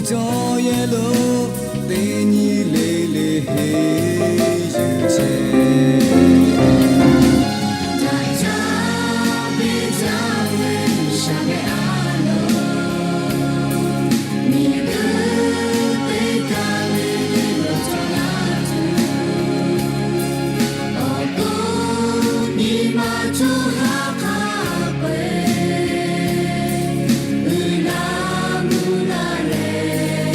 Chaw yehˬ lo teˇ nyi le le henˇ yuˬ chehˇ. Daꞈ jaˇ ve jaˇ ve G'uiˬsha ve a loˍ, miˬguiˬ teˇ kaˬ le le lo cawˬ la tuˬ, awˬ to nyi ma co ha hk'a peu-eˬ uiˍ la mvuh la leh,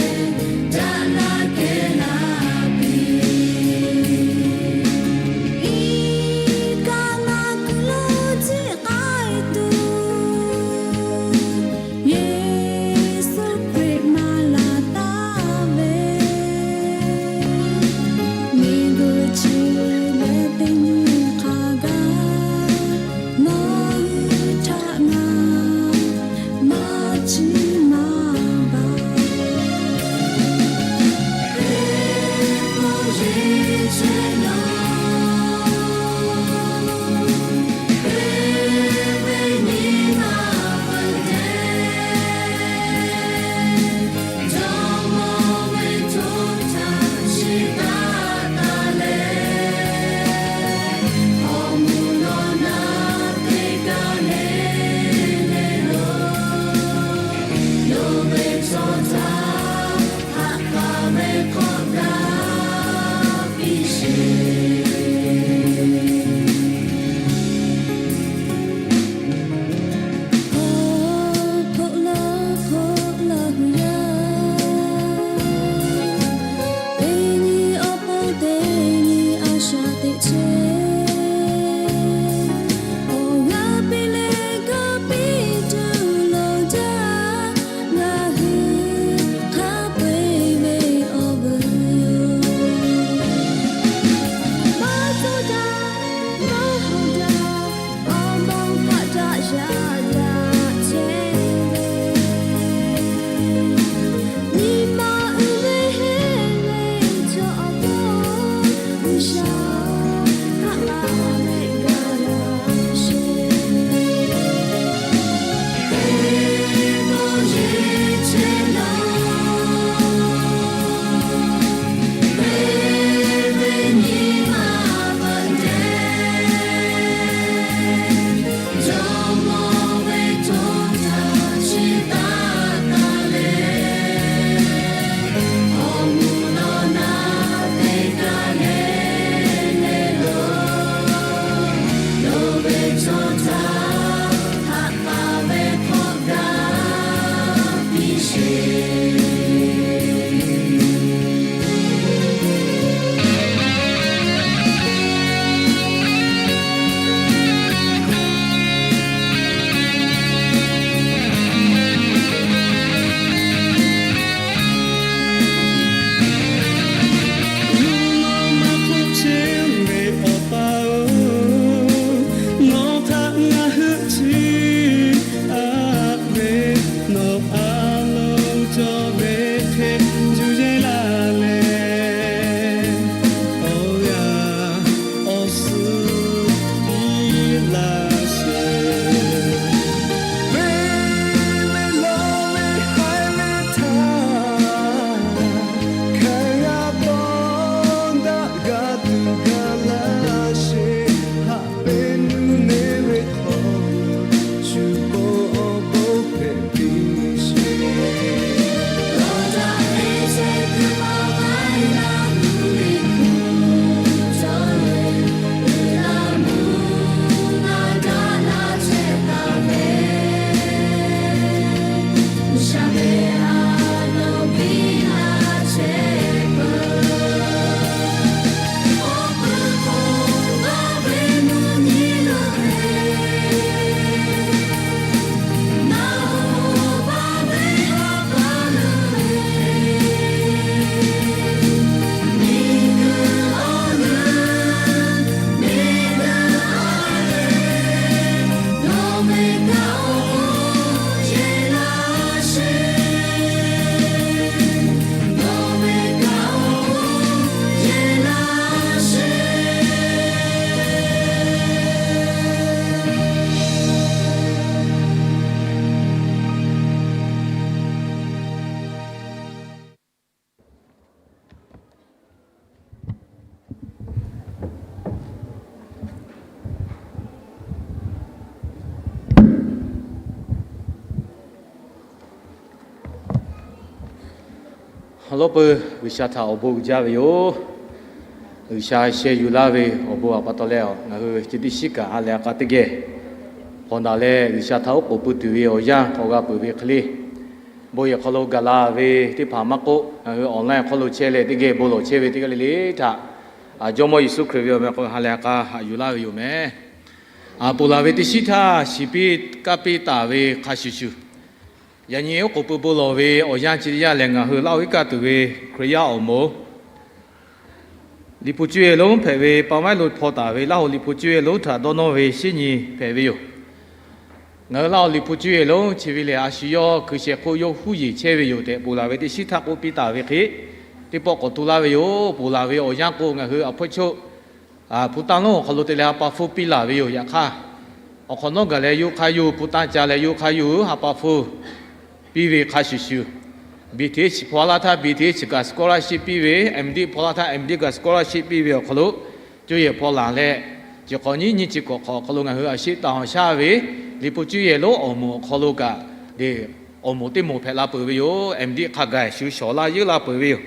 Awˬ lawn peuˬ, G'uiˬsha htaꞈ awˬ bon uiˍ jaˇ ve yoˬ. G'uiˬsha sheh yuˬ laˇ ve awˬ bon aꞈ pa taw leh, ngaˬ hui chi teˇ shiˉ kaꞈ ha lehˬ a k'a teˇ geh hpawnˬ daꞈ leh, G'uiˬsha htaꞈ oˉ k'oˍ pui tuˬ ve awˬ yanˇ k'awꞈ g'a peuˬ ve hk'e le, bon yehˬ hk'aw lo gaˬ la ve teˇ hpaˍ maˇ k'oˆ, ngaˬ hui online hk'aw lo chehˇ leh teˇ geh bon lawˬ chehˇ ve teˇ g'aˇ le le htaꞈ, Jawˇmawˇ Yeˍsuˆ Hkriꞈ ve awˬ meh k'o ha lehˬ a k'a haꞈ yuˬ laˇ ve yoˬ meh. Ponˬ laˬ ve teˇ shiˉ htaˇ shiˍ piˇ kaˇ piˇ taˍ ve hk'a shuˍ shuˍ, yaꞈ nyi oˉ k'oˍ pui bon lawˬ ve awˬ yanˇ chi teˇ yanˇ lehˬ, ngaˬ hui laˇ oˬ iˉ kaˆ tuˬ ve Hkriꞈ yaˇ awˬ moˍ Liꞈ hpu cuˇ yehˬ lonˉ hpehꞈ ve, pa maiˉ lo hpaw taˍ ve Laˇ hoꞈ Liꞈ hpu cuˇ yehˬ lonˉ htaꞈ dawˇ nawˇ ve shinˉ nyi hpehꞈ ve yoˬ. Ngaˬ hui Laˇ hoꞈ Liꞈ hpu cuˇ yehˬ lonˉ chi ve lehˬ, a shu yawˇ hkui shehˍ hk'oˆ yawˇ huˉ yeˬ chehˇ ve yoˬ tehꞈ, ponˬ laˬ ve teˇ shiˉ htaˇ k'oˆ piˇ taˍ ve hk'e, teˇ pawˆ k'awꞈ tu laˇ ve yoˬ. Ponˬ laˬ ve awˬ yanˇ k'o, ngaˬ hui a hpfuhˇ choˆ hpu tanˇ lonˉ awˬ hk'aw lo te leh ha pa hpfuhˇ piˇ laˬ ve yoˬ. Yaꞈ hk'aˇ, awˬ hk'awꞈ nawˉ gaˬ leh yawˇ hk'aˇ yawˇ hpu tanˇ ca leh yawˇ hk'aˇ yawˇ ha pa hpfuhˇ piˇ ve hk'a shuˍ shuˍ, B Th hpaw laˇ htaˇ B Th kaꞈ scholarship piˇ ve, M.Div hpaw laˇ htaˇ M.Div kaꞈ scholarship piˇ ve awˬ hk'aw lo, cuˇ yehˬ hpaw laˬ leh, chi hk'awꞈ nyiˉ nyiˇ chi hkawꞈ hk'awꞈ awˬ hk'aw lo ngaˬ hui a sheˆ taˍ awˬ shaˉ ve Liꞈ hpu cuˇ yehˬ lonˉ awˬ moˍ awˬ hk'aw lo kaꞈ, awˬ moˍ teˇ moˍ hpehꞈ la peuˬ ve yoˬ. M.Div hk'a gaˬ shu shawˍ laˇ yeunˇ la peuˬ ve yoˬ.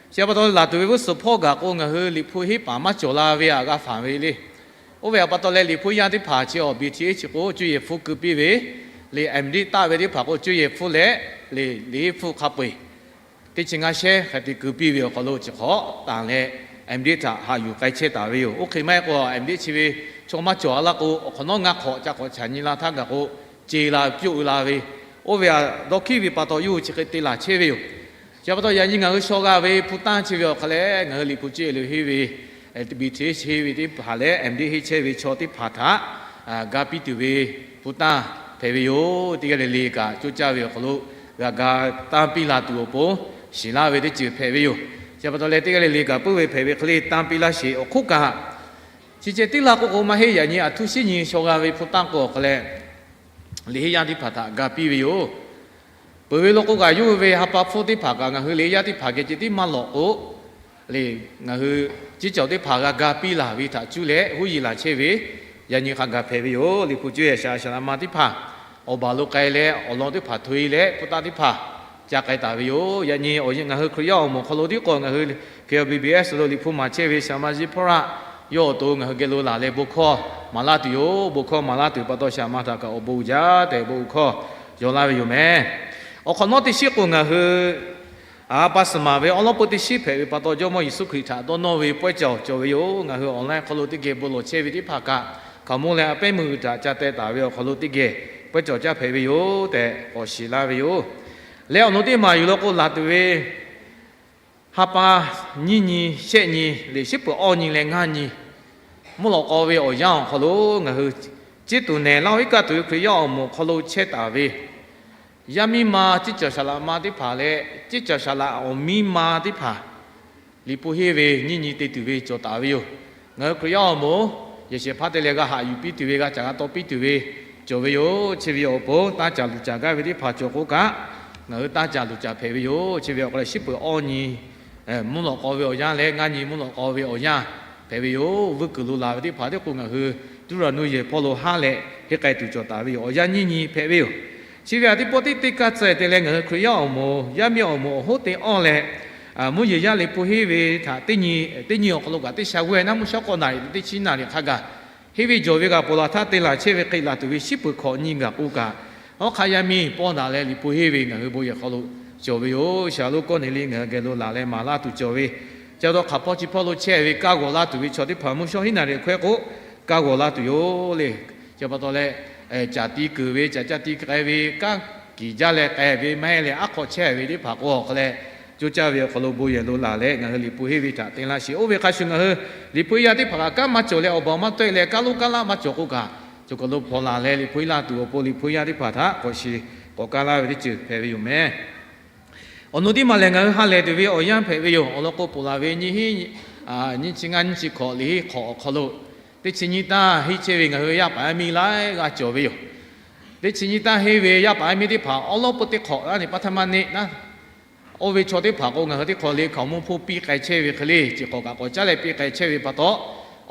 Chi pa taw laˬ tuˬ ve g'uˇ suhˍ hpawˇ gaˬ k'o, ngaˬ hui Liꞈ hpu henˇ paˍ maˇ cawˬ la ve aꞈ g'a fanˬ ve le. Oˇ ve aꞈ pa taw leh Liꞈ hpu yaˇ teˇ hpaˍ chi awˬ B Th chi k'o cuˇ yehˬ hpfuhˇ keu piˇ ve, le M.Div taˆ ve teˇ hpaˍ k'o cuˇ yehˬ hpfuhˇ leh, le liꞈ henˇ hpfuhˇ hk'a peu eˬ teˇ chi ngaˇ shehˉ hk'a te keu piˇ ve awˬ hk'aw lo chi hk'awꞈ tanˬ leh, M.Div htaꞈ haꞈ yuˬ k'ai chehˇ taˍ ve yoˬ. Oˇ hk'e maˇ heˆ k'o, M.Div chi ve chaw maˇ cawˬ a laˇ k'o, awˬ hk'awꞈ nawˉ ngaˇ hk'awꞈ ca hk'awꞈ chaꞈ nyi la htaˇ gaˬ k'o, ce la pyoˆ u la ve, oˇ ve aꞈ dawˇ hkiˉ ve pa taw yawˇ hui chi hk'e te laˬ chehˇ ve yoˬ. Chi pa taw yaꞈ nyi ngaˬ hui shaw g'a ve hpu tanˇ chi ve awˬ hk'a leh, ngaˬ hui Liꞈ hpu cuˇ yehˬ lo henˇ ve, B Th henˇ ve teˇ hpaˍ leh M.Div henˇ chehˇ ve chaw teˇ hpaˍ htaꞈ ga piˇ tuˬ ve hpu tanˇ hpehꞈ ve yoˬ. Teˇ g'aˇ le le kaꞈ coˇ caˇ ve awˬ hk'aw lo g'a ga tanˇ piˇ la tuˬ awˬ pon shiˍ laˇ ve teˇ ceuˬ hpehꞈ ve yoˬ. Chi pa taw leh teˇ g'aˇ le le kaꞈ puiˉ ve hpehꞈ ve hk'e le tanˇ piˇ laˇ sheˍ. Awˬ hk'oˆ kaꞈ, chi ceh tiˉ laˇ k'o k'o maˇ heˆ, yaꞈ nyi aˬ htuˇ shinˉ nyi shaw g'a ve hpu tanˇ k'o awˬ hk'a leh, liꞈ henˇ yaˇ teˇ hpaˍ htaꞈ ga piˇ ve yoˬ. Peuˬ ve lo k'o kaꞈ, yawˇ hui ve ha pa hpfuhˇ teˇ hpaˍ kaꞈ ngaˬ hui liꞈ henˇ yaˇ teˇ hpaˍ geh ceh tiˉ maˇ lawꞈ k'o, le, ngaˬ hui ciˉ cawˬ teˇ hpaˍ g'a ga piˇ laˬ ve htaꞈ cuˇ leh huˉ yeˬ laˬ chehˇ ve, yaꞈ nyi hk'a gaˬ hpehꞈ ve yoˬ. Liꞈ hpu cuˇ yehˬ shaꞈ shaꞈ la ma teˇ hpaˍ awˬ baˬ lo k'ai leh, awˬ lawn teˇ hpaˍ hto e leh hpu tanˇ teˇ hpaˍ ca k'ai taˍ ve yoˬ. Yaꞈ nyi ngaˬ hui Hkriꞈ yaˇ awˬ moˍ hk'aw lo tiˉ k'o, ngaˬ hui K B B S lo Liꞈ hpu maˍ chehˇ ve shaˍ ma Ziˇ hpawˇ raˆ yawˇ awˬ to ngaˬ hui geh lo laˬ leh bon hkawˇ maˍ laˇ tuˬ yoˬ. Bon hkawˇ maˍ laˇ tuˬ pa taw shaˍ ma htaꞈ kaꞈ awˬ bon uiˍ jaˇ tehꞈ bon hkawˇ yaw laˇ ve yoˬ meh. Awˬ hk'awꞈ nawˉ teˇ shiˉ k'o, ngaˬ hui a pa suhˍ maˍ ve awˉ lawˉ peu teˇ shiˉ hpehꞈ ve pa taw, Jawˇmawˇ Yeˍsuˆ Hkriꞈ htaꞈ dawˇ nawˇ ve pawehˇ cawˬ cawˬ ve yoˬ. Ngaˬ hui online hk'aw lo teˇ geh bon lawˬ chehˇ ve teˇ hpaˍ kaꞈ, hkaoˍmonˇ leh a pehˉ meuˇ g'uiˬ htaꞈ ca teh taˍ ve awˬ hk'aw lo teˇ geh pawehˇ cawˬ caˇ hpehꞈ ve yoˬ tehꞈ k'awꞈ shiˍ laˇ ve yoˬ. Leh awˬ nu teˇ maˬ yuˬ law k'o, laˬ tuˬ ve ha pa nyiˇ nyi, shehˆ nyi, liꞈ shiˉ peuˬ awˇ nyi leh ngaˇ nyi mvuhˇ lawꞈ k'aw ve awˬ yanˇ awˬ hk'aw lo ngaˬ hui ciˉ tuˬ nehˬ laˇ oˬ iˉ kaˆ tuˬ ve Hkriꞈ yaˇ awˬ moˍ hk'aw lo chehˇ taˍ ve yaˇ miˇ ma, ciˉ cawˬ shaˍ laꞈ ma teˇ hpaˍ leh, ciˉ cawˬ shaˍ laꞈ awˬ miˇ ma teˇ hpaˍ Liꞈ hpu henˇ ve nyiˇ nyi te tuˬ ve cawˬ taˍ ve yoˬ. Ngaˬ hui Hkriꞈ yaˇ awˬ moˍ yehˬ shehˍ hpaˇ te leh g'a haꞈ yuˬ piˇ tuˬ ve, g'a caꞈ g'a taw piˇ tuˬ ve cawˬ ve yoˬ. Chi ve awˬ pon tanˇ caˬ luˬ caˬ gaˇ ve teˇ hpaˍ cawˬ k'o kaꞈ, ngaˬ hui tanˇ caˬ luˬ caˬ hpehꞈ ve yoˬ. Chi ve awˬ hk'aw leh shiˉ peuˬ awˇ nyi mvuhˇ lawꞈ k'aw ve awˬ yanˇ leh ngaˇ nyi mvuhˇ lawꞈ k'aw ve awˬ yanˇ hpehꞈ ve yoˬ. Vuiˇ kuiˬ lo laˬ ve teˇ hpaˍ teˇ k'o ngaˬ hui tuˉ raˍ nuˇ yehˬ hpawˇ lo haˉ leh henˇ k'ai tuˬ cawˬ taˍ ve yoˬ. Awˬ yanˇ nyiˇ nyi hpehꞈ ve yoˬ. Chi ve aꞈ teˇ pawˆ tiˉ teˇ kaˇ tcuh te leh ngaˬ hui Hkriꞈ yaˇ awˬ moˍ yaˇ miˇ awˬ moˍ awˬ hoˉ te awˇ leh, mvuhˇ yeˬ yaˇ Liꞈ hpu henˇ ve htaꞈ teˇ nyi awˬ hk'aw lo kaꞈ teˇ sha g'uˇ naˉ mvuhˇ shawˉ k'awˇ naˍ riˍ teˇ chi naˍ riˍ hk'a gaˬ henˇ ve jawˬ ve kaꞈ ponˬ laˬ htaˇ te laˬ chehˇ ve hk'e laˬ tuˬ ve shiˉ peuˬ hkawꞈ nyi gaˬ k'o kaꞈ, awˉ hk'aˇ yaˇ miˇ pawˇ daꞈ leh Liꞈ hpu henˇ ve ngaˬ hui bon yehˬ hk'aw lo cawˬ ve yoˬ. Shaˍ lonˉ kawˇ neˍ le ngaˬ hui geh lo laˬ leh maˍ laˇ tuˬ cawˬ ve, ca taw hk'aˬ hpawˇ chi hpawˇ lo chehˇ ve kaˇ g'awˬ laˇ tuˬ ve chaw teˇ hpaˍ mvuhˇ shawˉ hiˉ naˍ riˍ hkawehˇ k'o kaˇ g'awˬ laˇ tuˬ yoˬ le. Chi pa taw leh, caˬ ti keunˍ ve caˬ caˇ ti k'ai ve kanˉ kiˬ jaˇ leh k'ai ve maˇ heˆ leh aˉ hk'aw chehˇ ve teˇ hpaˍ k'o awˬ hk'aw leh, coˇ caˇ ve awˬ hk'aw lo bon yehˬ lo laˬ leh ngaˬ hui Liꞈ hpu henˇ ve htaꞈ te laˇ sheˍ. Oˇ ve hk'a shuˍ ngaˬ hui Liꞈ hpu henˇ yaˇ teˇ hpaˍ kaꞈ kanˉ maˇ cawˬ leh awˬ baˬ maˇ tawehˇ leh kaˇ lonˉ kaˇ laˆ maˇ cawˬ k'o kaꞈ, cawˬ kaˬ lo hpawnˬ laˬ leh Liꞈ hpu henˇ laˇ tuˬ awˬ pon Liꞈ hpu henˇ yaˇ teˇ hpaˍ htaꞈ k'awꞈ shiˍ k'awꞈ kaˇ laˇ ve teˇ ceuˬ hpehꞈ ve yoˬ meh. Awˬ nu teˇ maˬ lehˬ, ngaˬ hui ha lehˬ tuˬ ve awˬ yanˇ hpehꞈ ve yoˬ. Awˬ lawn k'o, ponˬ laˬ ve nyiˇ hinˉ, nyiˇ chi ngaˇ nyiˇ chi hkawꞈ liꞈ henˇ hk'awꞈ awˬ hk'aw lo teˇ chi nyiˇ taˇ henˇ chehˇ ve ngaˬ hui yaˇ paˍ yaˇ miˇ laiˉ g'aˇ cawˬ ve yoˬ. Teˇ chi nyiˇ taˇ henˇ ve yaˇ paˍ yaˇ miˇ teˇ hpaˍ awˉ lawˉ peu teˇ hk'awꞈ laˇ ni pa htaˇ maˇ neˆ naˉ, oˇ ve chaw teˇ hpaˍ k'o ngaˬ hui teˇ hk'awꞈ le hkaoˍmonˇ hpfuhˇ piˇ k'ai chehˇ ve hk'e le, chi hk'awꞈ kaꞈ k'awꞈ caˉ leh piˇ k'ai chehˇ ve pa taw,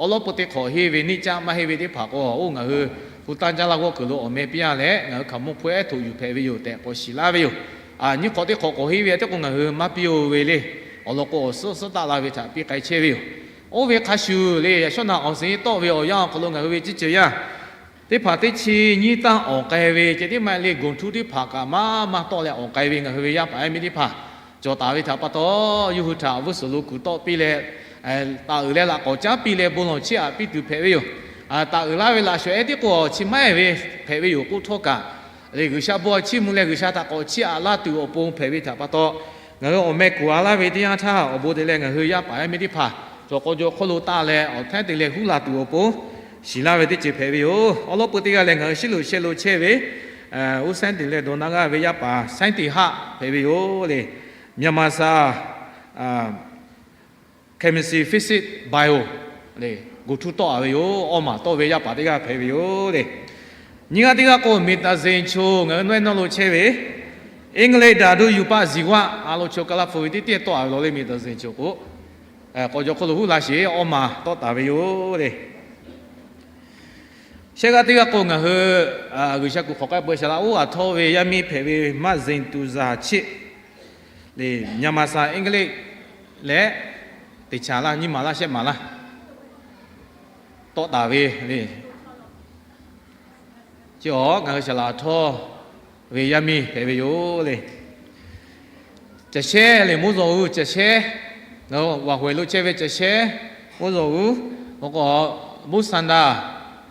awˉ lawˉ peu teˇ hk'awꞈ henˇ ve neˇ caˆ maˇ henˇ ve teˇ hpaˍ k'o, oˇ ngaˬ hui hpu tanˇ jaˇ laˇ g'awˇ kuiˬ lo awˬ meh piˇ a leh ngaˬ hui hkaoˍmonˇ hpfuhˇ ehˉ htoꞈ yuˬ hpehꞈ ve yoˬ tehꞈ k'awꞈ shiˍ laˇ ve yoˬ. nyiˇ hk'awꞈ teˇ hk'awꞈ k'awꞈ henˇ ve teˇ k'o ngaˬ hui maˇ piˇ-oˬ ve le. Awˬ lawn k'o awˬ suhˉ suhˉ taˆ la ve htaꞈ piˇ k'ai chehˇ ve yoˬ. Oˇ ve hk'a shuˍ le, yaꞈ shawˉ naꞈ awˬ suhˍ nyi tawˆ ve awˬ yanˇ awˬ hk'aw lo ngaˬ hui ve ciˇ ceuˬ yaˇ teˇ hpaˍ teˇ chi nyiˇ tanˇ awˬ k'ai ve ceh tiˉ maˇ heˆ le, กลุ่ม htuˇ teˇ hpaˍ kaꞈ maˇ maˇ tawˆ leh awˬ k'ai ve ngaˬ hui ve yaˇ paˍ yaˇ miˇ teˇ hpaˍ cawˬ taˍ ve htaꞈ pa taw, yawˇ hui htaꞈ vuiˇ suhˍ lo kuˬ tawˆ piˇ leh, taˍ uiˍ leh laꞈ k'awꞈ caˉ piˇ leh bon lawˬ chiˇ aꞈ piˇ tuˬ hpehꞈ ve yoˬ. Taˍ uiˍ laˇ ve laꞈ shawˍ ehˉ tiˉ k'o chi maˇ heˆ ve hpehꞈ ve yoˬ k'oˆ htawˇ kaꞈ, le G'uiˬsha bon chiˇ mvuh leh G'uiˬsha htaꞈ k'awꞈ chiˇ aꞈ laˇ tuˬ awˬ pon hpehꞈ ve htaꞈ pa taw, ngaˬ hui awˬ meh kuˬ a laˇ ve teˇ yanˇ htaˇ awˬ bon te leh ngaˬ hui yaˇ paˍ yaˇ miˇ teˇ hpaˍ cawˬ k'aw jaw hk'oˆ lo taˆ leh awˬ htaiˉ te leh huˉ la tuˬ awˬ pon shiˍ laˇ ve teˇ ceuˬ hpehꞈ ve yoˬ. Awˬ lawn peu teˇ g'aˇ lehˬ ngaˬ hui shiˉ lo sheh lo chehˇ ve, uˉ saiˉ teꞈ leh dawˇ naˇ g'aˇ ve yaˇ paˍ saiˉ teꞈ haˆ hpehꞈ ve yoˬ le. Myanmar sa เคมี physics bio le กลุ่ม htuˇ tawˆ a ve yoˬ. Awˇ maˬ tawˆ ve yaˇ paˍ teˇ g'aˇ hpehꞈ ve yoˬ le. Nyiˇ g'aˇ teˇ g'aˇ k'o เมตตาเสนโช ngaˬ hui nawehˇ nawˇ lo chehˇ ve, English ဓာတုရူပဇီဝ a lo chaw kaˇ laˇ hpu ve teˇ teˇ tawˆ a ve law le เมตตาเสนโช k'o, k'aw jaw hk'oˆ lo huˉ la sheˍ awˇ maˬ tawˆ taˍ ve yoˬ le. Shehˆ g'aˇ teˇ g'aˇ k'o ngaˬ hui G'uiˬsha kuˬ hk'awꞈ k'ai peu shaˍ laꞈ oˇ a htawˇ ve yaˇ miˇ hpehꞈ ve maˇ zeꞈ tuˬ zaˬ chiˆ le, Myanmar sa English leh teꞈ chaˍ laˇ nyiˇ maˬ laˇ shehˆ maˬ laˇ tawˆ taˍ ve le. Chi awˬ ngaˬ hui shaˍ laꞈ htawˇ ve yaˇ miˇ hpehꞈ ve yoˬ le. Caˬ shehˉ le, mvuhˇ zawˬ uiˍ caˬ shehˉ, ngaˬ hui Waˬ hawehˍ lo chehˇ ve caˬ shehˉ, mvuhˇ zawˬ uiˍ, awˬ k'o mvuhˇ sanˍ daꞈ,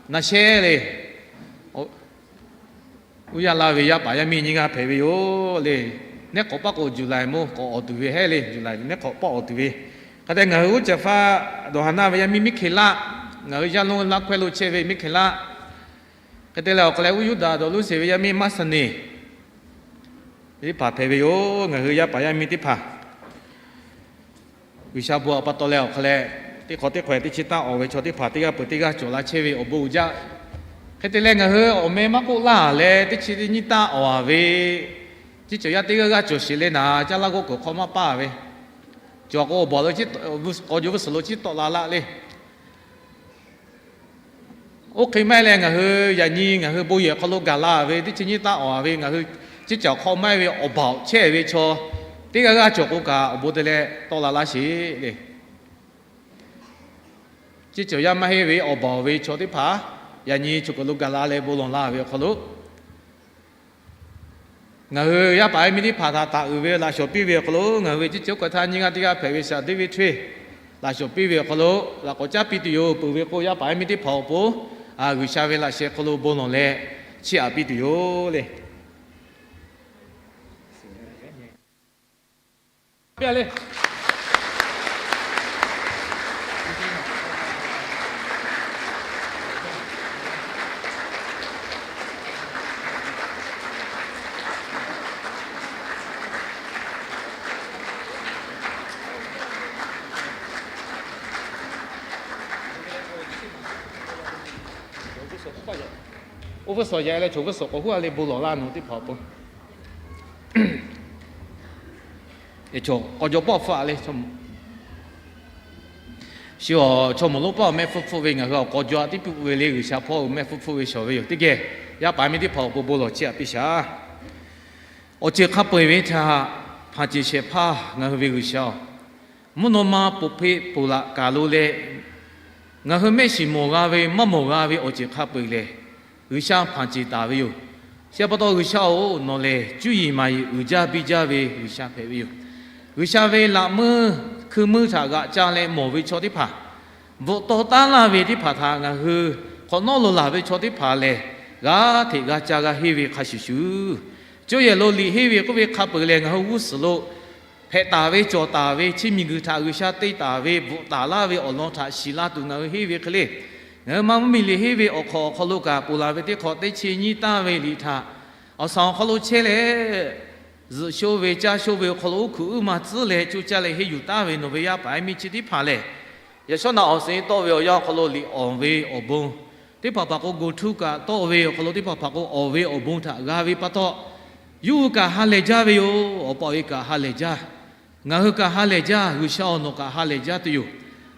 naˆ shehˉ le, uˉ yaˇ laˇ ve yaˇ paˍ yaˇ miˇ nyiˇ g'aˇ hpehꞈ ve yoˬ le. Neˉ hk'awꞈ paˆ k'o July mvuhˇ k'awꞈ awˬ tuˬ ve heˉ le, July neˉ hk'awꞈ paˆ awˬ tuˬ ve. Hk'a te ngaˬ hui uˉ caˬ faˇ dawˬ haˍ naˆ ve yaˇ miˇ miˉ hkeˍ laˆ, ngaˬ hui yaˇ lonˉ laˇ hkawehˇ lo chehˇ ve miˉ hk'e laˆ, hk'e te leh awˬ hk'a leh uˉ yuˇ daꞈ dawˬ lonˉ sheˍ ve yaˇ miˇ maˇ saˍ neˍ teˇ hpaˍ hpehꞈ ve yoˬ. Ngaˬ hui yaˇ paˍ yaˇ miˇ teˇ hpaˍ G'uiˬsha bon a pa taw leh awˬ hk'a leh, teˇ hk'awꞈ teˇ hk'awꞈ teˇ chi tanˇ awˬ ve chaw teˇ hpaˍ teˇ g'aˇ peuˬ teˇ g'aˇ cawˬ la chehˇ ve awˬ bon uiˍ jaˇ. Hk'e te leh ngaˬ hui awˬ meh maˇ k'oˆ laˇ leh teˇ chi teˇ nyiˇ tanˇ awˬ a ve, teˇ cawˬ yaˇ teˇ g'aˇ g'aˇ cawˬ sheˍ le naˍ, caˇ laˇ g'awˇ kuiˬ hk'aw maˇ paˇ ve, cawˬ k'o awˬ baˬ lo k'aw jaw vuiˇ suhˍ lo chiˉ tawˆ la laˆ le. Oˇ hk'e maˇ heˆ leh ngaˬ hui yaꞈ nyi ngaˬ hui bon yehˬ hk'aw lo gaˬ la ve teˇ chi nyiˇ tanˇ awˬ a ve ngaˬ hui ciˉ caˬ hk'aw maˇ heˆ ve awˬ baˬ chehˇ ve chaw teˇ g'aˇ g'aˇ cawˬ k'o kaꞈ awˬ bon te leh tawˆ la laˇ sheˍ le. Ciˉ caˬ yaˇ maˇ heˆ ve awˬ baˬ ve chaw teˇ hpaˍ yaꞈ nyi chaw kuiˬ lo gaˬ la leh bon lawˬ la ve awˬ hk'aw lo, ngaˬ hui yaˇ paˍ yaˇ miˇ teˇ hpaˍ htaꞈ taˍ uiˍ ve laꞈ shawˍ piˇ ve awˬ hk'aw lo ngaˬ hui ve ciˉ caˬ oˇ hk'aˬ htaˇ nyiˇ g'aˇ teˇ g'aˇ hpehꞈ ve shaˍ David Twe laꞈ shawˍ piˇ ve awˬ hk'aw lo laꞈ k'awꞈ caˉ piˇ tuˬ yoˬ. Peuˬ ve k'o yaˇ paˍ yaˇ miˇ teˇ hpaˍ awˬ pon G'uiˬsha ve laꞈ sheh hk'aw lo bon lawˬ leh chiˇ aꞈ piˇ tuˬ yoˬ le. Oˇ vuiˇ suhˍ yaꞈ leh chaw vuiˇ suhˍ k'awꞈ huˉ a le bon lawˬ laˇ nawˬ teˇ hpaˍ awˬ pon. K'aw jaw pawˆ hpfuhˆ a le. Shu awˬ chaw mawˬ lonˉ paˆ awˬ mehˆ hpfuhˆ hpfuhˆ ve ngaˬ hui awˬ k'aw jaw a tiˉ piˇ ve le G'uiˬsha hpawˇ mehˆ hpfuhˆ hpfuhˆ ve shawˍ ve yoˬ. Teˇ geh yaˇ paˍ yaˇ miˇ teˇ hpaˍ awˬ pon bon lawˬ chiˇ aꞈ piˇ shaˍ. Awˬ ceuˬ hk'a peu-eˬ ve htaꞈ hpanˍ ceˬ shehˍ hpaˇ ngaˬ hui ve G'uiˬsha-oˬ, mvuhˇ naw ma poˬ hpeˆ poˬ laꞈ kaˬ lo leh, ngaˬ hui mehˆ shiˍ mawˬ g'a ve maˇ mawˬ g'a ve awˬ ceuˬ hk'a peu-eˬ lehˬ, G'uiˬsha hpanˍ ceˬ taˍ ve yoˬ. Chi pa taw G'uiˬsha-oˬ, nawˬ lehˬ cuˇ yiˍ maˍ yiˍ uiˍ jaˇ biˇ jaˇ ve G'uiˬsha hpehꞈ ve yoˬ. G'uiˬsha ve laꞈ meuˇ hkui meuˇ htaꞈ g'aꞈ ca leh mawˬ ve chaw teˇ hpaˍ, bvuhꞈ taw taˉ laˇ ve teˇ hpaˍ htaꞈ ngaˬ hui hk'awꞈ nawˉ lo laˬ ve chaw teˇ hpaˍ lehˬ, g'a hteꞈ g'a ca g'a henˇ ve hk'a shuˍ shuˍ, cuˇ yiˍ lo liꞈ henˇ ve k'oˆ ve hk'a peu-eˬ lehˬ, ngaˬ hui g'uˇ suhˍ lo hpehꞈ taˍ ve cawˬ taˍ ve chi miˬguiˬ htaꞈ G'uiˬsha te taˍ ve bvuhꞈ taˍ laˇ ve awˬ lawn htaꞈ shiˍ la tuˬ ngaˬ hui henˇ ve hk'e le. Ngaˬ hui maˇ mvuhˇmiˬ liꞈ henˇ ve awˬ hk'awꞈ awˬ hk'aw lo kaꞈ ponˬ laˬ ve teˇ hk'awꞈ teˇ chi nyiˇ tanˇ ve liꞈ htaꞈ awˬ saˍ awˬ hk'aw lo chehˇ leh, zuhꞈ sho ve caˇ sho ve awˬ hk'aw lo uˉ hkuiꞈ uˉ ma tcuhˉ leh coˇ caˇ leh henˇ yuˬ taˍ ve nawˬ ve yaˇ paˍ yaˇ miˇ chi teˇ hpaˍ lehˬ, yaꞈ shawˉ naꞈ awˬ suhˍ nyi tawˆ ve awˬ yanˇ awˬ hk'aw lo liꞈ awˍ ve awˬ bon teˇ hpaˍ hpaˍ k'o gu htuˇ kaꞈ tawˆ ve awˬ hk'aw lo teˇ hpaˍ hpaˍ k'o awˍ ve awˬ bon htaꞈ g'a ve pa taw, yawˇ hui kaꞈ ha lehˬ jaˇ ve yoˬ. Awˬ pa awˬ e kaꞈ ha lehˬ jaˇ. Ngaˬ hui kaꞈ ha lehˬ jaˇ. G'uiˬsha-oˬ, nawˬ kaꞈ ha lehˬ jaˇ tuˬ yoˬ.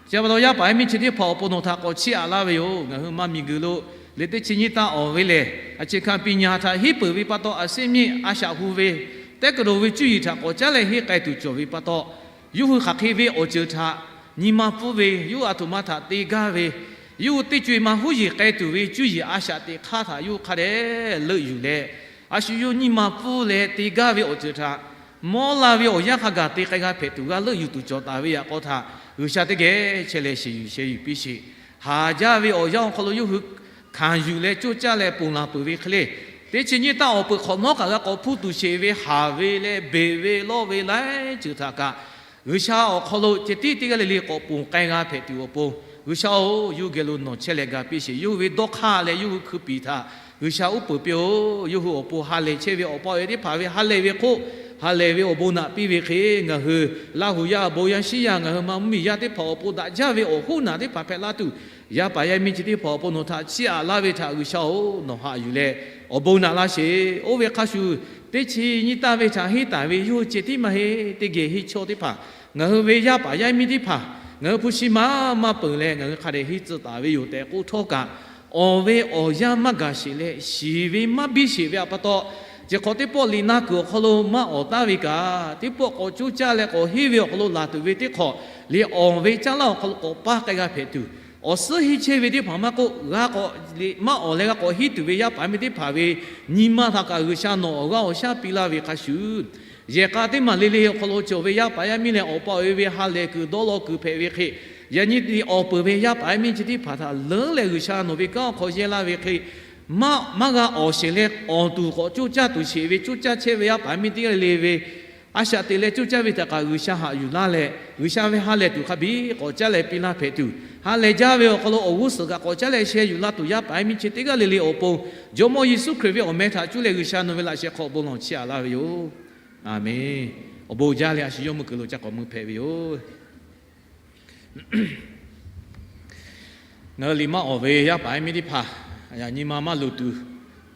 Chi pa taw yaˇ paˍ yaˇ miˇ chi teˇ hpaˍ awˬ pon nawˬ htaꞈ k'awꞈ chiˇ aꞈ laˇ ve yoˬ. Ngaˬ hui maˇ miˬguiˬ lo liꞈ teˇ chi nyiˇ tanˇ awˍ ve lehˬ, a chi hkanˍ piˇ nyi htaꞈ henˉ peuˬ ve pa taw, a sehˉ miˇ a shaꞈ hu ve Teˇ kaˬ lo ve cuˇ yiˍ htaꞈ k'awꞈ caˉ leh henˇ k'ai tuˬ cawˬ ve pa taw, yawˇ hui hk'aˬ hk'e ve awˬ ceuˬ htaꞈ nyi ma pfuhˇ ve, yawˇ hui a htoꞈ ma htaꞈ te gaˇ ve, yawˇ hui teˇ co e ma huˉ yeˬ k'ai tuˬ ve cuˇ yiˍ a shaꞈ teꞈ hk'aˇ htaꞈ yawˇ hui hk'a dehꞈ leuˆ yuˬ leh, a shu yawˇ nyi ma pfuhˇ leh te gaˇ ve awˬ ceuˬ htaꞈ mawˇ la ve awˬ yanˇ hk'a gaˬ te k'ai g'a hpehꞈ tuˬ g'a leuˆ yuˬ tuˬ cawˬ taˍ ve yaꞈ k'aw htaꞈ G'uiˬsha teˇ geh chehˇ leh sheˍ yuˬ sheh yuˬ piˇ sheˍ. Haˍ jaˇ ve awˬ yanˇ awˬ hk'aw lo yawˇ hui hkanˍ yuˬ leh coˇ caˇ leh ponˬ laˬ peuˬ ve hk'e le, teˇ chi nyiˇ taˇ awˬ peuˬ hk'awꞈ nawˉ kaꞈ g'a k'awꞈ hpuˇ tuˬ sheˍ ve, haˍ ve leh beˬ ve lawˇ ve laiˉ ceuˬ htaꞈ kaꞈ, G'uiˬsha awˬ hk'aw lo ceh tiˉ teˇ g'aˇ le le k'awꞈ ponˬ k'ai g'a hpehꞈ tuˬ awˬ pon, G'uiˬsha-oˬ, yawˇ geh lo nawˬ chehˇ leh ga piˇ sheˍ. Yawˇ hui ve dawˇ hk'aˇ leh yawˇ hui hkui piˍ htaꞈ G'uiˬsha uˉ peunˍ piˇ-oˬ. Yawˇ hui awˬ pon ha lehˬ chehˇ ve awˬ pa awˬ e teˇ hpaˍ ve ha lehˬ ve hk'oˆ, ha lehˬ ve awˬ bon naꞈ piˇ ve hk'e, ngaˬ hui Laˇ huˍ yaˇ bon yaˇ shiˉ yaˇ ngaˬ hui ma mvuhˇ miˬ yaˇ teˇ hpaˍ awˬ pon daꞈ jaˇ ve awˬ hoˉ naˬ teˇ hpaˍ hpehꞈ laˇ tuˬ, yaˇ paˍ yaˇ miˇ chi teˇ hpaˍ awˬ pon nawˬ htaꞈ chiˇ aꞈ laˇ ve htaꞈ G'uiˬsha-oˬ, nawˬ haꞈ yuˬ leh awˬ bon naꞈ laˇ sheˍ. Oˇ ve hk'a shuˍ, teˇ chi nyiˇ taˇ ve htaꞈ henˇ taˍ ve yawˇ hui ceh tiˉ maˇ heˆ. Teˇ geh henˇ chawˇ teˇ hpaˍ, ngaˬ hui ve yaˇ paˍ yaˇ miˇ teˇ hpaˍ, ngaˬ hui hpu shi maˇ maˇ peunˍ leh ngaˬ hui hk'a dehꞈ henˇ tcuh taˍ ve yoˬ tehꞈ k'oˆ htawˇ kaꞈ, awˬ ve awˬ yanˇ maˇ gaˬ sheˍ leh shiˍ ve maˇ biˇ sheˍ ve pa taw, chi hk'awꞈ teˇ pawˆ liꞈ na kuiˬ awˬ hk'aw lo maˇ awˍ taˍ ve kaꞈ, teˇ pawˆ k'awꞈ coˇ caˇ leh k'awꞈ henˇ ve awˬ hk'aw lo laˬ tuˬ ve teˇ hk'awꞈ, liꞈ awˍ ve caˇ laˇ awˬ hk'aw lo k'awꞈ paˇ k'ai g'a hpehꞈ tuˬ, awˬ suhˉ henˇ chehˇ ve teˇ hpaˍ maˇ k'oˆ, g'a k'awꞈ liꞈ maˇ awˍ leh g'a k'awꞈ henˇ tuˬ ve yaˇ paˍ yaˇ miˇ teˇ hpaˍ ve nyi ma htaꞈ kaꞈ G'uiˬsha nawˬ awˬ g'aˇ awˬ shaˉ piˇ laˇ ve hk'a shuˍ, yehˬ k'a teˇ maˬ le le awˬ hk'aw lo cawˬ ve yaˇ paˍ yaˇ miˇ leh awˬ pa awˬ e ve ha lehˬ kuiˬ dawˇ law kuiˬ hpehꞈ ve hk'e, yaꞈ nyi awˬ peuˬ ve yaˇ paˍ yaˇ miˇ chi teˇ hpaˍ htaꞈ leuˉ leh G'uiˬsha nawˬ ve kanˉ awˬ hk'aw yehˇ laˇ ve hk'e, maˇ maˇ g'a awˍ sheˍ leh awˍ tuˬ k'awꞈ coˇ caˇ tuˬ sheˍ ve coˇ caˇ chehˇ ve yaˇ paˍ yaˇ miˇ teˇ g'aˇ le le ve a shaꞈ teꞈ leh coˇ caˇ ve htaꞈ kaꞈ G'uiˬsha haꞈ yuˬ laˇ leh, G'uiˬsha ve ha lehˬ tuˬ hk'a biˇ k'awꞈ caˉ leh piˇ laˇ hpehꞈ tuˬ, ha lehˬ jaˇ ve awˬ hk'aw lo awˬ g'uˇ suhˍ kaꞈ k'awꞈ caˉ leh sheh yuˬ la tuˬ yaˇ paˍ yaˇ miˇ chi teˇ g'aˇ le le awˬ pon, Jawˇmawˇ Yeˍsuˆ Hkriꞈ ve awˬ meh htaꞈ cuˇ leh G'uiˬsha nawˬ ve laꞈ sheh hk'aw bon lawˬ chiˇ aꞈ laˇ ve yoˬ. Aˬmenˍ. Awˬ bon jaˇ leh a shu yawˇ meuˇ kuiˬ lo ca k'awꞈ mui hpehꞈ ve yoˬ. Ngaˬ hui liꞈ maˇ awˍ ve yaˇ paˍ yaˇ miˇ teˇ hpaˍ, nyi ma maˇ luˬ tuˬ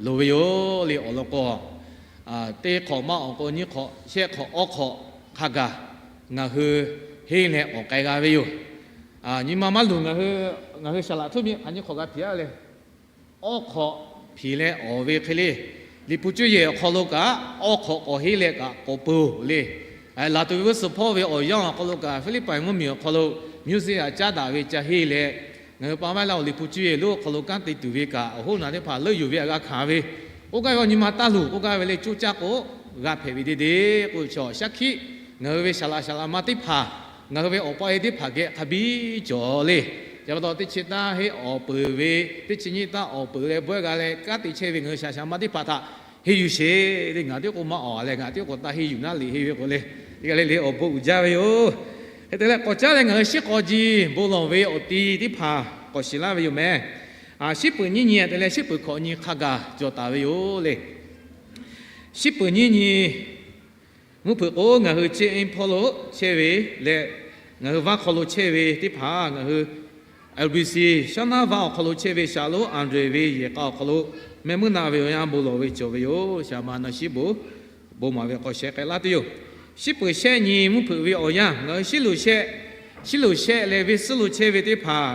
loˍ ve yoˬ le. Awˬ lawn k'o, teˇ hk'awꞈ maˇ awˍ k'o nyiˇ hk'awꞈ shehˆ hk'awꞈ awˇ hk'awꞈ hk'a gaˬ ngaˬ hui henˇ leh awˍ k'ai g'a ve yoˬ. Nyi ma maˇ luˬ ngaˬ hui, ngaˬ hui saˍ laꞈ htuˇ miˇ hk'aˬ nyiˇ hk'awꞈ g'a hpiˍ-a le. Awˇ hk'awꞈ hpiˍ leh awˍ ve hk'e le, Liꞈ hpu cuˇ yehˬ awˬ hk'aw lo kaꞈ awˇ hk'awꞈ k'awꞈ henˇ leh kaꞈ k'awꞈ peuˬ le. Laˬ tuˬ ve g'uˇ suhˍ hpawˇ ve awˬ yanˇ awˬ hk'aw lo kaꞈ, Hpiˇliˇpaˍ mvuhˇmiˬ awˬ hk'aw lo mvuhˇ zeˇ htaꞈ caˉ daꞈ ve ca henˇ leh, ngaˬ hui pa maiˉ laˇ awˬ Liꞈ hpu cuˇ yehˬ lonˉ awˬ hk'aw lo kanˉ te tuˬ ve kaꞈ awˬ hoˉ naˬ teˇ hpaˍ leuˆ yuˬ ve htaꞈ g'a hkanˍ ve, k'oˆ gaˇ ve awˬ nyi ma taˇ luˬ k'oˆ gaˇ ve le, coˇ caˇ k'o g'a hpehꞈ ve deˇ deˇ k'oˆ ve chaw shaˉ hkiˆ ngaˬ hui ve saˍ laꞈ saˍ laꞈ ma teˇ hpaˍ, ngaˬ hui ve awˬ pa e teˇ hpaˍ geh hk'a biˇ cawˬ le. Chi pa taw teˇ chi taˇ henˇ awˍ peuˬ ve, teˇ chi nyiˇ taˇ awˍ peuˬ leh bawehˇ g'a leh kanˉ te chehˇ ve ngaˬ hui saˍ laꞈ saˍ laꞈ ma teˇ hpaˍ htaꞈ henˇ yuˬ sheˍ le. Ngaˬ tiˉ k'o maˇ awˍ leh ngaˬ tiˉ k'o taˇ henˇ yuˬ naˉ liꞈ henˇ ve k'o le, teˇ g'aˇ le le awˬ bon uiˍ jaˇ ve yoˬ. Hk'e te leh k'awꞈ caˉ leh ngaˬ hui shiˉ k'aw ji bon lawˬ ve awˬ ti teˇ hpaˍ k'awꞈ shiˍ laˇ ve yoˬ meh. Shiˉ peuˬ nyiˇ nyi te leh shiˉ peuˬ hkawꞈ nyi hk'a gaˬ cawˬ taˍ ve yoˬ le. Shiˉ peuˬ nyiˇ nyi mvuhˇ hpeuꞈ k'o, ngaˬ hui Chehˇ Eˇ hpawˇ lo chehˇ ve leh ngaˬ hui vaˇ hk'aw lo chehˇ ve teˇ hpaˍ, ngaˬ hui L B C shaˉ naˉ vaˇ awˬ hk'aw lo chehˇ ve Saˍ lonˉ Anˍdrehˍ ve yehˬ k'a awˬ hk'aw lo mehˆ muiˉ naˆ ve awˬ yanˇ bon lawˬ ve cawˬ ve yoˬ. Shaˍ ma na shiˉ bon bon maˍ ve k'awꞈ sheh k'ai laˇ tuˬ yoˬ. Shiˉ peuˬ shehˆ nyi mvuhˇ hpeuꞈ ve awˬ yanˇ, ngaˬ hui shiˉ loˍ shehˆ, shiˉ loˍ shehˆ leh venˇ suhˉ lo chehˇ ve teˇ hpaˍ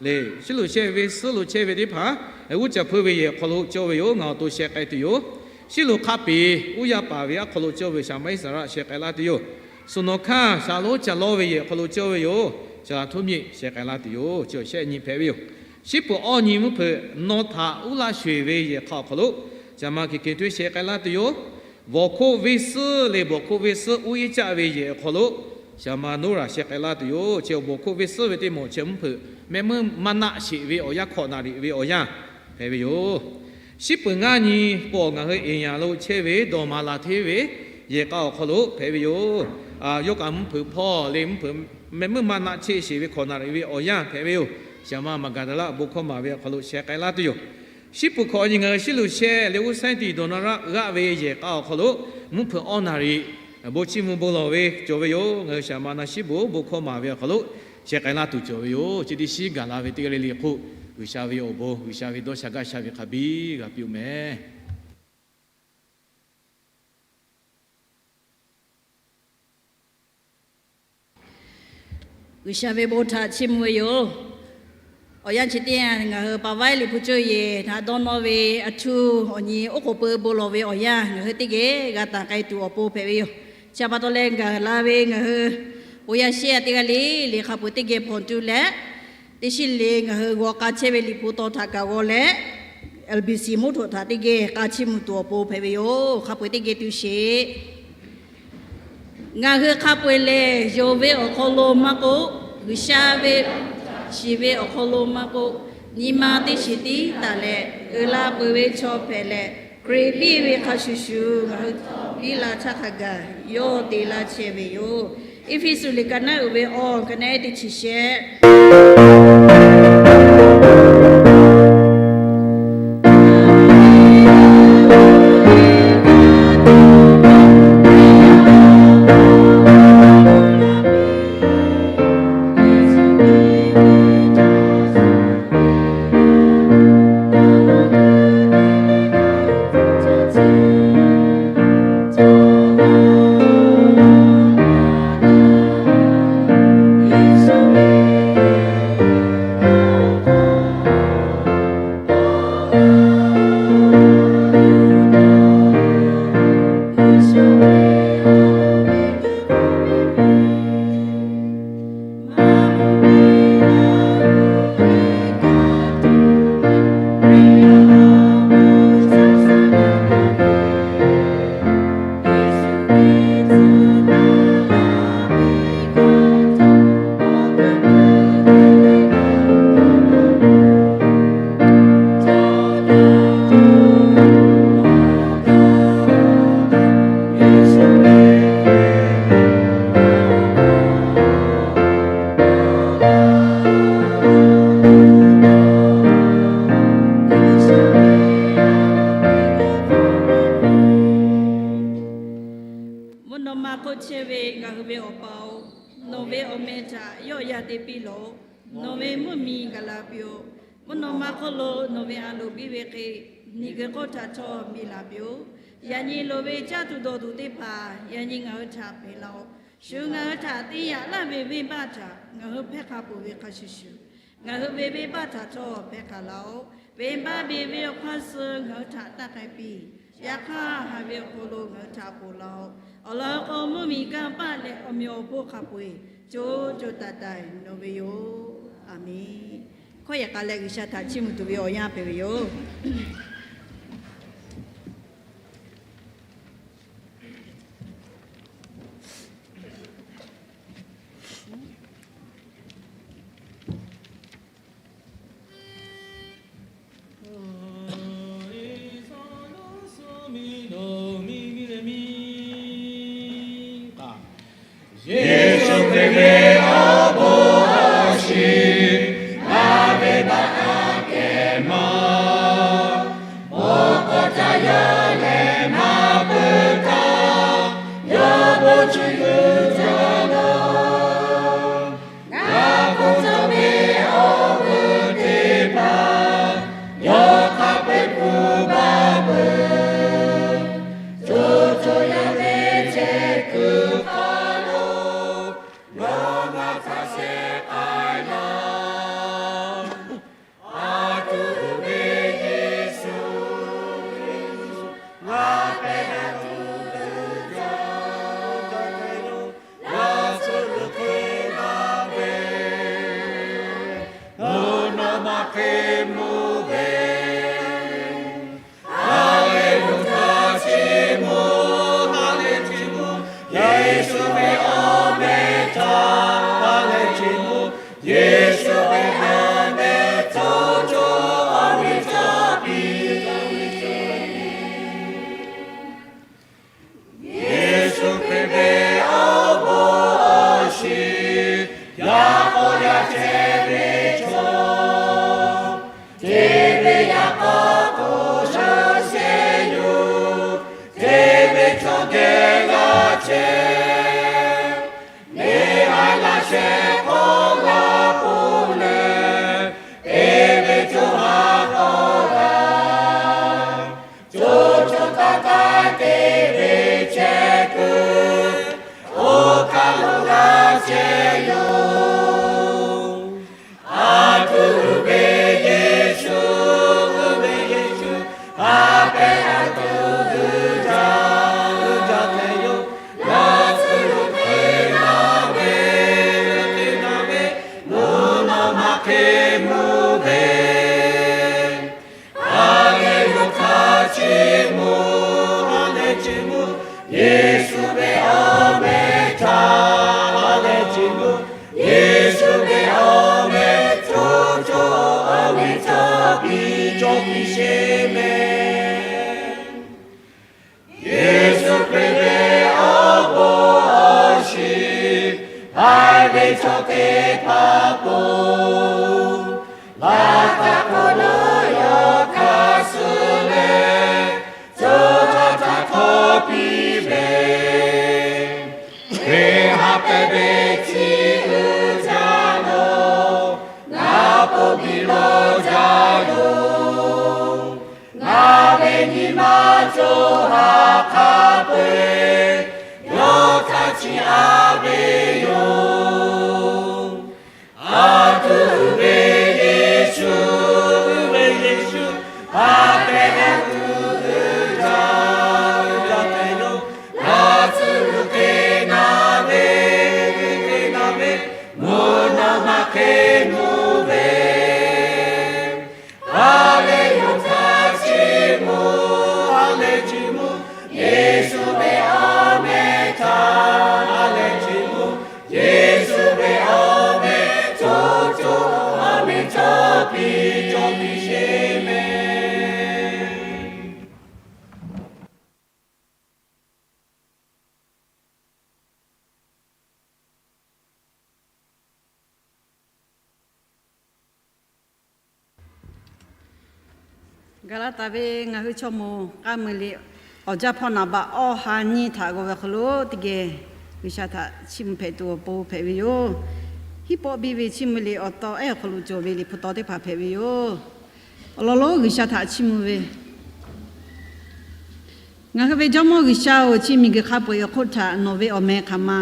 le, shiˉ loˍ shehˆ venˇ suhˉ lo chehˇ ve teˇ hpaˍ, G'uˇ caˬ hpeuˇ ve yehˬ awˬ hk'aw lo cawˇ ve yoˬ. Ngaˬ awˬ to sheh k'ai tuˬ yoˬ. Shiˉ loˍ hk'a peˍ uˉ yaˇ paˍ ve aˉ hk'aw lo cawˇ ve Shaˍ ma Iˉsaˍreˍlaˆ sheh k'ai laˇ tuˬ yoˬ. Suhˍ nawˬ hkanˇ Shaˍ lonˉ Caˬ lawˇ ve yehˬ awˬ hk'aw lo cawˇ ve yoˬ. Shaˍ laꞈ htuˇ miˇ sheh k'ai laˇ tuˬ yoˬ. Chi awˬ shehˆ nyi hpehꞈ ve yoˬ. Shiˉ peuˬ awˇ nyi mvuhˇ hpeuꞈ nawˇ htaꞈ uˉ laˇ sheˍ ve yehˬ hk'a awˬ hk'aw lo Shaˍ ma Hkiˬ Hkiˬ htuˇ sheh k'ai laˇ tuˬ yoˬ. Bawˬ hkoˆ venˇ suhˉ leh bawˬ hkoˆ venˇ suhˉ uˉ iˉ caˆ ve yehˬ awˬ hk'aw lo Shaˍ ma Noˉraˍ sheh k'ai laˇ tuˬ yoˬ. Chi bawˬ hkoˆ venˇ suhˉ ve teˇ moˍ chi mvuhˇ hpeuꞈ mehˆ muiˉ maˇ naˆ sheˍ ve awˬ yanˇ hkawꞈ naˍ riꞈ ve awˬ yanˇ hpehꞈ ve yoˬ. Shiˉ peuˬ ngaˇ nyi k'o, ngaˬ hui Eˍyaˍ lo chehˇ ve dawˬ maˍ laˬ hteˇ ve yehˬ k'a awˬ hk'aw lo hpehꞈ ve yoˬ. Yawˇ kaꞈ mvuhˇ hpeuꞈ hpawˇ leh mvuhˇ hpeuꞈ mehˆ muiˉ maˇ naˆ cheˆ sheˍ ve hkawꞈ naˍ riꞈ ve awˬ yanˇ hpehꞈ ve yoˬ. Shaˍ ma Maˍgaˍdaˍlaˆ bon hkawˇ maˍ ve awˬ hk'aw lo sheh k'ai laˇ tuˬ yoˬ. Shiˉ peuˬ hkawꞈ nyi ngaˬ hui shiˉ loˍ shehˆ leh uˉ saiˉ tiˍ dawˬ na raˆ g'aˆ ve yehˬ k'a awˬ hk'aw lo mvuhˇ hpeuꞈ awˇ naˍ riꞈ bon chiˇ mvuh bon lawˬ ve cawˬ ve yoˬ. Ngaˬ hui Shaˍ ma na shiˉ bon bon hkawˇ maˍ ve awˬ hk'aw lo sheh k'ai laˇ tuˬ cawˬ ve yoˬ. Chi teˇ shiˉ gaˬ la ve teˇ g'aˇ le le hk'oˆ, G'uiˬsha ve awˬ bon, G'uiˬsha ve dawˇ sha gaˇ sha ve hk'a biˇ g'a piˇ-oˬ meh. G'uiˬsha ve bon htaꞈ chiˇ mvuh ve yoˬ. Awˬ yanˇ chi teˇ yanˇ ngaˬ hui pa vaiˉ liꞈ hpu cawˇ yeˬ htaꞈ dawˇ nawˇ ve a htuˇ awˬ nyi oˉ k'oˍ pui bon lawˬ ve awˬ yanˇ ngaˬ hui teˇ geh g'a tanˬ k'ai tuˬ awˬ pon hpehꞈ ve yoˬ. Chi pa taw leh gaˬ la ve ngaˬ hui bon yaˇ shehˇ teˇ g'aˇ le le hk'a peu-eˬ teˇ geh hpawnˬ tuˬ leh, teˇ shiˉ le ngaˬ hui g'aw k'a chehˇ ve liꞈ hpu taw htaꞈ kaꞈ g'aw leh, L B C mvuhˇ htoꞈ htaꞈ teˇ geh k'a chiˇ mvuh tuˬ awˬ pon hpehꞈ ve yoˬ. Hk'a peu-eˬ teˇ geh tuˬ sheˍ. Ngaˬ hui hk'a peu-eˬ lehˬ, yonˍ ve awˬ hk'aw lo maˇ k'oˆ, G'uiˬsha ve shiˍ ve awˬ hk'aw lo maˇ k'oˆ, nyi ma teˇ shiˍ tiˉ taˍ leh, uiˍ la peuˬ ve chaw hpehꞈ leh, Hkriꞈ piˇ ve hk'a shuˍ shuˍ ngaˬ hui piˇ la htaˇ hk'a gaˬ yawˇ te laˇ chehˇ ve yoˬ. Eˇfeˇsuꞈ liꞈ ka naˉ uiˍ ve awˬ ka naˉ teˇ chi shehˆ. Mvuhˇ naw ma hk'oˆ chehˇ ve ngaˬ hui ve Awˬ pa-oˬ, nawˬ ve awˬ meh htaꞈ yawˆ yan te piˇ lawˬ. Nawˬ ve mvuhˇ miˬ gaˬ la piˇ-oˆ. Mvuhˇ naw ma hk'oˆ lo nawˬ ve a loˍ biˇ ve hk'e, miˬguiˬ hk'oˆ htaꞈ htawˇ miˬ laˬ piˇ-oˆ. Yaꞈ nyi loˍ ve caˇ tuˬ dawˬ tuˬ teˇ hpaˍ yaꞈ nyi ngaˬ hui htaꞈ peꞈ laˇ-oˆ. Shu ngaˬ hui htaꞈ te yaꞈ laˇ ve venˇbaˆ htaꞈ ngaˬ hui hpehˇ hk'a peuˬ ve hk'a shuˍ shuˍ, ngaˬ hui ve venˇbaˆ htaꞈ htawˇ hpehˇ hk'a laˇ-oˆ. Venˇbaˆ beˬ ve awˬ hk'aˇ suh ngaˬ hui htaꞈ taˇ k'ai piˇ. Yaꞈ hk'aˇ, haˍ ve awˬ hk'aw lo ngaˬ hui htaꞈ ponˬ laˇ-oˆ. Awˬ lawn k'o, mvuhˇ miˬ kanˇ paˆ leh awˬ meꞈ awˬ hponˇ hk'a peu-eˬ co co taiˍ taiˍ nawˬ ve yoˬ. Aˬmenˍ. Hkawˇ yaꞈ k'a leh G'uiˬsha htaꞈ chiˇ mvuh tuˬ ve awˬ yanˇ hpehꞈ ve yoˬ. Yeˍsuˆ Hkriꞈ ve awˬ bon awˬ shiˍ, ngaˬ ve baꞈ aꞈ kehˬ maˇ Haiˬ ve chaw teˇ hpaˍ k'o, laꞈ ka hk'oˆ lo yawˇ htaꞈ suh leh, co ha htaꞈ htawˇ piˇ ve, Hkriꞈ ha hpehꞈ ve chi uiˍ jaˇ lo, ngaˬ k'oˆ piˇ lawˬ jaˇ yoˬ. Ngaˬ ve nyi ma co ha hk'a peu-eˬ yawˇ htaꞈ chiˇ aꞈ ve yoˬ. A tuˬ uiˍ ve Yeˍsuˆ, uiˍ ve Yeˍsuˆ, a pehˇ a tuˬ uiˍ jaˇ, uiˍ jaˇ ve yoˬ. Laˇ tcuhˉ uiˍ hk'e na ve, uiˍ hk'e na ve, mvuhˇ naw ma hk'e nuˇ ve, ha lehˬ yawˇ htaꞈ chiˇ mvuh, ha lehˬ chiˇ mvuh, Yeˍsuˆ ve awˬ meh htaꞈ ha lehˬ chiˇ mvuh, Yeˍsuˆ ve awˬ meh cawˬ cawˬ, awˬ meh cawˬ piˇ cawˬ piˇ sheˍ mehˍ. Gaˍlaˍtaˍ ve ngaˬ hui chaw mawˬ k'a mui liꞈ awˬ jaˇ hpawˇ naˍ baꞈ awˇ ha nyiˇ htaꞈ g'aw ve hk'aw lo teˇ geh G'uiˬsha htaꞈ chiˇ mvuh hpehꞈ tuˬ awˬ pon hpehꞈ ve yoˬ. Hiˉ pawˆ biˇ ve chiˇ mvuh liꞈ awˬ taw ehˉ awˬ hk'aw lo cawˬ ve liꞈ hpu taw teˇ hpaˍ hpehꞈ ve yoˬ. Awˬ lawn lonˉ G'uiˬsha htaꞈ chiˇ mvuh ve, Ngaˬ hui ve Jawˇmawˇ G'uiˬsha-oˬ, chi miˬguiˬ hk'a peu-eˬ awˬ hk'oˆ htaꞈ nawˬ ve awˬ meh hk'aˬ ma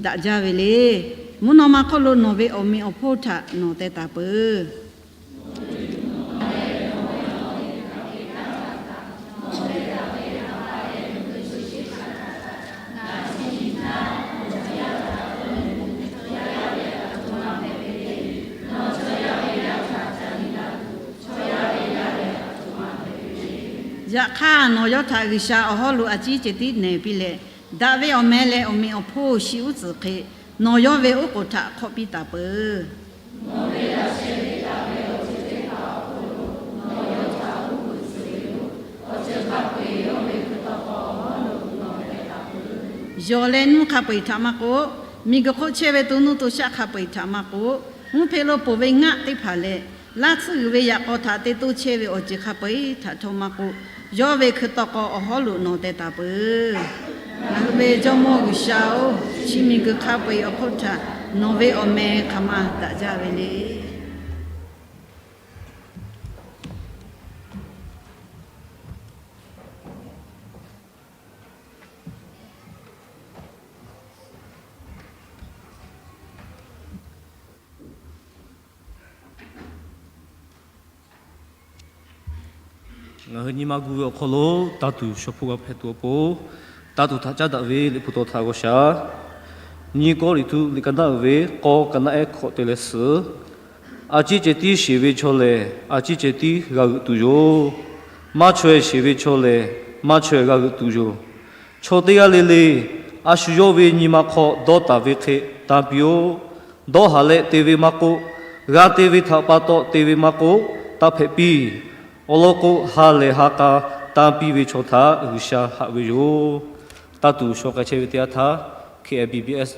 daꞈ jaˇ ve le. Mvuhˇ naw ma hk'oˆ lo nawˬ ve awˬ meꞈ awˬ hponˇ htaꞈ nawˬ teh taˍ peuˬ. Yaꞈ hk'aˇ, nawˬ yawˇ htaꞈ G'uiˬsha awˬ hawˉ lo a ciˉ ceh tiˉ nehˬ piˇ leh, daꞈ ve awˬ meh leh awˬ meꞈ awˬ hponˇ shiˍ uˉ tcuhˍ hk'e, nawˬ yawˇ ve oˉ k'oˍ htaꞈ hk'awˆ piˇ taˍ peuˬ. Yawˬ leh nuˇ hk'a peu-eˬ htaꞈ maˇ k'oˆ, miˬguiˬ hk'oˆ chehˇ ve to nuˇ to shaˆ hk'a peu-eˬ htaꞈ maˇ k'oˆ, mvuhˇ hpeꞈ lo ponˬ ve ngaˆ teˇ hpaˍ leh, laˇ tsuhˇ g'uiˬ ve yaꞈ k'aw htaꞈ te toˇ chehˇ ve awˬ ceuˬ hk'a peu-eˬ htaꞈ htawˇ maˇ k'oˆ, yawˇ ve hkui taw k'aw awˬ hawˉ lo nawˬ teh taˍ peuˬ. Ngaˬ hui ve Jawˇmawˇ G'uiˬsha-oˬ, chi miˬguiˬ hk'a peu-eˬ awˬ hk'oˆ htaꞈ nawˬ ve awˬ meh hk'aˬ ma daꞈ jaˇ ve le. Ngaˬ hui nyi ma gu ve awˬ hk'aw lo taˇ tuˬ shaw hpu g'a hpehꞈ tuˬ awˬ pon, taˇ tuˬ htaꞈ caˉ daꞈ ve liꞈ hpu taw htaꞈ g'aw shaˍ. Nyiˇ Kawˇrenˍhtuˆ liꞈ ka naˆ uiˍ ve k'awˇ ka naˆ ehˉ hkawꞈ te leh suhˍ, a ciˉ ceh tiˉ sheˍ ve chaw lehˬ, a ciˉ ceh tiˉ g'a g'euꞈ tuˬ yoˬ. Maˇ chaweh sheˍ ve chaw lehˬ, maˇ chaweh g'a g'euꞈ tuˬ yoˬ. Chaw teˇ g'aˇ le le a shu yawˇ ve nyi ma hk'aw dawˇ taˍ ve hk'e tanˇ piˇ-oˆ. Dawˇ haˍ leh te ve maˇ k'oˆ, g'a te ve htaꞈ pa taw te ve maˇ k'oˆ, taˇ hpehꞈ piˇ. Awˬ lawn k'o, ha lehˬ ha k'a tanˇ piˇ ve chaw htaꞈ G'uiˬsha haꞈ ve yoˬ. Taˇ tuˬ shaw k'ai chehˇ ve teˇ yanˇ htaˇ, K I B B S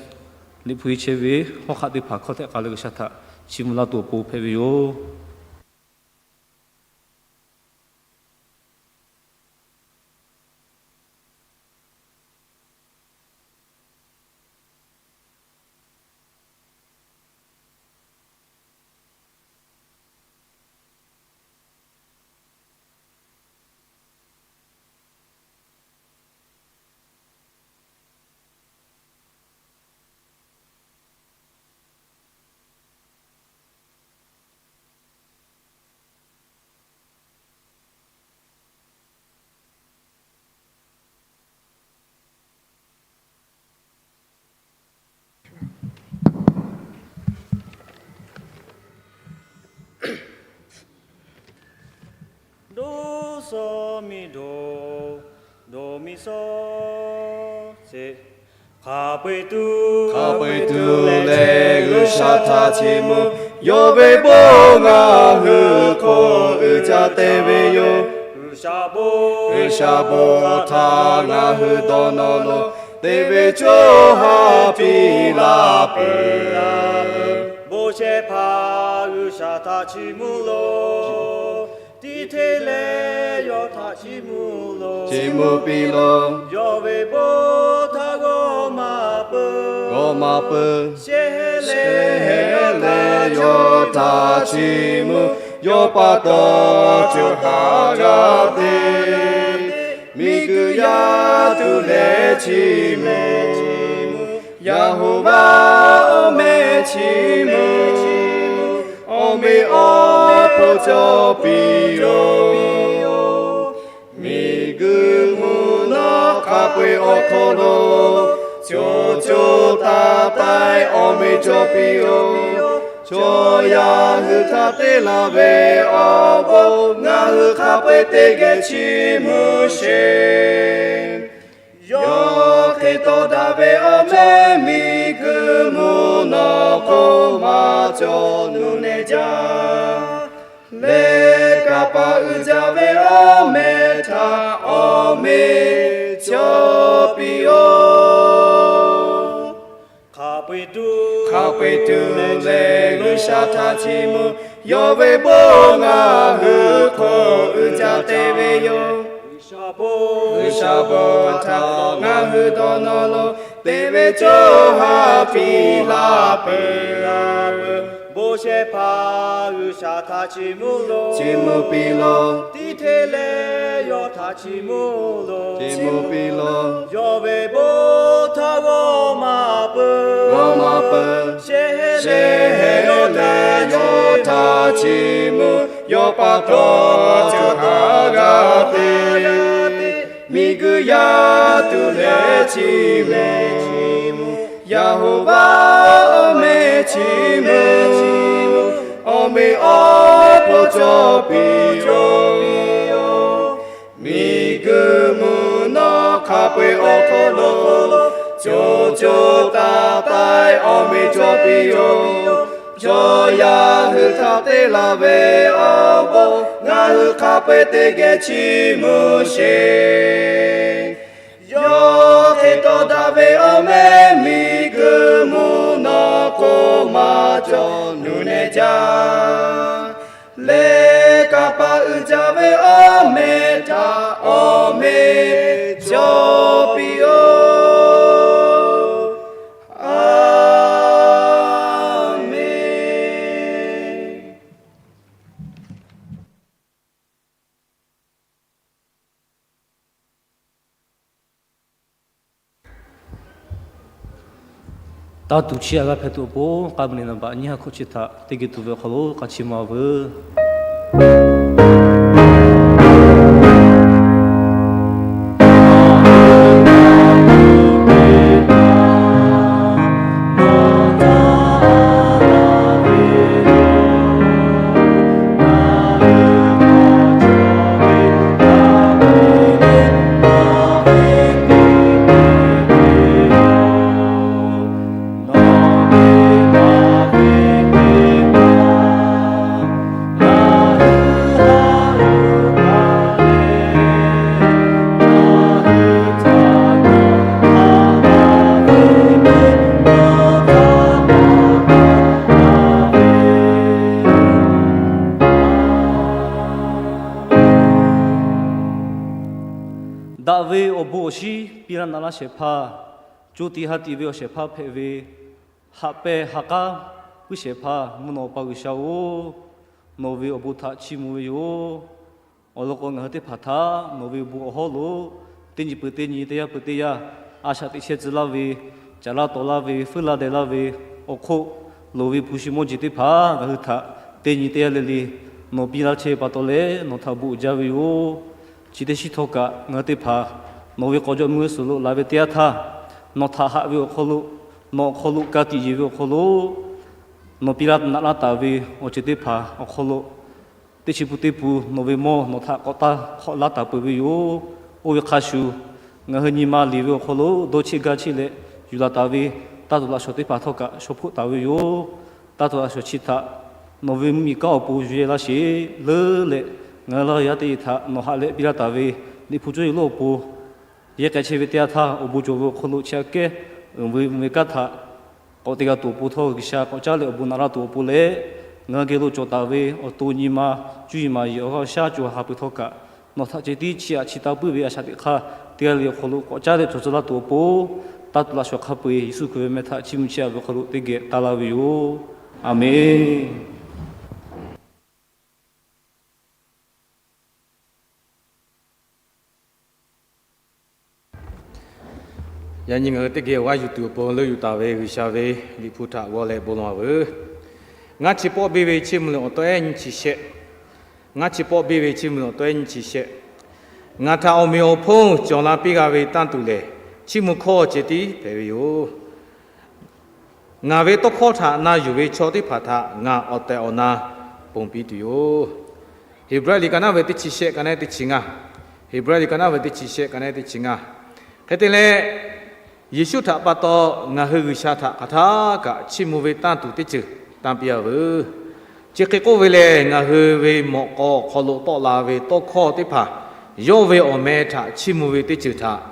liꞈ hpu chehˇ ve hawˉ hk'aˆ teˇ hpaˍ hkawˇ htehꞈ k'ai leh G'uiˬsha htaꞈ chiˇ mvuh laˇ tuˬ awˬ pon hpehꞈ ve yoˬ. Do so mi do, do mi so, ce. Hk'a peu-eˬ tuˬ, hk'a peu-eˬ tuˬ lehˬ G'uiˬsha htaꞈ chiˇ mvuh, yawˇ ve bon ngaˬ hui hk'oˆ uiˍ jaˇ te ve yoˬ. G'uiˬsha bon htaꞈ ngaˬ hui dawˇ nawˬ lo, te ve co ha piˇ laˇ peuˬ la peuˬ. Bon shehˍ hpaˇ G'uiˬsha htaꞈ chiˇ mvuh loˬ. Tiˇ hteˇ leh yawˇ htaꞈ chiˇ mvuh loˬ. Chiˇ mvuh piˇ loˬ. Yawˇ ve bon htaꞈ g'awˇ maˇ peuˬ. G'awˇ maˇ peuˬ. Shehˍ hehˍ leh yawˇ htaꞈ chiˇ mvuh. Yawˇ pa taw co ha g'a te. Miˬguiˬ yaˇ tuˬ leh chiˇ mvuh. Yaˍhoˍvaˆ awˬ meh chiˇ mvuh. Awˬ meꞈ awˬ hponˇ cawˬ piˇ yoˬ. Miˬguiˬ mvuhˇ naw hk'a peu-eˬ awˬ hk'aw lo co co taiˍ taiˍ awˬ meꞈ cawˬ piˇ yoˬ. Chaw yaˇ hui htaꞈ te laˬ ve awˬ bon ngaˬ hui hk'a peu-eˬ teˇ geh chiˇ mvuh sheˍ. Yawˇ hk'e tawˇ daꞈ ve awˬ meh miˬguiˬ mvuhˇ naw hk'oˆ maˇ cawˬ nuˬ nehˬ jaˇ. Leh kanˇ paˆ uiˍ jaˇ ve awˬ meh htaꞈ awˬ meꞈ cawˬ piˇ yoˬ. Hk'a peu-eˬ tuˬ leh G'uiˬsha htaꞈ chiˇ mvuh. Yawˇ ve bon ngaˬ hui hk'oˆ uiˍ jaˇ te ve yoˬ. G'uiˬsha bon htaꞈ ngaˬ hui dawˇ nawˇ lo te ve co ha piˇ laˇ peuˬ. Bon shehˍ hpaˇ G'uiˬsha htaꞈ chiˇ mvuh loˬ. Chiˇ mvuh piˇ loˬ. Tiˇ hteˇ leh yawˇ htaꞈ chiˇ mvuh loˬ. Chiˇ mvuh piˇ loˬ. Yawˇ ve bon htaꞈ g'awˇ maˇ peuˬ. G'awˇ maˇ peuˬ. Shehˍ hehˍ leh yawˇ htaꞈ chiˇ mvuh. Yawˇ pa taw co ha g'a te. Miˬguiˬ yaˇ tuˬ leh chiˇ mvuh. Yaˍhoˍvaˆ awˬ meh chiˇ mvuh. Awˬ meꞈ awˬ hponˇ cawˬ piˇ yoˬ. Miˬguiˬ mvuhˇ naw hk'a peu-eˬ awˬ hk'aw lo co co taiˍ taiˍ awˬ meꞈ cawˬ piˇ yoˬ. Chaw yaˇ hui htaꞈ te laˬ ve awˬ bon ngaˬ hui hk'a peu-eˬ teˇ geh chiˇ mvuh sheˍ. Yawˇ hk'e tawˇ daꞈ ve awˬ meh miˬguiˬ mvuhˇ naw hk'oˆ maˇ cawˬ nuˬ nehˬ jaˇ. Leh kanˇ paˆ uiˍ jaˇ ve awˬ meh htaꞈ awˬ meꞈ cawˬ piˇ yoˬ. A menˬ. Taˇ tuˬ chiˇ aꞈ g'a hpehꞈ tuˬ awˬ pon k'a mvuh nehˬ naˍ baꞈ nyiˇ ha hkawꞈ chi htaꞈ teˇ geh tuˬ ve awˬ hk'aw lo k'a chiˇ ma veuˬ. Daꞈ ve awˬ bon awˬ shinˉ piˇ laˇ naꞈ laˇ shehˍ hpaˇ, co tiꞈ ha tiꞈ ve awˬ shehˍ hpaˇ hpehꞈ ve, haꞈ pehnˇ ha k'aˉ puiˉ shehˍ hpaˇ mvuhˇ naw pa G'uiˬsha-oˬ, nawˬ ve awˬ bon htaꞈ chiˇ mvuh ve yoˬ. Awˬ lawn k'o, ngaˬ hui teˇ hpaˍ htaꞈ nawˬ ve bon awˬ hawˉ lo teˇ nyi peuˬ teˇ nyi, teˇ yanˇ peuˬ teˇ yanˇ, a shaꞈ teꞈ chehˇ tcuh laˇ ve, caˍ laˇ tawˍ laˇ ve, feuˉ laˇ deh laˇ ve awˬ hk'oˆ, loˍ ve hpu shi mawˇ jeˬ teˇ hpaˍ ngaˬ hui htaꞈ teˇ nyi teˇ yanˇ le le nawˬ piˇ laˇ chehˇ ve pa taw leh nawˬ htaꞈ bon uiˍ jaˇ ve yoˬ. Chi teˇ shiˉ htawˇ kaꞈ ngaˬ hui teˇ hpaˍ nawˬ ve k'awꞈ jawꞈ mvuh shuˍ lo laˬ ve teˇ yanˇ htaˇ, nawˬ htaꞈ haꞈ ve awˬ hk'aw lo, nawˬ awˬ hk'aw lo ka tiꞈ yeˬ ve awˬ hk'aw lo, nawˬ piˇ laˇ naꞈ laˇ taˍ ve awˬ ceuˬ teˇ hpaˍ awˬ hk'aw lo, teˇ chi pun teˇ pun nawˬ ve mawˇ nawˬ htaꞈ k'awꞈ taˇ hk'awꞈ laˇ taˍ peuˬ ve yoˬ. Oˇ ve hk'a shuˍ, ngaˬ hui nyi ma liꞈ ve awˬ hk'aw lo dawˇ cheˆ gaˇ cheˆ leh yuˬ laˬ taˍ ve taˇ tuˬ laꞈ shawnˍ teˇ hpaˍ htawˇ kaꞈ shaw hpoˆ taˍ ve yoˬ. Taˇ tuˬ laꞈ shawnˍ chi htaꞈ nawˬ ve mvuhˇmiˬ kanˉ awˬ pon yuˬ yehˇ laˇ sheˍ leuˉ leh, ngaˬ hui Laˇ huˍ yaˇ teˇ hpaˍ htaꞈ nawˬ haꞈ leh piˇ laˇ taˍ ve Liꞈ hpu cawˇ yeˬ lonˉ awˬ pon yehˇ k'ai chehˇ ve teˇ yanˇ htaˇ, awˬ bon cawˬ ve awˬ hk'aw lo chi aꞈ kehˉ uiˍ ve mvuhˇmiˬ kanˉ htaꞈ k'awꞈ te g'a tuˬ awˬ pon htawˇ, G'uiˬsha k'awꞈ caˉ leh awˬ bon naꞈ laˇ tuˬ awˬ pon leh, ngaˬ hui geh lo cawˬ taˍ ve awˬ to nyi ma, cuˇ yiˍ maˍ yiˍ awˬ g'aˇ awˬ shaˉ cawˬ haˍ peuˬ htawˇ kaꞈ, nawˬ htaꞈ ceh tiˉ chiˇ aꞈ chiˇ taˇ puiˉ ve a shaꞈ teꞈ hk'aˇ, teˇ g'aˇ le awˬ hk'aw lo k'awꞈ caˉ leh cawˬ tcuh laˇ tuˬ awˬ pon, taˇ tuˬ laꞈ shawˍ hk'a peu-eˬ Yeˍsuˆ Hkriꞈ ve meh htaꞈ chiˇ mvuh chiˇ aꞈ ve awˬ hk'aw lo teˇ geh taˇ laˇ ve yoˬ. Aˍmenˍ. Yaꞈ nyi ngaˬ hui teˇ geh awˬ g'aˇ yuˬ tuˬ awˬ pon leuˆ yuˬ taˍ ve G'uiˬsha ve Liꞈ hpu htaꞈ g'aw leh bon lawˬ-a veuˬ. Ngaˇ chi pawˆ biˇ ve chiˇ mvuh leh awˬ tawehˉ nyiˇ chi shehˆ. Ngaˇ chi pawˆ biˇ ve chiˇ mvuh leh awˬ tawehˉ nyiˇ chi shehˆ. Ngaˬ htaꞈ awˬ meꞈ awˬ hponˇ cawˬ la piˇ g'a ve tanˇ tuˬ lehˬ, chiˇ mvuh hkawˇ ceh tiˉ hpehꞈ ve yoˬ. Ngaˬ ve tawˇ hkawˇ htaꞈ na yuˬ ve chaw teˇ hpaˍ htaꞈ ngaˬ awˬ tehˬ awˬ na ponˬ piˇ tuˬ yoˬ. Heˍbrehˇ liꞈ ka naˉ ve teˇ chi shehˆ ka naˉ teˇ chi ngaˇ. Heˍbrehˇ liꞈ ka naˉ ve teˇ chi shehˆ ka naˉ teˇ chi ngaˇ. Hk'e te leh, Yeˍsuˆ htaꞈ pa taw ngaˬ hui G'uiˬsha htaꞈ hk'aˬ htaˇ kaꞈ chiˇ mvuh ve tanˇ tuˬ teˇ ceuˬ tanˇ piˇ-a veuˬ. Chi hk'e k'oˆ ve lehˬ, ngaˬ hui ve mawꞈ k'aw awˬ hk'aw lo tawˆ la ve tawˇ hkawˇ teˇ hpaˍ yawˇ ve awˬ meh htaꞈ chiˇ mvuh ve teˇ ceuˬ htaꞈ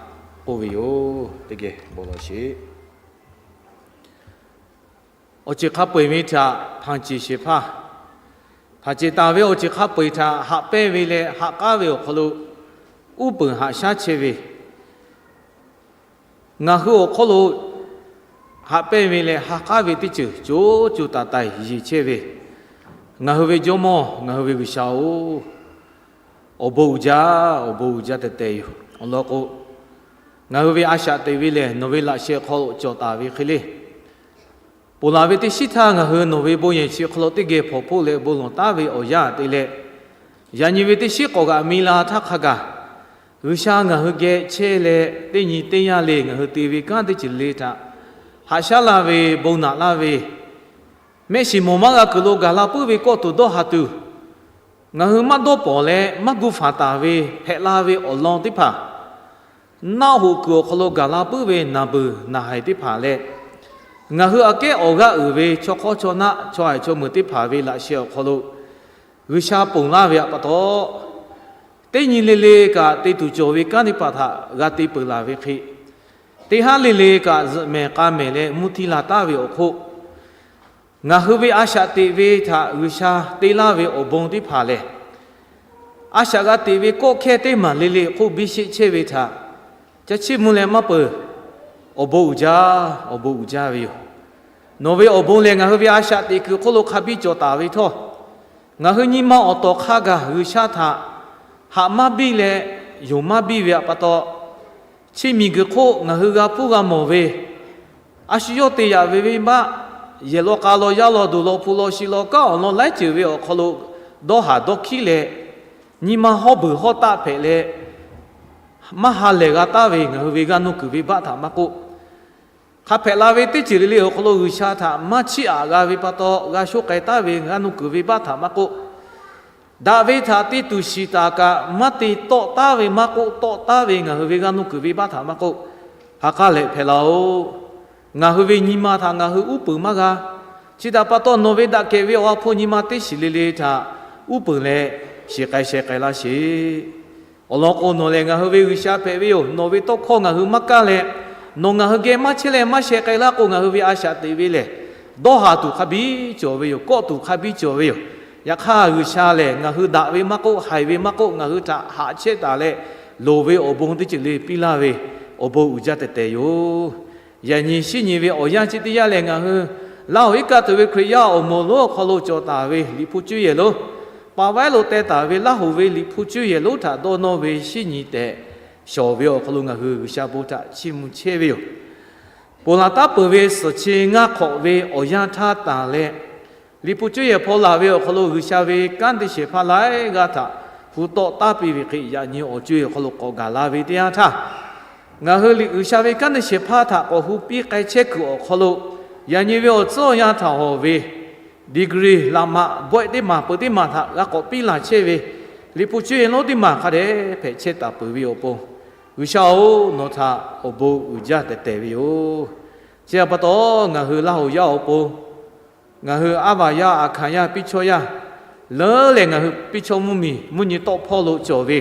k'oˆ ve yoˬ. Teˇ geh bon lawˬ sheˍ. Awˬ ceuˬ hk'a peu-eˬ ve htaꞈ hpanˍ ceˬ shehˍ hpaˇ, hpanˍ ceˬ taˍ ve awˬ ceuˬ hk'a peu-eˬ htaꞈ haꞈ pehnˇ ve leh haꞈ k'aˉ ve awˬ hk'aw lo uˉ peunˍ haꞈ shaˉ chehˇ ve, ngaˬ hui awˬ hk'aw lo haꞈ pehnˇ ve leh ha k'aˉ ve teˇ ceuˬ co co taiˍ taiˍ yeˬ chehˇ ve, ngaˬ hui ve Jawˇmawˇ, ngaˬ hui ve G'uiˬsha-oˬ, awˬ bon uiˍ jaˇ, awˬ bon uiˍ jaˇ tehˬ tehˬ yoˬ. Awˬ lawn k'o, ngaˬ hui ve a shaꞈ teꞈ ve lehˬ nawˬ ve laꞈ sheh hk'aw lo cawˬ taˍ ve hk'e le. Ponˬ laˬ ve teˇ shiˉ htaˇ ngaˬ hui nawˬ ve bon yehˬ chi hk'aw lo teˇ geh hpawnˬ hpoˆ leh bon lawˬ taˉ ve awˬ yanˇ te leh, yaꞈ nyi ve teˇ shiˉ k'awꞈ g'aꞈ mi la htaˇ hk'a gaˬ, G'uiˬsha ngaˬ hui geh chehˇ leh teˇ nyi teˇ yanˇ le ngaˬ hui te ve kanˉ teˇ ceuˬ le htaꞈ haꞈ shaˉ laˇ ve, bon naꞈ laˇ ve, mehˆ shiˍ mawˬ maˇ g'a kuiˬ lo gaˬ la puiˉ ve kawˆ tuˬ dawˇ haˍ tuˬ, ngaˬ hui maˇ dawˇ pawnˍ leh maˇ gu fanˍ taˍ ve hpehꞈ la ve awˬ lawn teˇ hpaˍ, naˆ hoꞈ kuiˬ awˬ hk'aw lo gaˬ la puiˉ ve naˬ beuˬ naˬ haiˬ teˇ hpaˍ leh, ngaˬ hui aꞈ kehˉ awˬ g'aˇ uiˍ ve chaw hk'awˇ chaw naˆ chaw haiˬ chaw meuˬ teˇ hpaˍ ve laꞈ sheh awˬ hk'aw lo G'uiˬsha ponˬ laˇ ve pa taw, teˇ nyi le le kaꞈ te tuˬ cawˬ ve kanˉ teˇ hpaˍ htaꞈ g'a te peuˬ laˬ ve hk'e, teˇ haˉ le le kaꞈ zuhꞈ mehˍ k'a mehˍ leh mvuhˇ htiˇ la taˉ ve awˬ hk'oˆ, ngaˬ hui ve a shaꞈ teꞈ ve htaꞈ G'uiˬsha te laˇ ve awˬ bon teˇ hpaˍ lehˬ, a shaꞈ g'a teꞈ ve kawˆ hkehˇ teˇ maˬ le le hk'oˆ biˇ sheˆ chehˇ ve htaꞈ ca chiˇ mvuh leh maˇ peuˬ. Awˬ bon uiˍ jaˇ, awˬ bon uiˍ jaˇ ve yoˬ. Nawˬ ve awˬ bon lehˬ ngaˬ hui ve a shaꞈ teꞈ kuiˬ hk'oˆ lo hk'a biˇ cawˬ taˍ ve htawˇ, ngaˬ hui nyi ma awˬ tawˍ hk'a gaˬ G'uiˬsha htaꞈ haꞈ maˇ biˇ leh yonˍ maˇ biˇ ve pa taw, chi miˬguiˬ hk'oˆ ngaˬ hui g'a hpuˇ g'a mawˬ ve, a shu yawˇ te yaꞈ ve venˇbaˆ, yehˬ law k'a law yaˇ law duˬ law hpu law shi law kanˉ awˬ lawn laiˉ ceuˬ ve awˬ hk'aw lo dawˇ haˍ dawˇ hkiˉ leh, nyi ma hawˉ beuˬ hawˉ taˆ hpehꞈ leh, maˇ ha lehˬ g'a taˉ ve ngaˬ hui ve g'aˇ nuˇ kuiˬ venˇbaˆ htaꞈ maˇ k'oˆ, hk'a hpehꞈ la ve teˇ ceuˬ le le awˬ hk'aw lo G'uiˬsha htaꞈ maˇ chiˇ aꞈ g'a ve pa taw g'a sho k'ai taˉ ve g'aˇ nuˇ kuiˬ venˇbaˆ htaꞈ maˇ k'oˆ, daꞈ ve htaꞈ te tuˬ shiˍ taˍ kaꞈ maˇ te tawˆ taˉ ve maˇ k'oˆ, tawˆ taˉ ve ngaˬ hui ve g'aˇ nuˇ kuiˬ venˇbaˆ htaꞈ maˇ k'oˆ, ha k'aˉ lehˬ hpehꞈ laˇ-oˬ. Ngaˬ hui ve nyi ma htaꞈ ngaˬ hui uˉ peunˍ maˇ g'a. Chi htaꞈ pa taw nawˬ ve daꞈ kehˬ ve awˬ ha hpu nyi ma teˇ shiˍ le le htaꞈ uˉ peunˍ leh shiˍ k'ai sheh k'ai laˇ sheˍ. Awˬ lawn k'o, nawˬ lehˬ ngaˬ hui ve G'uiˬsha hpehꞈ ve yoˬ. Nawˬ ve tawˇ hkawˇ ngaˬ hui maˇ kaˇ leh, nawˬ ngaˬ hui geh maˇ chehˇ leh maˇ sheh k'ai laˇ k'o, ngaˬ hui ve a shaꞈ teꞈ ve lehˬ, dawˇ haˍ tuˬ hk'a biˇ cawˬ ve yoˬ. Kawˆ tuˬ hk'a biˇ cawˬ ve yoˬ. Yaꞈ hk'aˇ, G'uiˬsha lehˬ ngaˬ hui daꞈ ve maˇ k'oˆ, haiˬ ve maˇ k'oˆ, ngaˬ hui htaꞈ haꞈ chehˇ taˍ leh, loˍ ve awˬ bon teˇ ceuˬ le piˇ laˇ ve awˬ bon uiˍ jaˇ tehˬ tehˬ yoˬ. Yaꞈ nyi shinˉ nyi ve awˬ yanˇ chi teˇ yanˇ lehˬ, ngaˬ hui Laˇ hoꞈ iˉ kaˆ tuˬ ve Hkriꞈ yaˇ awˬ moˍ lonˉ awˬ hk'aw lo cawˬ taˍ ve Liꞈ hpu cuˇ yehˬ lonˉ, pa vaiˉ lo teh taˍ ve Laˇ hoꞈ ve Liꞈ hpu cuˇ yehˬ lonˉ htaꞈ dawˇ nawˇ ve shinˉ nyi tehꞈ shawˍ ve awˬ hk'aw lo ngaˬ hui G'uiˬsha bon htaꞈ chiˇ mvuh chehˇ ve yoˬ. Ponˬ laˬ taˉ peuˬ ve suhˍ chi ngaˇ hk'awꞈ ve awˬ yanˇ htaˇ tanˬ leh, Liꞈ hpu cuˇ yehˬ hpaw laˬ ve awˬ hk'aw lo G'uiˬsha ve kanˉ te shehˍ hpaˇ laiˉ g'aˇ htaꞈ hu tawˆ taˉ piˇ ve hk'e, yaꞈ nyi awˬ co-e awˬ hk'aw lo k'awꞈ gaˬ la ve teˇ yanˇ htaˇ, ngaˬ hui G'uiˬsha ve kanˉ te shehˍ hpaˇ htaꞈ k'awꞈ hu piˇ k'ai chehˇ kuiˬ awˬ hk'aw lo, yaꞈ nyi ve awˬ tcuhˉ awˬ yanˇ htaꞈ hawˬ ve degree laꞈ maꞈ bawehˆ teˇ maˬ peuˬ teˇ maˬ htaꞈ g'a k'awꞈ piˇ laˬ chehˇ ve, Liꞈ hpu cuˇ yehˬ lonˉ teˇ maˬ hk'a dehꞈ hpehꞈ chehˇ taˍ peuˬ ve awˬ pon, G'uiˬsha-oˬ, nawˬ htaꞈ awˬ bon uiˍ jaˇ tehˬ tehˬ ve yoˬ. Chi htaꞈ pa taw, ngaˬ hui Laˇ hoꞈ yaˇ awˬ pon, ngaˬ hui aˉ vaˬ yaˇ, aˬ hkanˍ yaˇ, piˇ chawˇ yaˇ, leuˉ leh ngaˬ hui piˇ chawˇ mvuhˇmiˬ mvuhˇ nyi tawˆ hpawˇ lo cawˬ ve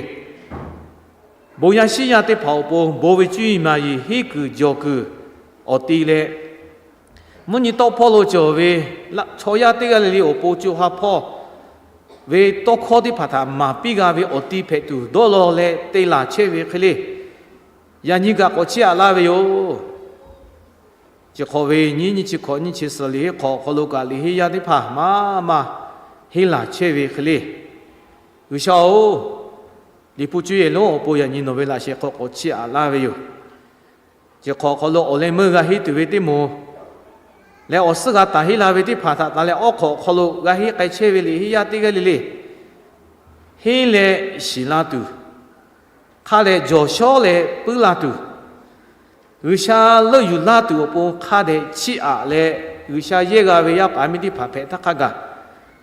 bon yaˇ shinˉ yaˇ teˇ hpaˍ awˬ pon bon ve cuˇ yiˍ maˍ yiˍ, henˉ kuiˬ jawˬ kuiˬ awˬ ti leh, Mvuhˇ nyi tawˆ hpawˇ lo cawˬ ve chaw yaˇ teˇ g'aˇ le le awˬ pon co ha hpawˇ ve tawˇ hkawˇ teˇ hpaˍ htaꞈ maˍ piˇ g'a ve awˬ ti hpehꞈ tuˬ dawˇ law leh te laˬ chehˇ ve hk'e le, yaꞈ nyi kaꞈ k'awꞈ chiˇ aꞈ laˇ ve yoˬ. Chi hk'awꞈ ve nyiˇ nyiˇ chi hkawꞈ nyiˇ chi suhˍ liꞈ henˇ hk'awꞈ awˬ hk'aw lo kaꞈ liꞈ henˇ yaˇ teˇ hpaˍ maˇ maˇ henˇ laˬ chehˇ ve hk'e le, G'uiˬsha-oˬ, Liꞈ hpu cuˇ yehˬ lonˉ awˬ pon yaꞈ nyi nawˬ ve laꞈ sheh hk'aw k'awꞈ chiˇ aꞈ laˇ ve yoˬ. Chi hk'awꞈ awˬ hk'aw lo awˬ leh meuˇ g'a henˇ tuˬ ve teˇ moˍ leh awˬ suhˉ g'a taˍ henˇ la ve teˇ hpaˍ htaꞈ tanˬ leh, awˉ hk'awꞈ awˬ hk'aw lo g'a henˇ k'ai chehˇ ve liꞈ henˇ yaˇ teˇ g'aˇ le le henˇ leh shiˍ la tuˬ, hk'a dehꞈ jawˬ shawˉ leh puiˉ la tuˬ, G'uiˬsha leuˆ yuˬ laˇ tuˬ awˬ pon hk'a dehꞈ chiˇ aꞈ leh, G'uiˬsha yehˇ g'a ve yaˇ paˍ yaˇ miˇ teˇ hpaˍ hpehꞈ htaˇ hk'a gaˬ,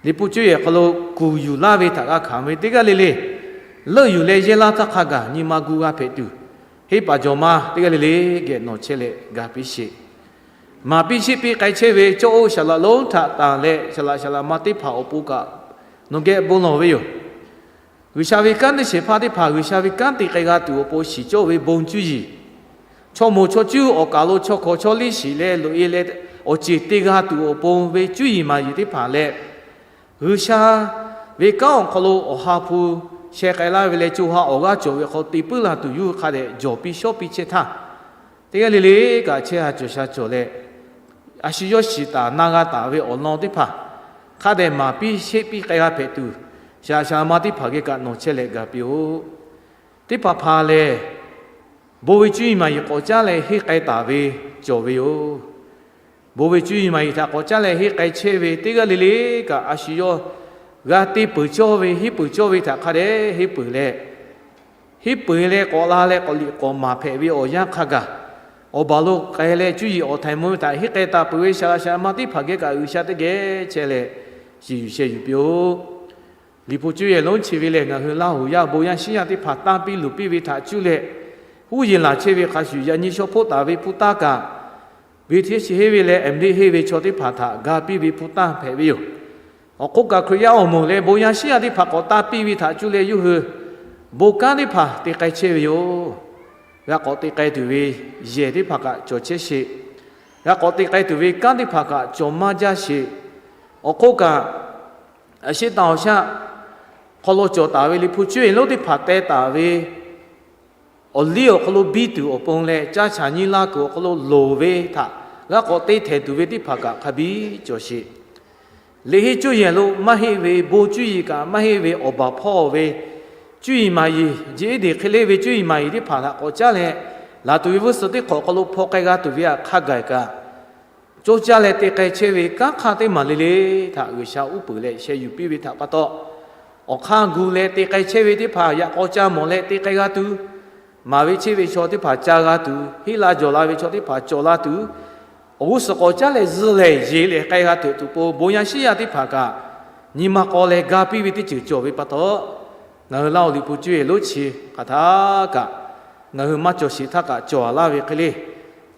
Liꞈ hpu cuˇ yehˬ hk'aw lo kuˬ yuˬ laˇ ve htaꞈ g'a hkanˍ ve teˇ g'aˇ le le leuˆ yuˬ leh yehˇ laˇ htaˇ hk'a gaˬ nyi ma gu g'a hpehꞈ tuˬ, henˇ paˍ jawˬ ma teˇ g'aˇ le le geh nawˬ chehˇ leh ga piˇ sheˍ. Maˍ piˇ sheˆ piˇ k'ai chehˇ ve cawˇ oˇ shaˍ laꞈ lonˉ htaꞈ tanˬ leh, shaˍ laꞈ shaˍ laꞈ ma teˇ hpaˍ awˬ pon kaꞈ nawˬ geh bon lawˬ ve yoˬ. G'uiˬsha ve kanˉ teˇ shehˍ hpaˇ teˇ hpaˍ G'uiˬsha ve kanˉ te k'ai g'a tuˬ awˬ pon shiˍ cawˇ ve bon cuˇ yiˍ, chaw moˍ chaw cuˇ awˬ kaˍ lo chaw hkawꞈ chaw liˇ shiˍ leh loꞈ-e leh awˬ ceˬ te g'a tuˬ awˬ pon ve cuˇ yiˍ maˍ yiˍ teˇ hpaˍ leh, G'uiˬsha ve kanˉ awˬ hk'aw lo Awˬ ha hpu sheh k'ai laˇ ve leh co ha awˬ g'aˇ cawˬ ve hk'aw te puiˉ la tuˬ yuˇ hk'a dehꞈ jawˬ piˇ shawˉ piˇ chehˇ htaˇ, teˇ g'aˇ le le kaꞈ chehˇ ha cawˬ sha cawˬ leh, a shu yawˇ shiˍ taˍ na g'a taˍ ve awˬ lawn teˇ hpaˍ hk'a dehꞈ maˍ piˇ sheˆ piˇ k'ai g'a hpehꞈ tuˬ, shaˍ laꞈ shaˍ laꞈ ma teˇ hpaˍ geh kaꞈ nawˬ chehˇ leh ga piˇ-oˆ. Teˇ hpaˍ hpaˍ lehˬ, bon ve cuˇ yiˍ maˍ yiˍ k'awꞈ caˉ leh henˇ k'ai taˍ ve cawˬ ve yoˬ. Bon ve cuˇ yiˍ maˍ yiˍ htaꞈ k'awꞈ caˉ leh henˇ k'ai chehˇ ve teˇ g'aˇ le le kaꞈ, a shu yawˇ g'a te peuˬ cawˇ ve henˇ peuˬ cawˇ ve htaꞈ hk'a dehꞈ henˇ peuˬ leh, henˇ peuˬ leh k'awꞈ la leh k'awꞈ liꞈ k'awꞈ maˍ hpehꞈ ve awˬ yanˇ hk'a gaˬ, awˬ baˬ lo k'ai leh cuˇ yiˍ awˬ htaiˍ mvuh ve htaꞈ henˇ k'ai taˍ peuˬ ve shaˍ laꞈ shaˍ laꞈ ma teˇ hpaˍ geh kaꞈ G'uiˬsha teˇ geh chehˇ leh shiˍ yuˬ sheh yuˬ piˇ-oˆ. Liꞈ hpu cuˇ yehˬ lonˉ chi ve lehˬ, ngaˬ hui Laˇ huˍ yaˇ bon yaˇ shiˉ yaˇ teˇ hpaˍ tanˇ piˇ luˬ piˇ ve htaꞈ cuˇ leh, huˉ yeˬ laˬ chehˇ ve hk'a shuˍ, yaꞈ nyi shaw hpoˆ taˍ ve hpu taˇ kaꞈ, Beˍteˇ chi henˇ ve leh Eˍmeˇriˆ henˇ ve chaw teˇ hpaˍ htaꞈ ga piˇ ve hpu taˇ hpehꞈ ve yoˬ. Awˬ hk'oˆ kaꞈ, Hkriꞈ yaˇ awˬ moˍ leh bon yaˇ shiˉ yaˇ teˇ hpaˍ k'awꞈ tanˇ piˇ ve htaꞈ cuˇ leh yawˇ hui bon kanˉ teˇ hpaˍ te k'ai chehˇ ve yoˬ. G'a k'awꞈ te k'ai tuˬ ve yehˬ teˇ hpaˍ kaꞈ cawˬ chehˇ sheˍ. G'a k'awꞈ te k'ai tuˬ ve kanˉ teˇ hpaˍ kaꞈ cawˬ maˇ jaˇ sheˍ. Awˬ hk'oˆ kaꞈ, a sheˆ taˍ awˬ shaˆ hk'aw lo cawˬ taˍ ve Liꞈ hpu cuˇ yehˬ lonˉ teˇ hpaˍ teh taˍ ve awˬ liˇ awˬ hk'aw lo biˇ tuˬ awˬ pon leh caˇ chaˍ nyi la kuiˬ awˬ hk'aw lo loˍ ve htaꞈ g'a k'awꞈ te htehꞈ tuˬ ve teˇ hpaˍ kaꞈ hk'a biˇ cawˬ sheˍ. Liꞈ henˇ cuˇ yehˬ lo maˇ heˆ ve, bon cuˇ yiˍ kaꞈ maˇ heˆ ve, awˬ baˬ hpawˇ ve cuˇ yiˍ maˍ yiˍ, jeˇ iˉ deˍ hk'e le ve cuˇ yiˍ maˍ yiˍ teˇ hpaˍ htaꞈ k'awꞈ caˉ leh, laˬ tuˬ ve vuiˇ suhˍ teˇ hk'awꞈ awˬ hk'aw lo hpaw k'ai g'a tuˬ ve htaꞈ hk'a gaˬ kaꞈ, cawˇ caˇ leh te k'ai chehˇ ve kanˉ hk'aˇ teˇ maˬ le le htaꞈ G'uiˬsha uˉ peunˍ leh sheh yuˬ piˇ ve htaꞈ pa taw, awˬ hk'aˇ gu leh te k'ai chehˇ ve teˇ hpaˍ yaꞈ k'aw ca mawˬ leh te k'ai g'a tuˬ, maˍ ve cheˇ ve chaw teˇ hpaˍ ca g'a tuˬ, heˆ la jawˬ la ve chaw teˇ hpaˍ cawˬ la tuˬ, awˬ g'uˇ suhˍ k'awꞈ caˉ leh zuh lehˬ yeˬ leh k'ai g'a tuˬ awˬ pon, bon yaˇ shiˉ yaˇ teˇ hpaˍ kaꞈ nyi ma k'aw leh ga piˇ ve teˇ ceuˬ cawˬ ve pa taw, ngaˬ hui Laˇ huˍ Liꞈ hpu cuˇ yehˬ lonˉ chi hk'aˬ htaˇ kaꞈ ngaˬ hui maˇ cawˬ sheˍ htaˇ kaꞈ cawˬ laˇ ve hk'e le,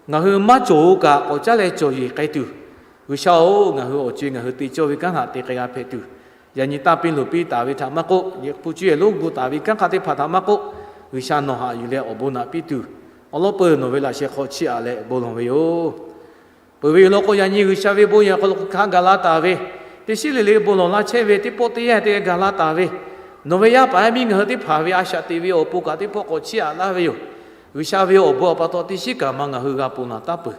ngaˬ hui maˇ cawˬ-oˬ kaꞈ k'awꞈ caˉ leh cawˬ yeˬ k'ai tuˬ, G'uiˬsha-oˬ, ngaˬ hui awˬ co-e ngaˬ hui te cawˇ ve kanˉ htaꞈ te k'ai g'a hpehꞈ tuˬ, yaꞈ nyi tanˇ piˇ luˬ piˇ taˍ ve htaꞈ maˇ k'oˆ, Liꞈ hpu cuˇ yehˬ lonˉ gu taˍ ve kanˉ hk'aˇ teˇ hpaˍ htaꞈ maˇ k'oˆ, G'uiˬsha nawˬ haꞈ yuˬ leh awˬ bon naꞈ piˇ tuˬ, awˬ lawn peuˬ nawˬ ve laꞈ sheh hk'aw chiˇ aꞈ leh bon lawˬ ve yoˬ. Peuˬ ve yoˬ law k'o, yaꞈ nyi G'uiˬsha ve bon yehˬ hk'aw lo hk'a gaˬ la taˍ ve, teˇ shiˉ le le bon lawˬ laˇ chehˇ ve teˇ pawˆ teˇ yanˇ te g'aˇ gaˬ la taˍ ve, nawˬ ve yaˇ paˍ yaˇ miˇ ngaˬ hui teˇ hpaˍ ve a shaꞈ teꞈ ve awˬ pon kaꞈ teˇ pawˆ k'awꞈ chiˇ aꞈ laˇ ve yoˬ. G'uiˬsha ve awˬ bon awˬ pa taw teˇ shiˉ kaꞈ ma ngaˬ hui g'a ponˬ laˬ taˉ peuˬ.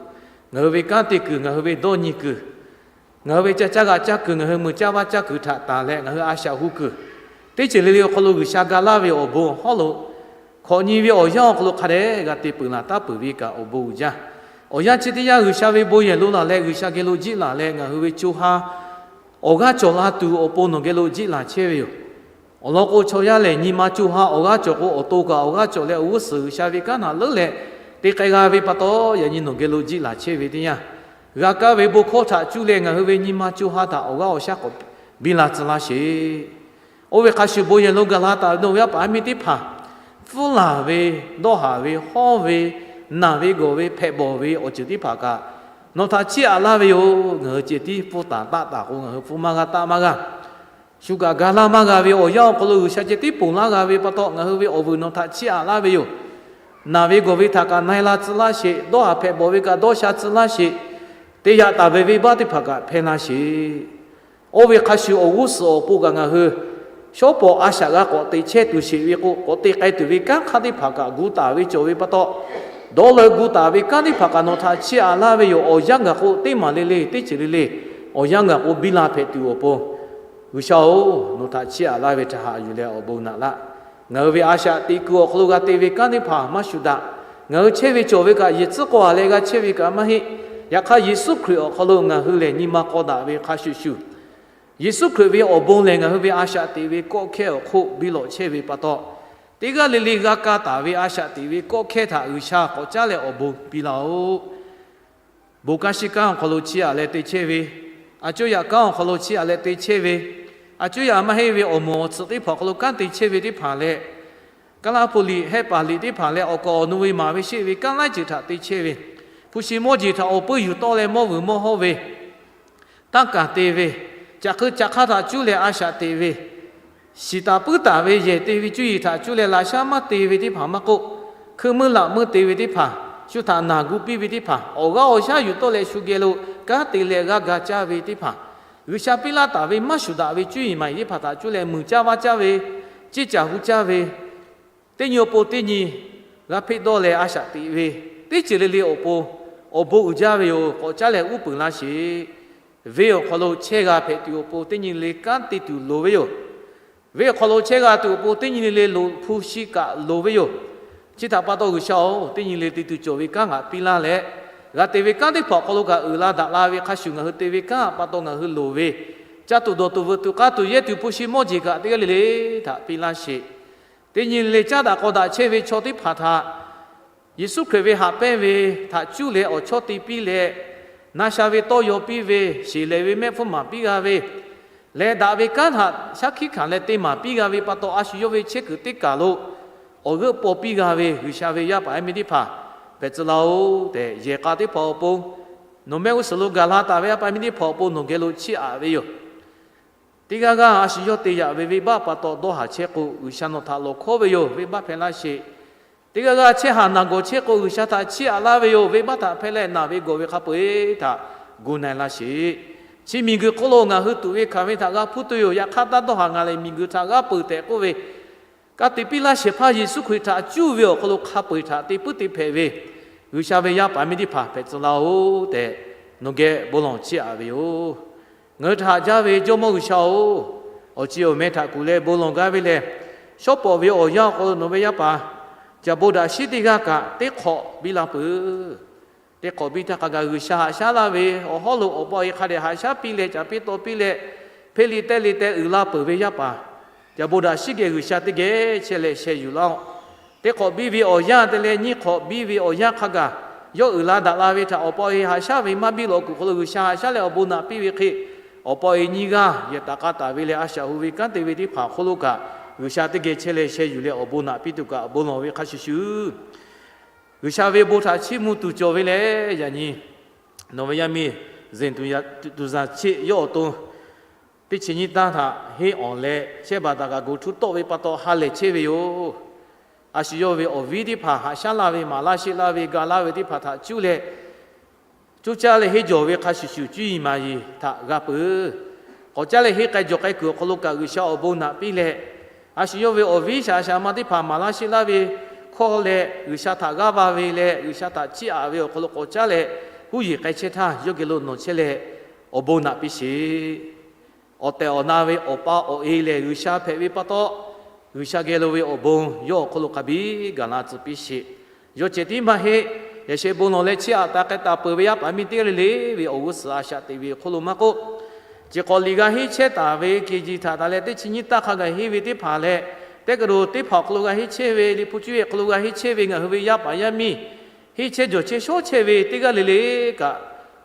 Ngaˬ hui ve kanˉ te kuiˬ, ngaˬ hui ve dawˇ nyi kuiˬ, ngaˬ hui ve ca caˇ g'a caˇ kuiˬ, ngaˬ hui meuꞈ caˇ vaˇ caˇ kuiˬ htaꞈ tanˬ leh ngaˬ hui a shaꞈ hu kuiˬ, teˇ ceuˬ le le awˬ hk'aw lo G'uiˬsha ga laˇ ve awˬ bon awˬ hawˉ lo, hkawꞈ nyi ve awˬ yanˇ awˬ hk'aw lo hk'a dehꞈ g'a te peuˬ laˬ taˉ peuˬ ve kaꞈ awˬ bon uiˍ jaˇ. Awˬ yanˇ chi teˇ yanˇ G'uiˬsha ve bon yehˬ lo laˬ leh G'uiˬsha geh lo jiˆ laˬ leh ngaˬ hui ve co ha awˬ g'aˇ cawˬ la tuˬ awˬ pon nawˬ geh lo jiˆ laˬ chehˇ ve yoˬ. Awˬ lawn k'o, chaw yaˇ lehˬ nyi ma co ha awˬ g'aˇ cawˬ k'o, awˬ to kaꞈ awˬ g'aˇ cawˬ leh awˬ g'uˇ suhˍ G'uiˬsha ve kanˉ htaꞈ leuˉ leh te k'ai g'a ve pa taw, yaꞈ nyi nawˬ geh lo jiˆ laˬ chehˇ ve teˇ yanˇ, g'a kaˇ ve bon hkawˇ htaꞈ cuˇ leh ngaˬ hui ve nyi ma co ha htaꞈ awˬ g'aˇ awˬ shaˉ k'awꞈ biˇ la tcuh laˇ sheˍ. Oˇ ve hk'a shuˍ bon yehˬ lo gaˬ la taˍ ve nawˬ ve yaˇ paˍ yaˇ miˇ teˇ hpaˍ, pfuhˇ laˬ ve, dawˇ haˍ ve, hawˉ ve, naˬ ve gawˬ ve, hpehꞈ bawˬ ve awˬ ceuˬ teˇ hpaˍ kaꞈ nawˬ htaꞈ chiˇ aꞈ laˇ ve yoˬ. Ngaˬ hui ceh tiˉ pfuhˇ taˍ taˆ taˍ k'o, ngaˬ hui pfuhˇ maˇ g'a taˆ maˇ g'a. Shu kaꞈ ga laˇ maˇ g'a ve awˬ yanˇ awˬ hk'aw lo G'uiˬsha ceh tiˉ ponˬ laˇ g'a ve pa taw, ngaˬ hui ve awˬ vuiˬ nawˬ htaꞈ chiˇ aꞈ laˇ ve yoˬ. Naˬ ve gawˬ ve htaꞈ kaꞈ na e la tcuh laˇ sheˍ. Dawˇ haˍ hpehꞈ bawˬ ve kaꞈ dawˇ sha tcuh laˇ sheˍ. te yaꞈ taˍ ve venˇbaˆ teˇ hpaˍ kaꞈ hpehˇ laˇ sheˍ. Oˇ ve hk'a shuˍ awˬ g'uˇ suhˍ awˬ pon kaꞈ ngaˬ hui shawˉ pawˍ a shaꞈ g'a k'awꞈ te chehˇ tuˬ sheˍ ve k'o, k'awꞈ te k'ai tuˬ ve kanˉ hk'aˇ teˇ hpaˍ kaꞈ gu taˍ ve cawˬ ve pa taw, dawˇ leuˬ gu taˍ ve kanˉ teˇ hpaˍ kaꞈ nawˬ htaꞈ chiˇ aꞈ laˇ ve yoˬ. Awˬ yanˇ gaˬ k'o, teˇ maˬ le le, teˇ ceuˬ le le, awˬ yanˇ gaˬ k'o biˇ la hpehꞈ tuˬ awˬ pon, G'uiˬsha oˬ, nawˬ htaꞈ chiˇ aꞈ laˇ ve htaꞈ haꞈ yuˬ leh awˬ bon naꞈ laˇ. Ngaˬ hui ve a shaꞈ teꞈ kuiˬ awˬ hk'aw lo g'a te ve kanˉ teˇ hpaˍ maˇ shuˍ daꞈ. Ngaˬ hui chehˇ ve cawˬ ve kaꞈ yehˬ tcuhˉ k'aw a leh g'a chehˇ ve kaꞈ maˇ heˆ. Yaꞈ hk'aˇ, Yeˍsuˆ Hkriꞈ awˬ hk'aw lo ngaˬ hui lehˬ nyi ma k'aw daꞈ ve hk'a shuˍ shuˍ, Yeˍsuˆ Hkriꞈ ve awˬ bon lehˬ ngaˬ hui ve a shaꞈ teꞈ ve kawˆ hkehˇ awˬ hk'oˆ biˇ lawꞈ chehˇ ve pa taw, teˇ g'aˇ le le g'a ka taˍ ve a shaꞈ teꞈ ve kawˆ hkehˇ htaꞈ G'uiˬsha k'awꞈ caˉ leh awˬ bon piˇ laˇ oˆ. Bon kanˉ shiˉ kanˉ awˬ hk'aw lo chiˇ aꞈ leh te chehˇ ve, a cuˇ yaꞈ kanˉ awˬ hk'aw lo chiˇ aꞈ leh te chehˇ ve, a cuˇ yaꞈ maˇ heˆ ve awˬ moˍ awˬ tsuhꞈ teˇ hpaˍ awˬ hk'aw lo kanˉ te chehˇ ve teˇ hpaˍ leh, Kaˉlaˇ hpu liꞈ hehˆ paˍ liꞈ teˇ hpaˍ leh awˬ kaˍ awˬ nu ve maˍ ve sheˆ ve kanˉ laiˉ ceuˬ htaꞈ te chehˇ ve, hpu shi mawˇ jeˬ htaꞈ awˬ peuˇ yuˬ tawˆ leh mawˇ vuiˬ mawˇ hawˇ ve, tanˇ kaˍ te ve, caꞈ hk'eu caꞈ hk'aˇ htaꞈ cuˇ leh a shaꞈ teꞈ ve, shiˍ taˍ puiˉ taˍ ve yehˬ te ve cuˇ yiˍ htaꞈ cuˇ leh laꞈ shaˉ maˇ te ve teˇ hpaˍ maˇ k'oˆ, hkeuˆ meuˇ laꞈ meuˇ te ve teˇ hpaˍ, shu htaꞈ naˬ gu piˇ ve teˇ hpaˍ, awˬ g'aˇ awˬ shaˉ yuˬ tawˆ leh shu geh lo kanˉ te leh g'aˇ ga caˇ ve teˇ hpaˍ, G'uiˬsha piˇ laˇ taˍ ve maˇ shuˍ daꞈ ve cuˇ yiˍ maˍ yiˍ teˇ hpaˍ htaꞈ cuˇ leh muiˬ caˇ vaˇ caˇ ve, ceˇ caˬ hu caˇ ve, teˇ nyi awˬ pon teˇ nyi g'a hpeˆ dawˇ leh a shaꞈ teꞈ ve, teˇ ceuˬ le le awˬ pon awˬ bon uiˍ jaˇ ve yoˬ. K'awꞈ caˉ leh uˉ peunˍ laˇ sheˍ. Venˇ awˬ hk'aw lo chehˇ g'a hpehꞈ tuˬ awˬ pon teˇ nyi le le kanˉ te tuˬ loˍ ve yoˬ. Venˇ awˬ hk'aw lo chehˇ g'a tuˬ awˬ pon teˇ nyi le le loꞈ hpu shi kaꞈ loˍ ve yoˬ. Chi htaꞈ pa taw G'uiˬsha oˬ, teˇ nyi le te tuˬ cawˬ ve kanˉ g'aꞈ piˇ laˇ leh, g'a te ve kanˉ teˇ hpaˍ awˬ hk'aw lo kaꞈ uiˍ la daꞈ la ve hk'a shuˍ ngaˬ hui te ve kanˉ pa taw ngaˬ hui loˍ ve, caˇ tuˬ dawˬ tuˬ veuꞈ tuˬ k'aˇ tuˬ yehˇ tuˬ hpu shi mawˇ jeˬ kaꞈ teˇ g'aˇ le le htaꞈ piˇ laˇ sheˍ. Teˇ nyi le le caˉ daꞈ k'aw daꞈ chehˇ ve chaw teˇ hpaˍ htaꞈ Yeˍsuˆ Hkriꞈ ve haꞈ pehnˇ ve htaꞈ cuˇ leh awˬ chawˇ te piˇ leh, na sha ve tawˇ yaw piˇ ve, sheˍ lehˍ ve mehˆ hpfuhˇ maˍ piˇ g'a ve, leh daꞈ ve kanˉ htaꞈ shaˉ hkiˆ hkanˍ leh te maˍ piˇ g'a ve pa taw, a shu yawˇ ve chehˇ kuiˬ teˇ kaˬ lo awˬ g'euˆ paw piˇ g'a ve G'uiˬsha ve yaˇ paˍ yaˇ miˇ teˇ hpaˍ hpehꞈ tcuh laˇ oˬ tehꞈ, yehˬ k'a teˇ hpaˍ awˬ pon, nawˬ mehˆ g'uˇ suhˍ lo gaˬ la taˍ ve yaˇ paˍ yaˇ miˇ teˇ hpaˍ awˬ pon nawˬ geh lo chiˇ aꞈ ve yoˬ. Teˇ g'aˇ g'aˇ a shu yawˇ te yaꞈ ve venˇbaˆ pa taw dawˇ haˍ chehˇ k'o, G'uiˬsha nawˬ htaꞈ lawˬ hkawˉ ve yoˬ. Venˇbaˆ hpehꞈ laˇ sheˍ. Teˇ g'aˇ g'aˇ chehˇ haˍ naˬ gawˬ chehˇ k'o, G'uiˬsha htaꞈ chiˇ aꞈ laˇ ve yoˬ. Venˇbaˆ htaꞈ hpehꞈ leh naˬ ve gawˬ ve hk'a peu-eˬ htaꞈ gu na-e laˇ sheˍ. Chi miˬguiˬ hk'oˆ lo ngaˬ hui tuꞈ ve hkanˍ ve htaꞈ g'a hpuˇ tuˬ yoˬ. Yaꞈ hk'aˇ taˇ dawˇ haˍ, ngaˬ lehˬ miˬguiˬ htaꞈ g'aˇ peuˬ tehꞈ k'oˆ ve, ka tiꞈ piˇ laˇ shehˍ hpaˇ Yeˍsuˆ Hkriꞈ htaꞈ cuˇ ve awˬ hk'aw lo hk'a peu-eˬ htaꞈ te puiˉ te hpehꞈ ve G'uiˬsha ve yaˇ paˍ miˇ teˇ hpaˍ hpehꞈ tcuh laˇ oˬ tehꞈ, nawˬ geh bon lawˬ chiˇ aꞈ ve yoˬ. Ngaˬ hui htaꞈ haꞈ jaˇ ve Jawˇmawˇ G'uiˬsha oˬ, awˬ ci awˬ meh htaꞈ kuˬ leh bon lawˬ gaˇ ve lehˬ, shawˉ pawˍ ve awˬ yanˇ awˬ hk'aw lo nawˬ ve yaˇ paˍ Caˍ bon daꞈ shiˉ teˇ g'aˇ kaꞈ teˇ hk'awꞈ biˇ la peuˬ. Teˇ hk'awꞈ biˇ htaˇ hk'a gaˬ G'uiˬsha haꞈ shaˉ laˇ ve awˬ hawˉ lo awˬ pa awˬ e hk'a dehꞈ haꞈ shaˉ piˇ leh, caˍ piˇ taw piˇ leh, hpeˇ liꞈ tehˇ liꞈ tehꞈ uiˍ la peuˬ ve yaˇ paˍ Caˍ bon daꞈ shiˉ geh G'uiˬsha teˇ geh chehˇ leh sheh yuˬ laˇ-oˆ. Teˇ hk'awꞈ biˇ ve awˬ yanˇ te leh nyiˇ hk'awꞈ biˇ ve awˬ yanˇ hk'a gaˬ, yawˇ uiˍ la daꞈ la ve htaꞈ awˬ pa awˬ e haꞈ shaˉ ve maˇ biˇ lawꞈ kuiˬ hk'aw lo G'uiˬsha haꞈ shaˉ leh awˬ bon naꞈ piˇ ve hk'e, awˬ pa awˬ e nyiˇ g'aˇ yehˬ taˍ k'a taˍ ve leh a shaꞈ hu ve kanˉ te ve teˇ hpaˍ hk'oˆ lo kaꞈ, G'uiˬsha teˇ geh chehˇ leh sheh yuˬ leh awˬ bon naꞈ piˇ tuˬ kaꞈ bon lawˬ ve hk'a shuˍ shuˍ, G'uiˬsha ve bon htaꞈ chiˇ mvuh tuˬ cawˬ ve leh, yaꞈ nyi nawˬ ve yaˇ miˇ Zeˍ tuˬ yaꞈ tuˬ zaˍ cheˆ yawˇ awˬ to teˇ chi nyiˇ tanˇ htaꞈ henˇ awˬ leh chehˇ baˬ daꞈ kaꞈ gu htuˇ tawˆ ve pa taw ha lehˬ chehˇ ve yoˬ. A shu yawˇ ve awˬ viˉ teˇ hpaˍ haꞈ shaˉ laˇ ve, maˍ laˇ sheˆ laˇ ve, ga laˇ ve teˇ hpaˍ htaꞈ cuˇ leh, coˇ caˇ leh henˇ jawˬ ve hk'a shuˍ shuˍ, cuˇ yiˍ maˍ yiˍ htaꞈ g'a peuˬ. K'awꞈ caˉ leh henˇ k'ai jawˬ k'ai kuiˬ awˬ hk'aw lo kaꞈ G'uiˬsha awˬ bon naꞈ piˇ leh, a shu yawˇ ve awˬ viˉ shaꞈ shaꞈ ma teˇ hpaˍ maˍ laˇ sheˆ laˇ ve hkawˇ leh G'uiˬsha htaꞈ g'aˇ va ve leh G'uiˬsha htaꞈ chiˇ aꞈ ve awˬ hk'aw lo k'awꞈ caˉ leh huˉ yeˬ k'ai chehˇ htaˇ, yawˇ geh lo nawˬ chehˇ leh awˬ bon naꞈ piˇ sheˍ. Awˬ tehˬ awˬ na ve awˬ pa awˬ e lehˬ G'uiˬsha hpehꞈ ve pa taw, G'uiˬsha geh lo ve awˬ bon yawˇ awˬ hk'aw lo hk'a biˇ gaˬ la tcuh piˇ sheˍ. Yawˇ ceh tiˉ maˇ heˆ, yaꞈ sheh bon lawˬ leh chiˇ aꞈ taˍ k'ai taˍ peuˬ ve yaˇ paˍ miˇ teˇ g'aˇ le le ve awˬ g'uˇ suhˍ a shaꞈ teꞈ ve hk'oˆ lo maˇ k'oˆ, chi hk'awꞈ liꞈ g'a henˇ chehˇ taˍ ve kehˬ jiˬ htaꞈ taˍ leh teˇ chi nyiˇ tanˇ hk'a gaˬ henˇ ve teˇ hpaˍ leh, teˇ kaˬ lo teˇ hpaˍ awˬ hk'aw lo g'a henˇ chehˇ ve, liꞈ hpu cuˇ ve hk'aw lo g'a henˇ chehˇ ve ngaˬ hui ve yaˇ paˍ yaˇ miˇ henˇ chehˇ jawˬ chehˇ shawˉ chehˇ ve teˇ g'aˇ le le kaꞈ,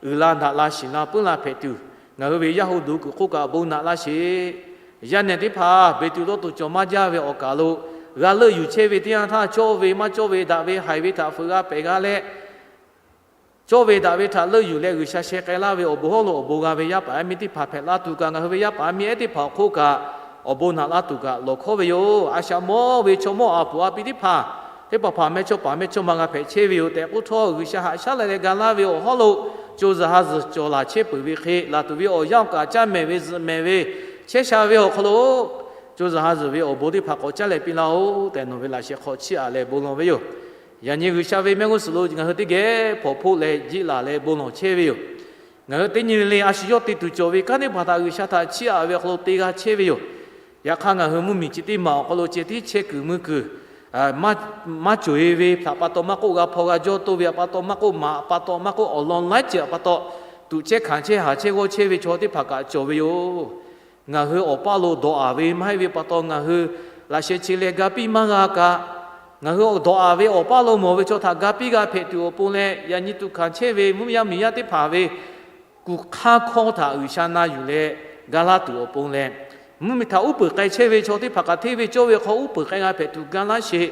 uiˍ la daꞈ la shiˍ la puiˉ la hpehꞈ tuˬ, ngaˬ hui ve yaˇ hu duˬ kuiˬ hk'oˆ kaꞈ bon naꞈ laˇ sheˍ. Yaˇ nehˬ teˇ hpaˍ beˬ tuˬ dawˇ tuˬ cawˬ maˇ jaˇ ve awˬ kaˬ lo g'a leuˆ yuˬ chehˇ ve teˇ yanˇ htaˇ, cawˇ ve maˇ cawˇ ve daꞈ ve haiˬ ve htaꞈ fuiˍ g'a pehˬ g'a leh, cawˇ ve daꞈ ve htaꞈ leuˆ yuˬ leh G'uiˬsha sheh k'ai laˇ ve awˬ bon hawˉ lo awˬ bon g'a ve yaˇ paˍ yaˇ miˇ teˇ hpaˍ hpehꞈ la tuˬ kaꞈ, ngaˬ hui ve yaˇ paˍ yaˇ miˇ ehˉ teˇ hpaˍ awˬ hk'oˆ kaꞈ awˬ bon naꞈ laˇ tuˬ kaꞈ lawˬ hkawˉ ve yoˬ. A shaꞈ mawˇ ve chaw mawˇ a puˍ a pi teˇ hpaˍ, teˇ hpaˍ hpaˍ mehˇchawˇ paˍ mehˇchawˇma g'a hpehꞈ chehˇ ve yoˬ tehꞈ k'oˆ htawˇ, G'uiˬsha haꞈ shaˉ leh leh ga laˇ ve awˬ hawˉ lo co zuhˬ ha zuhˬ cawˬ laˬ chehˇ peuˬ ve hk'e, laˬ tuˬ ve awˬ yanˇ awˬ kaꞈ caˇ mehˍ ve zuhꞈ mehˍ ve chehˇ sha ve awˬ hk'aw lo, co zuhˬ ha zuhˬ ve awˬ bon teˇ hpaˍ k'awꞈ caˇ leh piˇ laˇ-oˆ tehꞈ, nawˬ ve laꞈ sheh hk'aw chiˇ aꞈ leh bon lawˬ ve yoˬ. Yaꞈ nyi G'uiˬsha ve mehˆ g'uˇ suhˍ lo ngaˬ hui teˇ geh hpawnˬ hpoˆ leh jiˆ laˬ leh bon lawˬ chehˇ ve yoˬ. Ngaˬ hui teˇ nyi le le a shu yawˇ te tuˬ cawˬ ve kanˉ teˇ hpaˍ htaꞈ G'uiˬsha htaꞈ chiˇ aꞈ ve awˬ hk'aw lo te g'a chehˇ ve yoˬ. Yaꞈ hk'aˇ, ngaˬ hui mvuhˇmiˬ chi teˇ maˬ awˬ hk'aw lo ceh tiˉ chehˇ kuiˬ mui kuiˬ maˇ cawˬ-e ve htaꞈ pa taw maˇ k'oˆ, g'a hpaw g'a jawˇ toˆ ve htaꞈ pa taw maˇ k'oˆ, maꞈ pa taw maˇ k'oˆ, awˬ lawn laiˉ ceuˬ htaꞈ pa taw tuꞈ chehˇ hkanˍ chehˇ haˍ chehˇ g'awˇ chehˇ ve chaw teˇ hpaˍ kaꞈ cawˬ ve yoˬ. Ngaˬ hui awˬ paˇ lo dawˬ aˍ ve maˇ heˆ ve pa taw, ngaˬ hui laꞈ sheh chi leh ga piˇ maˇ g'a kaꞈ, ngaˬ hui dawˬ aˍ ve awˬ paˇ lo mawˬ ve chaw htaꞈ ga piˇ g'a hpehꞈ tuˬ awˬ pon leh, yaꞈ nyi tuꞈ hkanˍ chehˇ ve mvuhˇ yaˇ miˬ yaˇ teˇ hpaˍ ve kuˬ hk'aˇ hkawˇ htaꞈ G'uiˬsha na yuˬ leh ga laˇ tuˬ awˬ pon leh, mvuhˇmiˬ htaꞈ uˉ peunˍ k'ai chehˇ ve chaw teˇ hpaˍ hk'aˬ hteˇ ve cawˇ ve hk'aw uˉ peunˍ k'ai g'a hpehꞈ tuˬ ga laˇ sheˍ.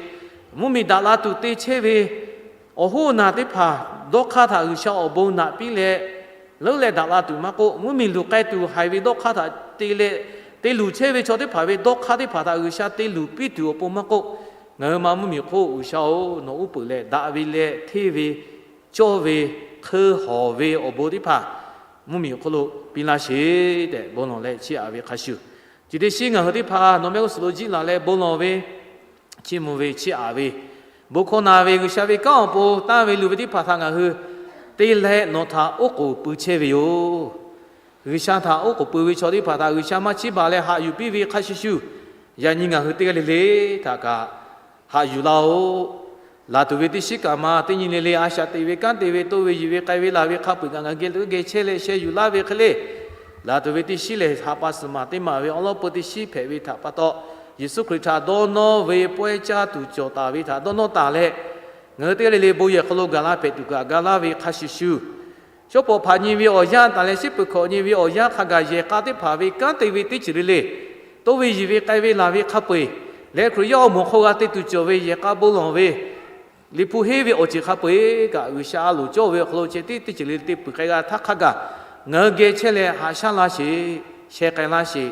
Mvuhˇmiˬ daꞈ la tuˬ te chehˇ ve awˬ hoˉ naˬ teˇ hpaˍ dawˇ hk'aˇ htaꞈ G'uiˬsha awˬ bon naꞈ piˇ leh, leuˉ leh daꞈ la tuˬ maˇ k'oˆ, mvuhˇmiˬ luˬ k'ai tuˬ haiˬ ve dawˇ hk'aˇ htaꞈ te leh, te luˬ chehˇ ve chaw teˇ hpaˍ ve dawˇ hk'aˇ teˇ hpaˍ htaꞈ G'uiˬsha te luˬ piˇ tuˬ awˬ pon maˇ k'oˆ, ngaˬ hui ma mvuhˇmiˬ hk'oˆ G'uiˬsha-oˬ, nawˬ uˉ peunˍ leh daꞈ ve leh hteˇ ve cawˇ ve hk'eu hawˬ ve awˬ bon teˇ hpaˍ mvuhˇmiˬ awˬ hk'oˆ lo piˇ laˇ sheˍ tehꞈ bon lawˬ leh chiˇ aꞈ ve hk'a shuˍ, chi teˇ shiˉ ngaˬ hui teˇ hpaˍ nawˬ mehˆ g'uˇ suhˍ lo jiˆ laˬ leh bon lawˬ ve, chiˇ mvuh ve, chiˇ aꞈ ve, bon hkawˇ na ve, G'uiˬsha ve kanˉ awˬ pon tanˇ ve luˬ ve teˇ hpaˍ htaꞈ ngaˬ hui te leh nawˬ htaꞈ oˉ k'oˍ pui chehˇ ve yoˬ. G'uiˬsha htaꞈ oˉ k'oˍ pui ve chaw teˇ hpaˍ htaꞈ G'uiˬsha maˇ chiˇ baˬ leh haꞈ yuˬ piˇ ve hk'a shuˍ shuˍ, yaꞈ nyi ngaˬ hui teˇ g'aˇ le le htaꞈ kaꞈ haꞈ yuˬ laˇ-oˆ. Laˬ tuˬ ve teˇ shiˉ kaꞈ ma teˇ nyi le le a shaꞈ teꞈ ve kanˉ te ve toˇ ve yiˬ ve k'ai ve laˬ ve hk'a peu-eˬ kaꞈ ngaˬ hui geh teˇ geh chehˇ leh sheh yuˬ laˇ ve hk'e le, laˬ tuˬ ve teˇ shiˉ lehˬ, haꞈ pa suhˍ maˬ teˇ maˬ ve awˉ lawˉ peu teˇ shiˉ hpehꞈ ve htaꞈ pa taw, Yeˍsuˆ Hkriꞈ htaꞈ dawˇ nawˇ ve pawehˇ caˇ tuˬ cawˬ taˍ ve htaꞈ dawˇ nawˇ taˍ leh, ngaˬ hui teˇ g'aˇ le le bon yehˬ hk'aw lo gaˬ la hpehꞈ tuˬ kaꞈ ga laˇ ve hk'a shuˍ shuˍ, shawˉ pawˍ hpaꞈ nyi ve awˬ yanˇ taˍ leh shiˉ peuˬ hkawꞈ nyi ve awˬ yanˇ hk'a gaˬ yehˬ k'a teˇ hpaˍ ve kanˉ te ve teˇ ceuˬ le le, toˇ ve yiˬ ve k'ai ve laˬ ve hk'a peu-eˬ leh Hkriꞈ yaˇ awˬ moˍ hk'aw g'a te tuˬ cawˬ ve yehˬ k'a bon lawˬ ve, Liꞈ hpu henˇ ve awˬ ceuˬ hk'a peu-eˬ kaꞈ G'uiˬsha a loˍ cawˇ ve awˬ hk'aw lo ceh tiˉ teˇ ceuˬ le le te peuˬ k'ai g'a htaˇ hk'a gaˬ, ngaˬ hui geh chehˇ leh haꞈ shaˉ laˇ sheˍ, sheh k'ai laˇ sheˍ,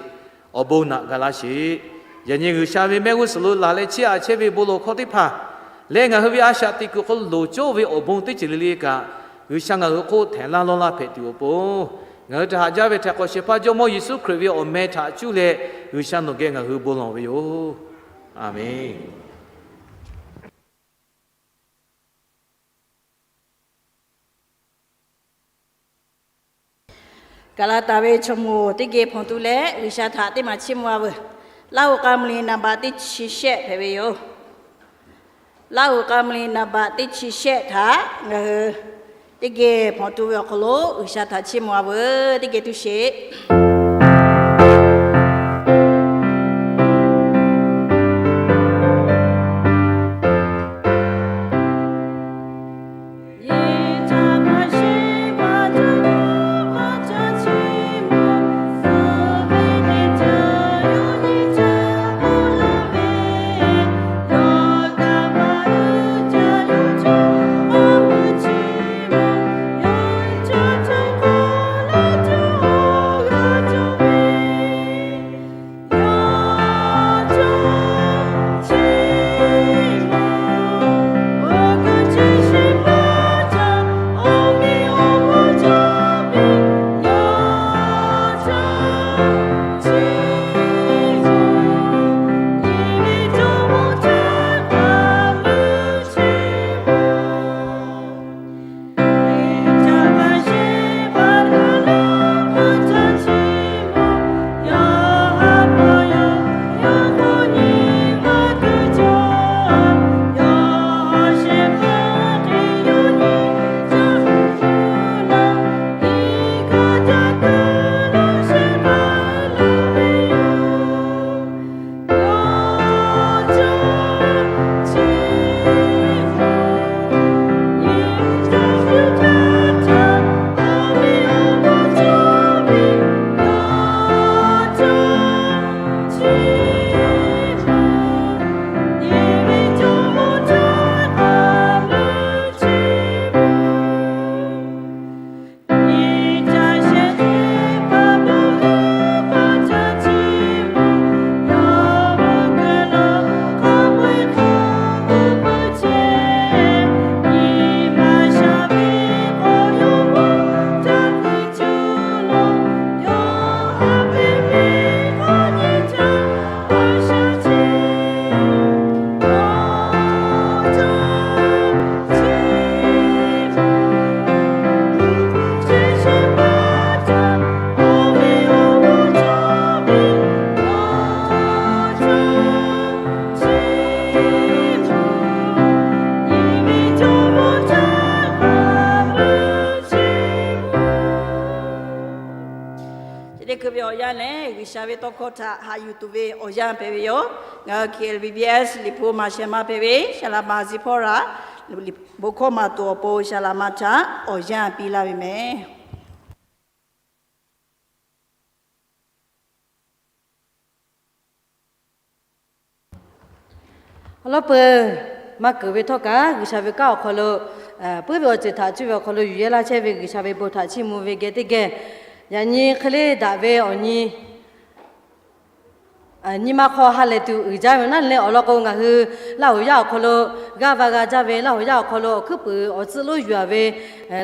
awˬ bon naꞈ ga laˇ sheˍ. Yaꞈ nyi G'uiˬsha ve mehˆ g'uˇ suhˍ lo laˬ leh chiˇ aꞈ chehˇ ve bon lawˬ hkawˇ teˇ hpaˍ leh ngaˬ hui ve a shaꞈ teꞈ kuiˬ hk'aw lo loˍ cawˇ ve awˬ bon teˇ ceuˬ le le kaꞈ, G'uiˬsha ngaˬ hui hk'oˆ htehˍ laˇ lawˇ laˇ hpehꞈ tuˬ awˬ pon, ngaˬ hui htaꞈ haꞈ jaˇ ve htaꞈ hk'awꞈ shehˍ hpaˇ Jawˇmawˇ Yeˍsuˆ Hkriꞈ ve awˬ meh htaꞈ cuˇ leh G'uiˬsha nawˬ geh ngaˬ hui bon lawˬ ve yoˬ. Aˬmenˍ. Gaˍlaˍtaˍ ve chaw moˍ teˇ geh hpawnˬ tu leh G'uiˬsha htaꞈ teˇ maˬ chiˇ mvuh-a veuˬ. Laˇ huˍ k'a mvuh liꞈ naˍ baꞈ teˇ chi shehˆ hpehꞈ ve yoˬ. Laˇ huˍ k'a mvuh liꞈ naˍ baꞈ teˇ chi shehˆ htaꞈ ngaˬ hui teˇ geh hpawnˬ tu ve awˬ hk'aw lo G'uiˬsha htaꞈ chiˇ mvuh-a veuˬ. Teˇ geh tu sheˍ. Teˇ hkui ve awˬ yanˇ lehˬ, G'uiˬsha ve tawˇ hkawˇ htaꞈ haꞈ yuˬ tuˬ ve awˬ yanˇ hpehꞈ ve yoˬ. Ngaˬ hui K L B B S Liꞈ hpu maˍ shehˍ ma hpehꞈ ve, Saˍ laꞈ ma Zi hpawˇ raꞈ, bon hkawˇ maˍ tuˬ awˬ pon Saˍ laꞈ ma htaꞈ awˬ yanˇ piˇ laˇ ve mehˍ. Awˬ lawn peuˬ, maˇ keunˍ ve htawˇ kaꞈ G'uiˬsha ve kanˉ awˬ hk'aw lo, puiˉ ve awˬ ceuˬ htaꞈ cuˇ ve awˬ hk'aw lo yuˬ yehˇ laˇ chehˇ ve G'uiˬsha ve bon htaꞈ chiˇ mvuh ve geh teˇ geh, yaꞈ nyi hk'e le daꞈ ve awˬ nyi nyi ma hk'aw ha lehˬ tuˬ uiˍ jaˇ ve naˉ leh, awˬ lawn k'o ngaˬ hui Laˇ huˍ yaˇ awˬ hk'aw lo g'aˇ va g'a jaˇ ve, Laˇ huˍ yaˇ awˬ hk'aw lo awˬ hkuiˉ puiˍ awˬ tcuhˆ lonˉ yuˬ a ve,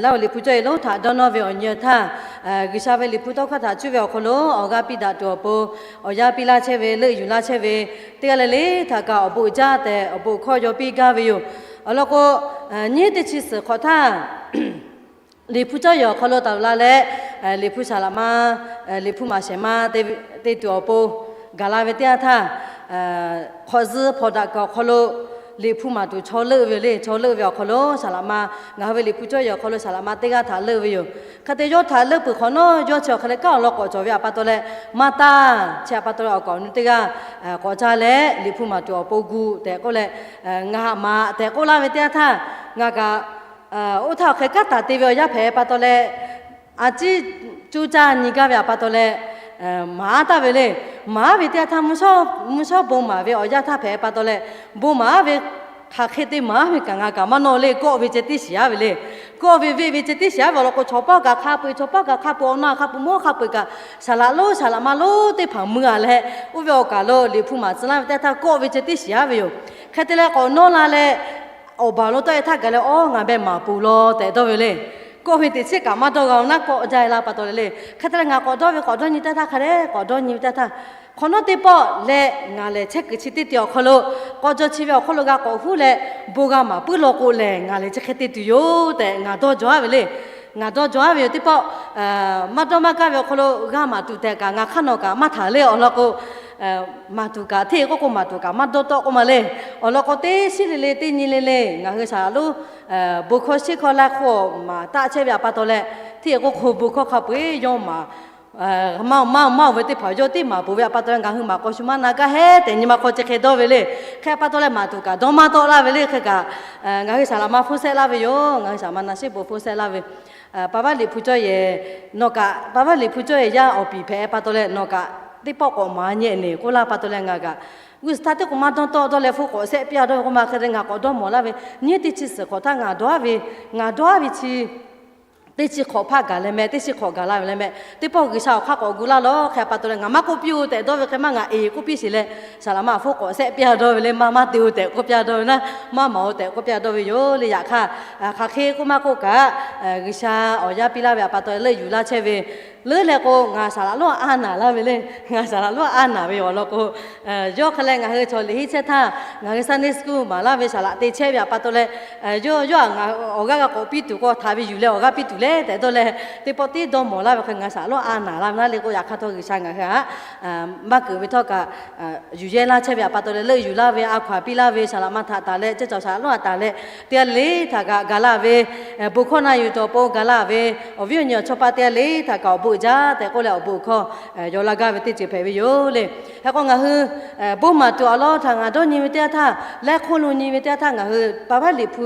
Laˇ huˍ Liꞈ hpu cawˇ yehˬ lonˉ htaꞈ dawˇ nawˇ ve awˬ nyi htaˇ, G'uiˬsha ve Liꞈ hpu tawˇ hkawˇ htaꞈ cuˇ ve awˬ hk'aw lo awˬ g'aˇ piˇ daꞈ tuˬ awˬ pon awˬ yanˇ piˇ laˇ chehˇ ve, leuˆ yuˬ laˇ chehˇ ve teˇ g'aˇ le le htaꞈ kaꞈ awˬ bon uiˍ jaˇ tehꞈ awˬ bon hkawˇ yaw piˇ gaˇ ve yoˬ. Awˬ lawn k'o, nyiˇ teˇ chi suhˍ hk'awꞈ htaˇ, Liꞈ hpu cawˇ yehˬ awˬ hk'aw lo taˍ la leh, Liꞈ hpu Saˍ laꞈ ma, Liꞈ hpu maˍ shehˍ ma te tuˬ awˬ pon gaˬ la ve teˇ yanˇ htaˇ, hk'awꞈ zuhˇ hpawnˬ daꞈ kuiˬ awˬ hk'aw lo Liꞈ hpu maˍ tuˬ chaw leuˆ ve le. Chaw leuˆ ve awˬ hk'aw lo Saˍ laꞈ ma ngaˬ hui ve Liꞈ hpu cawˇ yehˬ awˬ hk'aw lo Saˍ laꞈ ma teˇ g'aˇ htaꞈ leuˆ ve yoˬ. Hk'e te yawˇ htaꞈ leuˆ peuˬ hk'awꞈ nawˉ, yawˇ chi awˬ hk'e leh kanˉ awˬ lawn k'awꞈ cawˬ ve a pa taw leh, maˇ taˇ chi a pa taw leh awˬ kaˍ awˬ nu teˇ g'aˇ k'awꞈ caˇ leh Liꞈ hpu maˍ tuˬ awˬ pon gu tehꞈ k'oˆ leh, ngaˬ haꞈ maˍ tehꞈ k'oˆ laˇ ve teˇ yanˇ htaˇ, ngaˬ kaꞈ oˇ htaˇ awˬ hk'e kanˉ taˍ te ve awˬ yanˇ hpehꞈ pa taw leh, a ciˉ cuˇ caˇ nyi gaˇ ve a pa taw leh, maˍ aˉ taˍ ve le. Maˍ aˉ ve teˇ yanˇ htaˇ, mvuhˇ shawˉ bon maˍ ve awˬ yanˇ htaˇ hpehꞈ pa taw leh, bon maˍ aˉ ve hk'aˬ hk'e te maˍ aˉ ve kaꞈ ngaˬ kaꞈ maˇ nawˇ le. Kawˆ ve ceh tiˉ shiˍ aˉ ve le. Kawˆ ve veˆ ve ceh tiˉ shiˍ aˉ ve awˬ lawn k'o, chaw paˉ kaꞈ hk'a peu-eˬ, chaw paˉ kaꞈ hk'a peu-eˬ, awˬ na hk'a peu-eˬ, mawˇ hk'a peu-eˬ kaꞈ, Saˍ laꞈ lonˉ Saˍ laꞈ ma lonˉ teˇ hpaˍ mui a leh, oˇ ve awˬ kaˍ lo Liꞈ hpu maˍ tcuh laˇ ve teˇ yanˇ htaˇ kawˆ ve ceh tiˉ shiˍ aˉ ve yoˬ. Hk'e te leh k'awꞈ nawˇ la leh, awˬ baˬ lo tawˆ e htaˇ gaˬ leh, Awˉ, ngaˬ beh maˍ peuˬ law tehꞈ dawˇ ve le. Kawˆ ve teꞈ chiˉ kaꞈ maˇ dawˇ g'a naˉ kawˆ jaˇ e la pa taw leh le. Hk'e te leh ngaˬ k'awꞈ dawˇ ve, k'awꞈ dawˇ nyi teˇ htaˇ hk'a dehꞈ k'awꞈ dawˇ nyi ve teˇ htaˇ, hk'awꞈ nawˉ teˇ pawˆ leh ngaˬ lehˬ chehˇ kuiˬ chi teˇ te awˬ hk'aw lo, k'aw jaw chi ve awˬ hk'aw lo g'a k'awꞈ huˉ leh bon g'a maˍ puiˉ law k'o lehˬ, ngaˬ lehˬ chi hk'e te tuˬ yoˬ tehꞈ ngaˬ dawˇ jaw aˉ ve le. Ngaˬ dawˇ jaw aˉ ve yoˬ. Teˇ pawˆ maˇ dawˇ maˇ gaˇ ve awˬ hk'aw lo g'a maˍ tuˬ tehꞈ kaꞈ ngaˬ hk'aˇ nawˬ kaꞈ maˇ htaˍ le. Awˬ lawn k'o, maˍ tuˬ kaꞈ hteˇ k'oˆ k'o maˍ tuˬ kaꞈ maˇ dawˇ tawˆ k'oˆ ma le. Awˬ lawn k'o teˇ shiˉ le le teˇ nyi le le ngaˬ hui Saˍ laꞈ lonˉ bon hkawˇ shiˉ hkawˇ laˇ hk'oˆ maˍ taˆ chehˇ ve a pa taw leh, hteˇ k'oˆ k'o bon hkawˇ hk'a peu-eˬ yawˇ maˍ maˇ maˇ maˇ ve teˇ hpaˍ yawˇ teˇ maˍ peuˬ ve a pa taw leh, ngaˬ hui maˍ k'aw shu maˇ na gaˇ heˉ tehꞈ nyi ma hk'aw chi hk'e dawˇ ve le. Hk'e a pa taw leh maˍ tuˬ kaꞈ dawˇ maˇ tawˆ laˇ ve le. Hk'e kaꞈ ngaˬ hui Saˍ laꞈ ma hpfuhˇ shehˆ laˇ ve yoˬ. Ngaˬ hui Saˍ laꞈ ma na shiˉ bon hpfuhˇ shehˆ laˇ ve, Paˍ vaˉ Liꞈ hpu cawˇ yehˬ, nawˬ kaꞈ Paˍ vaˉ Liꞈ hpu cawˇ yehˬ yaˇ awˬ piˍ hpehꞈ pa taw leh nawˬ kaꞈ teˇ pawˆ k'awꞈ maˍ nyi nehˬ k'oˆ laˇ pa taw leh, ngaˬ kaꞈ g'uˇ suhˍ htaˇ teˇ k'o maˇ dawˇ tawˆ dawˇ leh hpfuhˇ k'awꞈ shehˆ piˇ a dawˇ ve k'oˆ ma. Hk'e te ngaˬ k'awꞈ dawˇ mawˬ laˇ ve, nyiˇ teˇ chi suhˍ hk'awꞈ htaˇ ngaˬ dawˇ aˉ ve, ngaˬ dawˇ aˉ ve chi teˇ chi hk'awꞈ hpaˇ gaˬ leh meh, teˇ chi hk'awꞈ gaˬ la ve leh meh, teˇ pawˆ G'uiˬsha awˬ hk'aˇ k'awꞈ gu laˇ lawˬ. Hk'e a pa taw leh ngaˬ maˇ k'oˆ piˇ-oˬ tehꞈ dawˇ ve hk'e maˇ ngaˬ eˍ k'oˆ piˇ sheˍ leh, Saˍ laꞈ ma hpfuhˇ k'awꞈ shehˆ piˇ a dawˇ ve le. Maˇ maˇ te-oˬ tehꞈ k'oˆ piˇ a dawˇ ve naˉ, maˇ maˍ-oˬ tehꞈ k'oˆ piˇ a dawˇ ve yoˬ le. Yaꞈ hk'aˇ, hk'aˬ hk'e k'oˆ maˇ k'oˆ kaꞈ, G'uiˬsha awˬ yanˇ piˇ laˇ ve a pa taw leuˆ yuˬ laˇ chehˇ ve, leuˉ leh k'o ngaˬ Saˍ laꞈ lonˉ a naˍ laˇ ve le. Ngaˬ Saˍ laꞈ lonˉ a naˍ ve yoˬ. Awˬ lawn k'o, yawˇ hk'e leh ngaˬ hui chaw liꞈ henˇ chehˇ htaˇ ngaˬ hui Sunday school maˍ laˇ ve Saˍ laꞈ te chehˇ ve a pa taw leh, yawˇ yawˇ a ngaˬ awˬ g'aˇ g'a k'awꞈ piˇ tuˬ k'o htaꞈ ve yuˬ leh awˬ g'aˇ piˇ tuˬ le tehꞈ dawˇ leh, teˇ pawˆ tiˉ dawˇ mawˬ laˇ ve hk'e ngaˬ Saˍ laꞈ lonˉ a naˍ laˇ ve naˉ le k'o, yaꞈ hk'aˇ htawˇ G'uiˬsha ngaˬ hui htaꞈ maˇ keunˍ ve htawˇ kaꞈ yuˬ yehˇ laˇ chehˇ ve a pa taw leh, leuˆ yuˬ laˇ ve, a hkaw-anˬ piˇ laˇ ve, Saˍ laꞈ ma htaꞈ taˍ leh, ceˇ cawˬ Saˍ laꞈ lonˉ a taˍ leh, teˇ g'aˇ le le htaꞈ kaꞈ gaˬ laˇ ve, bon hkawˇ na yuˬ tuˬ awˬ pon gaˬ laˇ ve, awˬ viˉ awˬ nyi awˬ chawˇ paˆ teˇ g'aˇ le htaꞈ kaꞈ awˬ bon uiˍ jaˇ tehꞈ k'oˆ leh awˬ bon hkawˇ yaw la gaˇ ve teˇ ceuˬ hpehꞈ ve yoˬ le. Hk'e k'o ngaˬ hui bon maˍ tuˬ awˬ lawn htaꞈ ngaˬ dawˇ nyi ve teˇ yanˇ htaˇ, leh hk'oˆ lo nyi ve teˇ yanˇ htaˇ ngaˬ hui Paˍ vaˉ Liꞈ hpu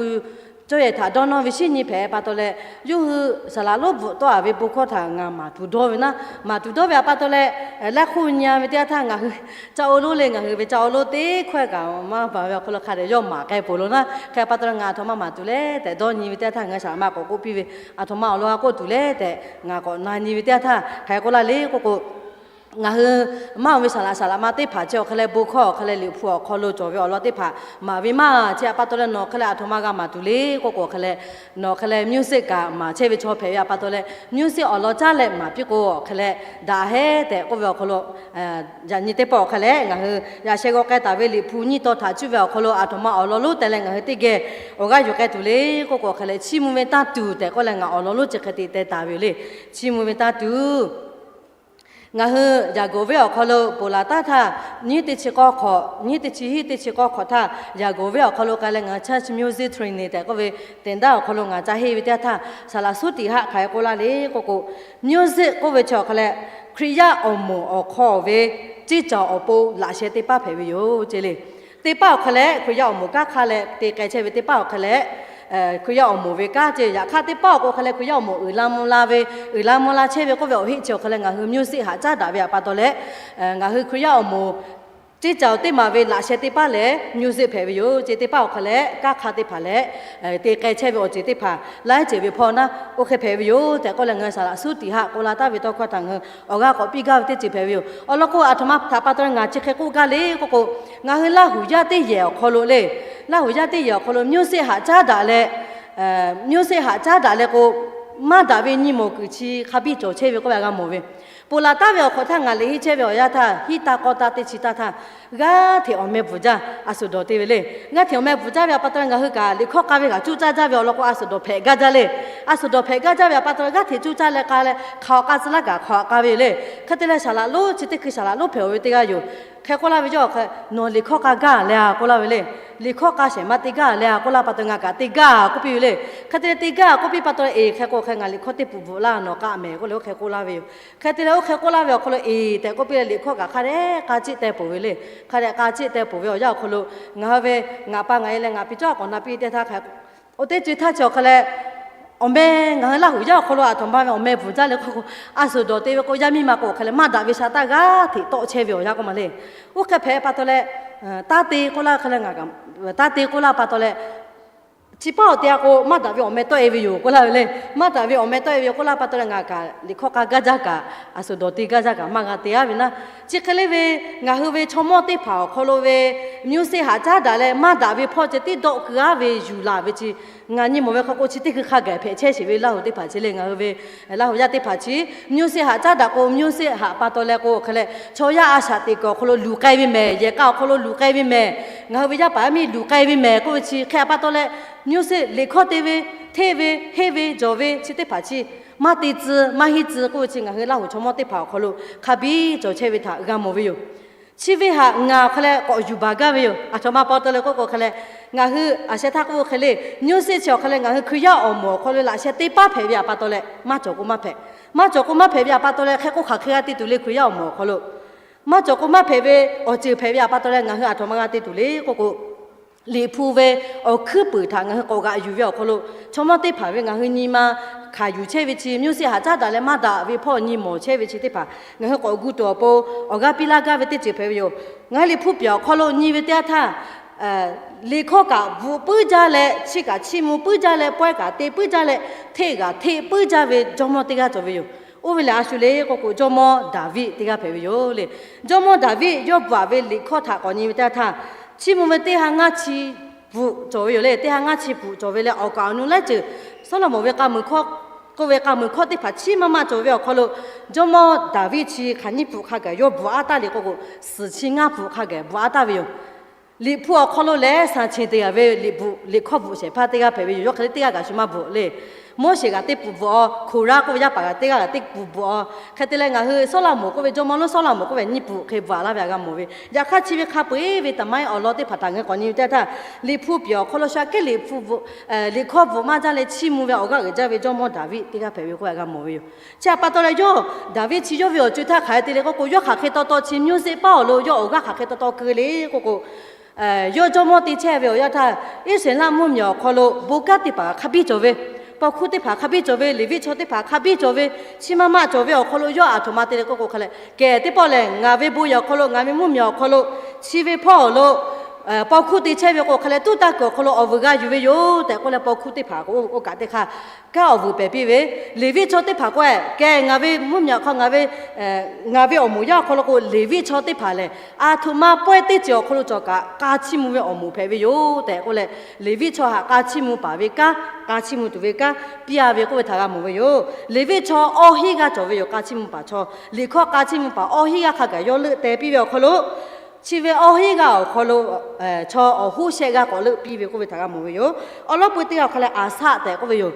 cawˇ yehˬ htaꞈ dawˇ nawˇ ve shinˉ nyi hpehꞈ pa taw leh, yawˇ hui Saˍ laꞈ lonˉ bvuhꞈ tawˆ a ve bon hkawˇ htaꞈ ngaˬ maˍ tuˬ dawˇ ve naˉ, maˍ tuˬ dawˇ ve a pa taw leh, leh hk'oˆ nyi a ve teˇ yanˇ htaˇ ngaˬ hui caˇ o lonˉ le, ngaˬ hui ve caˇ o lonˉ teˇ hkawehˇ kaꞈ maˇ baˬ ve awˬ hk'aw lo hk'a dehꞈ yawˇ maˍ k'ai peuˬ lo naˉ. Hk'e a pa taw leh ngaˬ aˬ htoꞈ ma maˍ tuˬ le tehꞈ dawˇ nyi ve teˇ yanˇ htaˇ ngaˬ hui Saˍ laꞈ ma k'awꞈ k'oˆ piˇ ve, aˬ htoꞈ ma awˬ lawn g'a k'oˆ tuˬ le tehꞈ ngaˬ k'awꞈ na nyi ve teˇ yanˇ htaˇ, hk'aˬ hk'e k'oˆ laˇ le k'oˆ k'o, ngaˬ hui maˇ oˬ ve Saˍ laꞈ, Saˍ laꞈ ma teˇ hpaˍ chi awˬ hk'e leh bon hkawˇ awˬ hk'e leh Liꞈ hpu awˬ hk'aw lo cawˬ ve awˬ lawn teˇ hpaˍ maˍ ve maˇ. Chi a pa taw leh nawˬ hk'e leh aˬ htoꞈ ma g'a maˍ tuˬ le k'oˆ k'o, awˬ hk'e leh nawˬ hk'e leh music kaꞈ maˍ chehˇ ve chaw hpehꞈ ve a pa taw leh, music awˬ lawn caˉ leh maˍ piˇ k'o, awˬ hk'e leh daꞈ heˉ tehꞈ k'oˆ ve awˬ hk'aw lo, yaꞈ nyi teˇ pawˆ awˬ hk'e leh ngaˬ hui yaꞈ sheh g'aw k'ai taˍ ve Liꞈ hpu nyiˇ taw htaꞈ cuˇ ve awˬ hk'aw lo aˬ htoꞈ ma awˬ lawn lonˉ teh leh ngaˬ hui teˇ geh awˬ g'aˇ yuˬ k'ai tuˬ le k'oˆ k'o, awˬ hk'e leh chiˇ mvuh ve tanˇ tuˬ tehꞈ k'oˆ leh ngaˬ awˬ lawn lonˉ chi hk'e te teh taˍ ve yoˬ le. Chiˇ mvuh ve tanˇ tuˬ. Ngaˬ hui Yaˍgoˍ venˇ awˬ hk'aw lo ponˬ laˬ taˉ htaˇ, nyiˇ teˇ chi k'awˇ hk'awꞈ, nyiˇ teˇ chi hiˉ teˇ chi k'awˇ hk'awꞈ htaˇ, Yaˍgoˍ venˇ awˬ hk'aw lo k'ai leh ngaˬ hui church music training tehꞈ k'oˆ ve tehˬ daˇ awˬ hk'aw lo ngaˬ ca henˇ ve teˇ yanˇ htaˇ, Saˍ laꞈ suˉ tiꞈ haˆ hk'aˬ hk'e k'oˆ laˇ le k'oˆ k'o, music k'oˆ ve chi awˬ hk'e leh Hkriꞈ yaˇ awˬ moˍ awˬ hk'aw ve ceˇ caoˬ awˬ pon laꞈ sheh teˇ paˉ hpehꞈ ve yoˬ ceˇ le. Teˇ paˉ awˬ hk'e leh Hkriꞈ yaˇ awˬ moˍ kanˉ hk'a leh te k'ai chehˇ ve teˇ paˉ awˬ hk'e leh, Hkriꞈ yaˇ awˬ moˍ ve kanˉ ceˇ. Yaꞈ hk'aˇ teˇ paˉ awˬ k'o hk'e leh Hkriꞈ yaˇ awˬ moˍ uiˍ la mvuh la ve, uiˍ la mvuh la chehˇ ve k'oˆ ve awˬ heˆ chi awˬ hk'e leh ngaˬ hui mvuhˇ yeˇ haꞈ caˉ daꞈ ve pa taw leh, ngaˬ hui Hkriꞈ yaˇ awˬ moˍ ceˇ caoˬ teˇ maˬ ve laꞈ sheh teˇ paˉ lehˬ mvuhˇ yeˇ hpehꞈ ve yoˬ ceˇ. Teˇ paˉ awˬ hk'e leh kanˉ hk'a teˇ hpaˍ leh te k'ai chehˇ ve awˬ ceuˬ teˇ hpaˍ laiˉ ceuˬ ve hpawˇ naˉ oˇ hk'e hpehꞈ ve yoˬ tehꞈ k'oˆ leh ngaˬ hui saˍ laꞈ suhˉ tiꞈ haˆ k'oˆ la taˍ ve tawˇ hkawˇ htaꞈ ngaˬ hui awˬ g'aˇ k'awꞈ piˇ gaˇ ve teˇ ceuˬ hpehꞈ ve yoˬ. Awˬ lawn k'o, aˬ htoꞈ ma htaꞈ pa taw leh ngaˬ chi hk'e k'oˆ gaˇ le k'oˆ k'o, ngaˬ hui Laˇ huˍ yaˇ teˇ yehˬ awˬ hk'aw lo le, Laˇ huˍ yaˇ teˇ yehˬ awˬ hk'aw lo mvuhˇ yeˇ haꞈ caˉ daꞈ leh, mvuhˇ yeˇ haꞈ caˉ daꞈ leh k'o, maˇ daꞈ ve nyi mawˬ kuiˬ chi hk'a biˇ cawˬ chehˇ ve k'oˆ ve g'a mawˬ ve. Ponˬ laˬ taˍ ve awˬ hk'awꞈ htaˇ ngaˬ liꞈ henˇ chehˇ ve awˬ yanˇ htaˇ, hiˉ taˇ k'awˇ taˇ teˇ chi taˇ htaˇ, g'aˇ hteꞈ awˬ meh bvuhˬ jaˇ, a suhˍ dawˬ te ve le. G'aˇ hteꞈ awˬ meh bvuhˬ jaˇ ve a pa taw leh ngaˬ hui kaꞈ liꞈ hkawˇ k'a ve kaꞈ cuˇ caˇ jaˇ ve awˬ lawn k'o, a suhˍ dawˬ hpehꞈ gaˇ jaˇ le. A suhˍ dawˬ hpehꞈ gaˇ jaˇ ve a pa taw leh g'aˇ hteꞈ cuˇ caˇ leh k'a leh hk'aˬ awˬ k'a tcuh laˇ kaꞈ hk'aˬ awˬ k'a ve yoˬ le. Hk'e te leh saˍ laꞈ lonˉ chi teˇ hkui saˍ laꞈ lonˉ hpehꞈ-oˬ ve teˇ g'aˇ yoˬ. Hk'e k'oˆ laˇ ve yawˇ awˬ hk'e, nawˬ liꞈ hkawˇ k'a gaˇ leh a k'oˆ laˇ ve le. Liꞈ hkawˇ k'a shehˍ ma te gaˇ leh a k'oˆ laˇ pa taw ngaˬ kaꞈ te gaˇ k'oˆ piˇ ve le. Hk'e te leh te gaˇ k'oˆ piˇ pa taw leh, eˬ, hk'e k'o hk'e ngaˬ liꞈ hkawˇ teˇ peuˬ bvuhꞈ laˇ nawˬ k'a mehˍ k'oˆ leh oˇ hk'e k'oˆ laˇ ve yoˬ. Hk'e te leh oˇ hk'e k'oˆ laˇ ve awˬ hk'aw lo eˬ tehꞈ k'oˆ piˇ leh liꞈ hkawˇ kaꞈ hk'a dehꞈ k'a ciˆ teh peuˬ ve le. Hk'a dehꞈ k'a ciˆ teh peuˬ ve awˬ yanˇ awˬ hk'aw lo ngaˬ hui ve ngaˬ pa ngaˬ e leh ngaˬ piˇ cawˇ k'awꞈ na piˇ teˇ htaˇ hk'e, oˇ teˇ ceuˬ htaˇ chi awˬ hk'e leh awˬ meh ngaˬ hui Laˇ huˍ yaˇ awˬ hk'aw lo aˬ htoꞈ ma ve awˬ meh bvuhˬ jaˇ le k'oˆ k'o, a suhˍ dawˬ te ve k'o yaˇ miˇ ma k'o awˬ hk'e leh maˇ daꞈ ve sha taˇ g'aˇ hteꞈ tawˆ chehˇ ve awˬ yanˇ k'oˆ ma le. Oˇ hk'e hpehꞈ pa taw leh, taˇ te k'oˆ laˇ hk'e leh ngaˬ kaꞈ, taˇ te k'oˆ laˇ pa taw leh, chi paˉ awˬ te a k'o maˇ daꞈ ve awˬ meh tawˆ e ve yoˬ k'oˆ laˇ ve le. Maˇ daꞈ ve awˬ meh tawˆ e ve yoˬ k'oˆ laˇ pa taw leh ngaˬ kaꞈ liꞈ hkawˇ k'a gaˇ jaˇ kaꞈ, a suhˍ dawˬ te gaˇ jaˇ kaꞈ maˇ g'a te-a ve naˉ. Chi hk'e le ve, ngaˬ hui ve chaw mawˇ teˇ hpaˍ awˬ hk'aw lo ve mvuhˇ yeˇ haꞈ caˉ daꞈ leh maˇ daꞈ ve hpawˇ ceh tiˉ dawˆ keu-a ve yuˬ laˬ ve chi, ngaˬ nyi mawˬ ve hk'aw k'o chi teˇ hkui hk'a gaˬ hpehꞈ chehˇ sheˍ ve Laˇ huˍ teˇ hpaˍ chi le. Ngaˬ hui ve Laˇ huˍ yaˇ teˇ hpaˍ chi mvuhˇ yeˇ haꞈ caˉ daꞈ k'o, mvuhˇ yeˇ haꞈ pa taw leh k'o hk'e leh chaw yaˇ a shaꞈ teꞈ kuiˬ awˬ hk'aw lo luˬ k'ai ve mehˍ, yehˬ k'a awˬ hk'aw lo luˬ k'ai ve mehˍ, ngaˬ hui ve yaˇ paˍ yaˇ miˇ luˬ k'ai ve mehˍ k'oˆ ve chi hk'e a pa taw leh, mvuhˇ yeˇ liꞈ hkawˇ te ve, hteˇ ve, henˇ ve, jawˬ ve chi teˇ hpaˍ chi maˇ te tcuh maˇ henˇ tcuh k'oˆ ve chi ngaˬ hui Laˇ huˍ chaw mawˇ teˇ hpaˍ awˬ hk'aw lo hk'a biˇ cawˬ chehˇ ve htaꞈ g'a mawˬ ve yoˬ. Chi ve htaꞈ ngaˬ awˬ hk'e leh k'awꞈ yuˬ baˬ gaˇ ve yoˬ. Aˬ htoꞈ ma pa taw leh k'oˆ k'o hk'e leh, ngaˬ hui a sheh htaˇ k'oˆ k'o hk'e le, mvuhˇ yeˇ chi awˬ hk'e leh ngaˬ hui Hkriꞈ yaˇ awˬ moˍ awˬ hk'aw lo laꞈ sheh teˇ paˉ hpehꞈ ve htaꞈ pa taw leh maˇ cawˬ k'o maˇ hpehꞈ. Maˇ cawˬ k'o maˇ hpehꞈ ve htaꞈ pa taw leh hk'e k'oˆ hk'aˬ hk'e g'a te tuˬ le Hkriꞈ yaˇ awˬ moˍ awˬ hk'aw lo. Maˇ cawˬ k'o maˇ hpehꞈ ve awˬ ceuˬ hpehꞈ ve htaꞈ pa taw leh ngaˬ hui aˬ htoꞈ ma g'a te tuˬ le k'oˆ k'o, liꞈ hpu ve awˬ hkuiˉ puiˍ htaꞈ ngaˬ hui k'awꞈ g'aꞈ yuˬ ve awˬ hk'aw lo, chaw mawˇ teˇ hpaˍ ve ngaˬ hui nyi ma hkanˍ yuˬ chehˇ ve chi, mvuhˇ yeˇ haꞈ caˉ daꞈ leh maˇ daꞈ ve hpawˇ nyi mawˬ chehˇ ve chi teˇ hpaˍ ngaˬ hui k'awꞈ gu tuˬ awˬ pon awˬ g'aˇ piˇ laˇ gaˇ ve teˇ ceuˬ hpehꞈ ve yoˬ. Ngaˬ hui liꞈ hpu piaꞈ awˬ hk'aw lo nyi ve teˇ yanˇ htaˇ, liꞈ hkawˇ kaꞈ bvuhꞈ puiˉ jaˇ leh, chiˇ kaꞈ chiˇ mvuh puiˉ jaˇ leh, pawehˇ kaꞈ te puiˉ jaˇ leh, hteˆ kaꞈ hteˆ puiˉ jaˇ ve jawˇmawˇ teˇ g'aˇ cawˬ ve yoˬ. Oˇ ve lehˬ a shu le k'oˆ k'o, jawˇmawˇ Daˍviˆ teˇ g'aˇ hpehꞈ ve yoˬ le. Jawˇmawˇ Daˍviˆ yawˇ bvuhꞈ-a ve liꞈ hkawˇ htaꞈ k'awꞈ nyi ve teˇ yanˇ htaˇ, chiˇ mvuh ve teˇ ha ngaˇ chi bvuhꞈ cawˬ ve yoˬ le. Teˇ ha ngaˇ chi bvuhꞈ cawˬ ve leh, awˬ kaˍ awˬ nu laiˉ ceuˬ Sawˉlaꞈmonˍ ve k'a muiˬ hkawˇ k'oˆ ve k'a muiˬ hkawˇ teˇ hpaˍ chiˇ maˇ maˇ cawˬ ve awˬ hk'aw lo, jawˇmawˇ Daˍviˆ chi hk'aˬ nyiˇ bvuhꞈ hk'a gaˬ yawˇ bvuhꞈ-a taˍ le k'oˆ k'o, suhˍ chi ngaˇ bvuhꞈ hk'a gaˬ bvuhꞈ-a taˍ ve yoˬ. Liꞈ hpu awˬ hk'aw lo lehˬ, shaˍ cheˬ te-a ve liꞈ hkawˇ bvuhꞈ shehˍ hpaˇ teˇ g'aˇ hpehꞈ ve yoˬ. Yawˇ hk'e le teˇ g'aˇ kaꞈ shu maˇ bvuhꞈ le. Moˉseˍ kaꞈ teˇ bvuhꞈ bvuhꞈ-aw, Koˍraˆ k'oˆ ve yaˇ paˍ kaꞈ teˇ g'aˇ kaꞈ teˇ bvuhꞈ bvuhꞈ-aw. Hk'e te leh ngaˬ hui Sawˉlaꞈmonˍ k'oˆ ve jawˇmawˇ lonˉ Sawˉlaꞈmonˍ k'oˆ ve nyiˇ bvuhꞈ hk'e bvuhꞈ-a laˇ ve htaꞈ g'a mawˬ ve. Yaꞈ hk'aˇ chi ve hk'a peu-eˬ ve taˍ maˇ-e awˬ lawn teˇ hpaˍ htaꞈ ngaˬ hui k'awꞈ nyi ve teˇ yanˇ htaˇ, liꞈ hpu piaꞈ awˬ hk'aw lo shu aꞈ kehˉ liꞈ hpu bvuhꞈ, liꞈ hkawˇ bvuhꞈ maˇ jaˇ leh chiˇ mvuh ve awˬ g'aˇ uiˍ jaˇ ve jawˇmawˇ Daˍviˆ teˇ g'aˇ hpehꞈ ve k'oˆ ve htaꞈ g'a mawˬ ve yoˬ. Chi htaꞈ pa taw leh yawˇ Daˍviˆ chi yawˇ ve awˬ co-e htaˇ hk'aˬ hk'e te le k'oˆ k'o, yawˇ hk'aˬ hk'e taw taw chi mvuhˇ yeˇ paˉ awˬ lo yawˇ awˬ g'aˇ hk'aˬ hk'e taw taw keu le k'oˆ k'o, yawˇ jawˇmawˇ te chehˇ ve awˬ yanˇ htaˇ, Iˉsaˍreˍlaˆ mvuhˇmiˬ awˬ hk'aw lo bon kanˉ teˇ hpaˍ hk'a biˇ cawˬ ve, paw hkuˇ teˇ hpaˍ hk'a biˇ cawˬ ve, Leˍviˆ chaw teˇ hpaˍ hk'a biˇ cawˬ ve, chiˇ maˇ maˇ cawˬ ve awˬ hk'aw lo yawˇ aˬ htoꞈ ma te le k'oˆ k'o hk'e leh, kehˬ teˇ pawˆ lehˬ, ngaˬ ve bon yehˬ awˬ hk'aw lo, ngaˬ ve mvuhˇmiˬ awˬ hk'aw lo, chi ve hpawˇ awˬ lo paw hkuˇ te chehˇ ve k'o hk'e leh, tuˉ taˆ kuiˬ awˬ hk'aw lo awˬ vuiˬ g'a yuˬ ve yoˬ tehꞈ k'oˆ leh, paw hkuˇ teˇ hpaˍ k'o oˇ kaꞈ teˇ hk'aˇ kanˉ awˬ vuiˬ pehˬ piˇ ve, Leˍviˆ chaw teˇ hpaˍ k'o-e, kehˬ ngaˬ ve mvuhˇmiˬ awˬ hk'aw, ngaˬ ve ngaˬ ve awˬ moˍ yaˇ awˬ hk'aw lo k'o, Leˍviˆ chaw teˇ hpaˍ lehˬ, aˬ htoꞈ ma pawehˇ teˇ ceuˬ awˬ hk'aw lo cawˬ kaꞈ k'a chiˇ mvuh ve awˬ moˍ hpehꞈ ve yoˬ tehꞈ k'oˆ leh, Leˍviˆ chaw htaꞈ k'a chiˇ mvuh paˍ ve kanˉ, k'a chiˇ mvuh tuˬ ve kanˉ piˇ-a ve k'oˆ ve htaꞈ g'a mawˬ ve yoˬ. Leˍviˆ chaw awˇ hinˉ g'aˇ cawˬ ve yoˬ. K'a chiˇ mvuh paˍ chaw, liꞈ hkawˇ k'a chiˇ mvuh paˍ awˇ hinˉ g'aˇ hk'a gaˬ yawˇ leuˆ teh piˇ ve awˬ hk'aw lo, chi ve awˇ hinˉ g'aˇ awˬ hk'aw lo chaw awˬ hoˉ shehˆ g'aˇ k'awꞈ leuˆ piˇ ve k'oˆ ve htaꞈ g'a mawˬ ve yoˬ. Awˬ lawn peu teˇ g'aˇ awˬ hk'aw leh Aˍsaˆ tehꞈ k'oˆ ve yoˬ.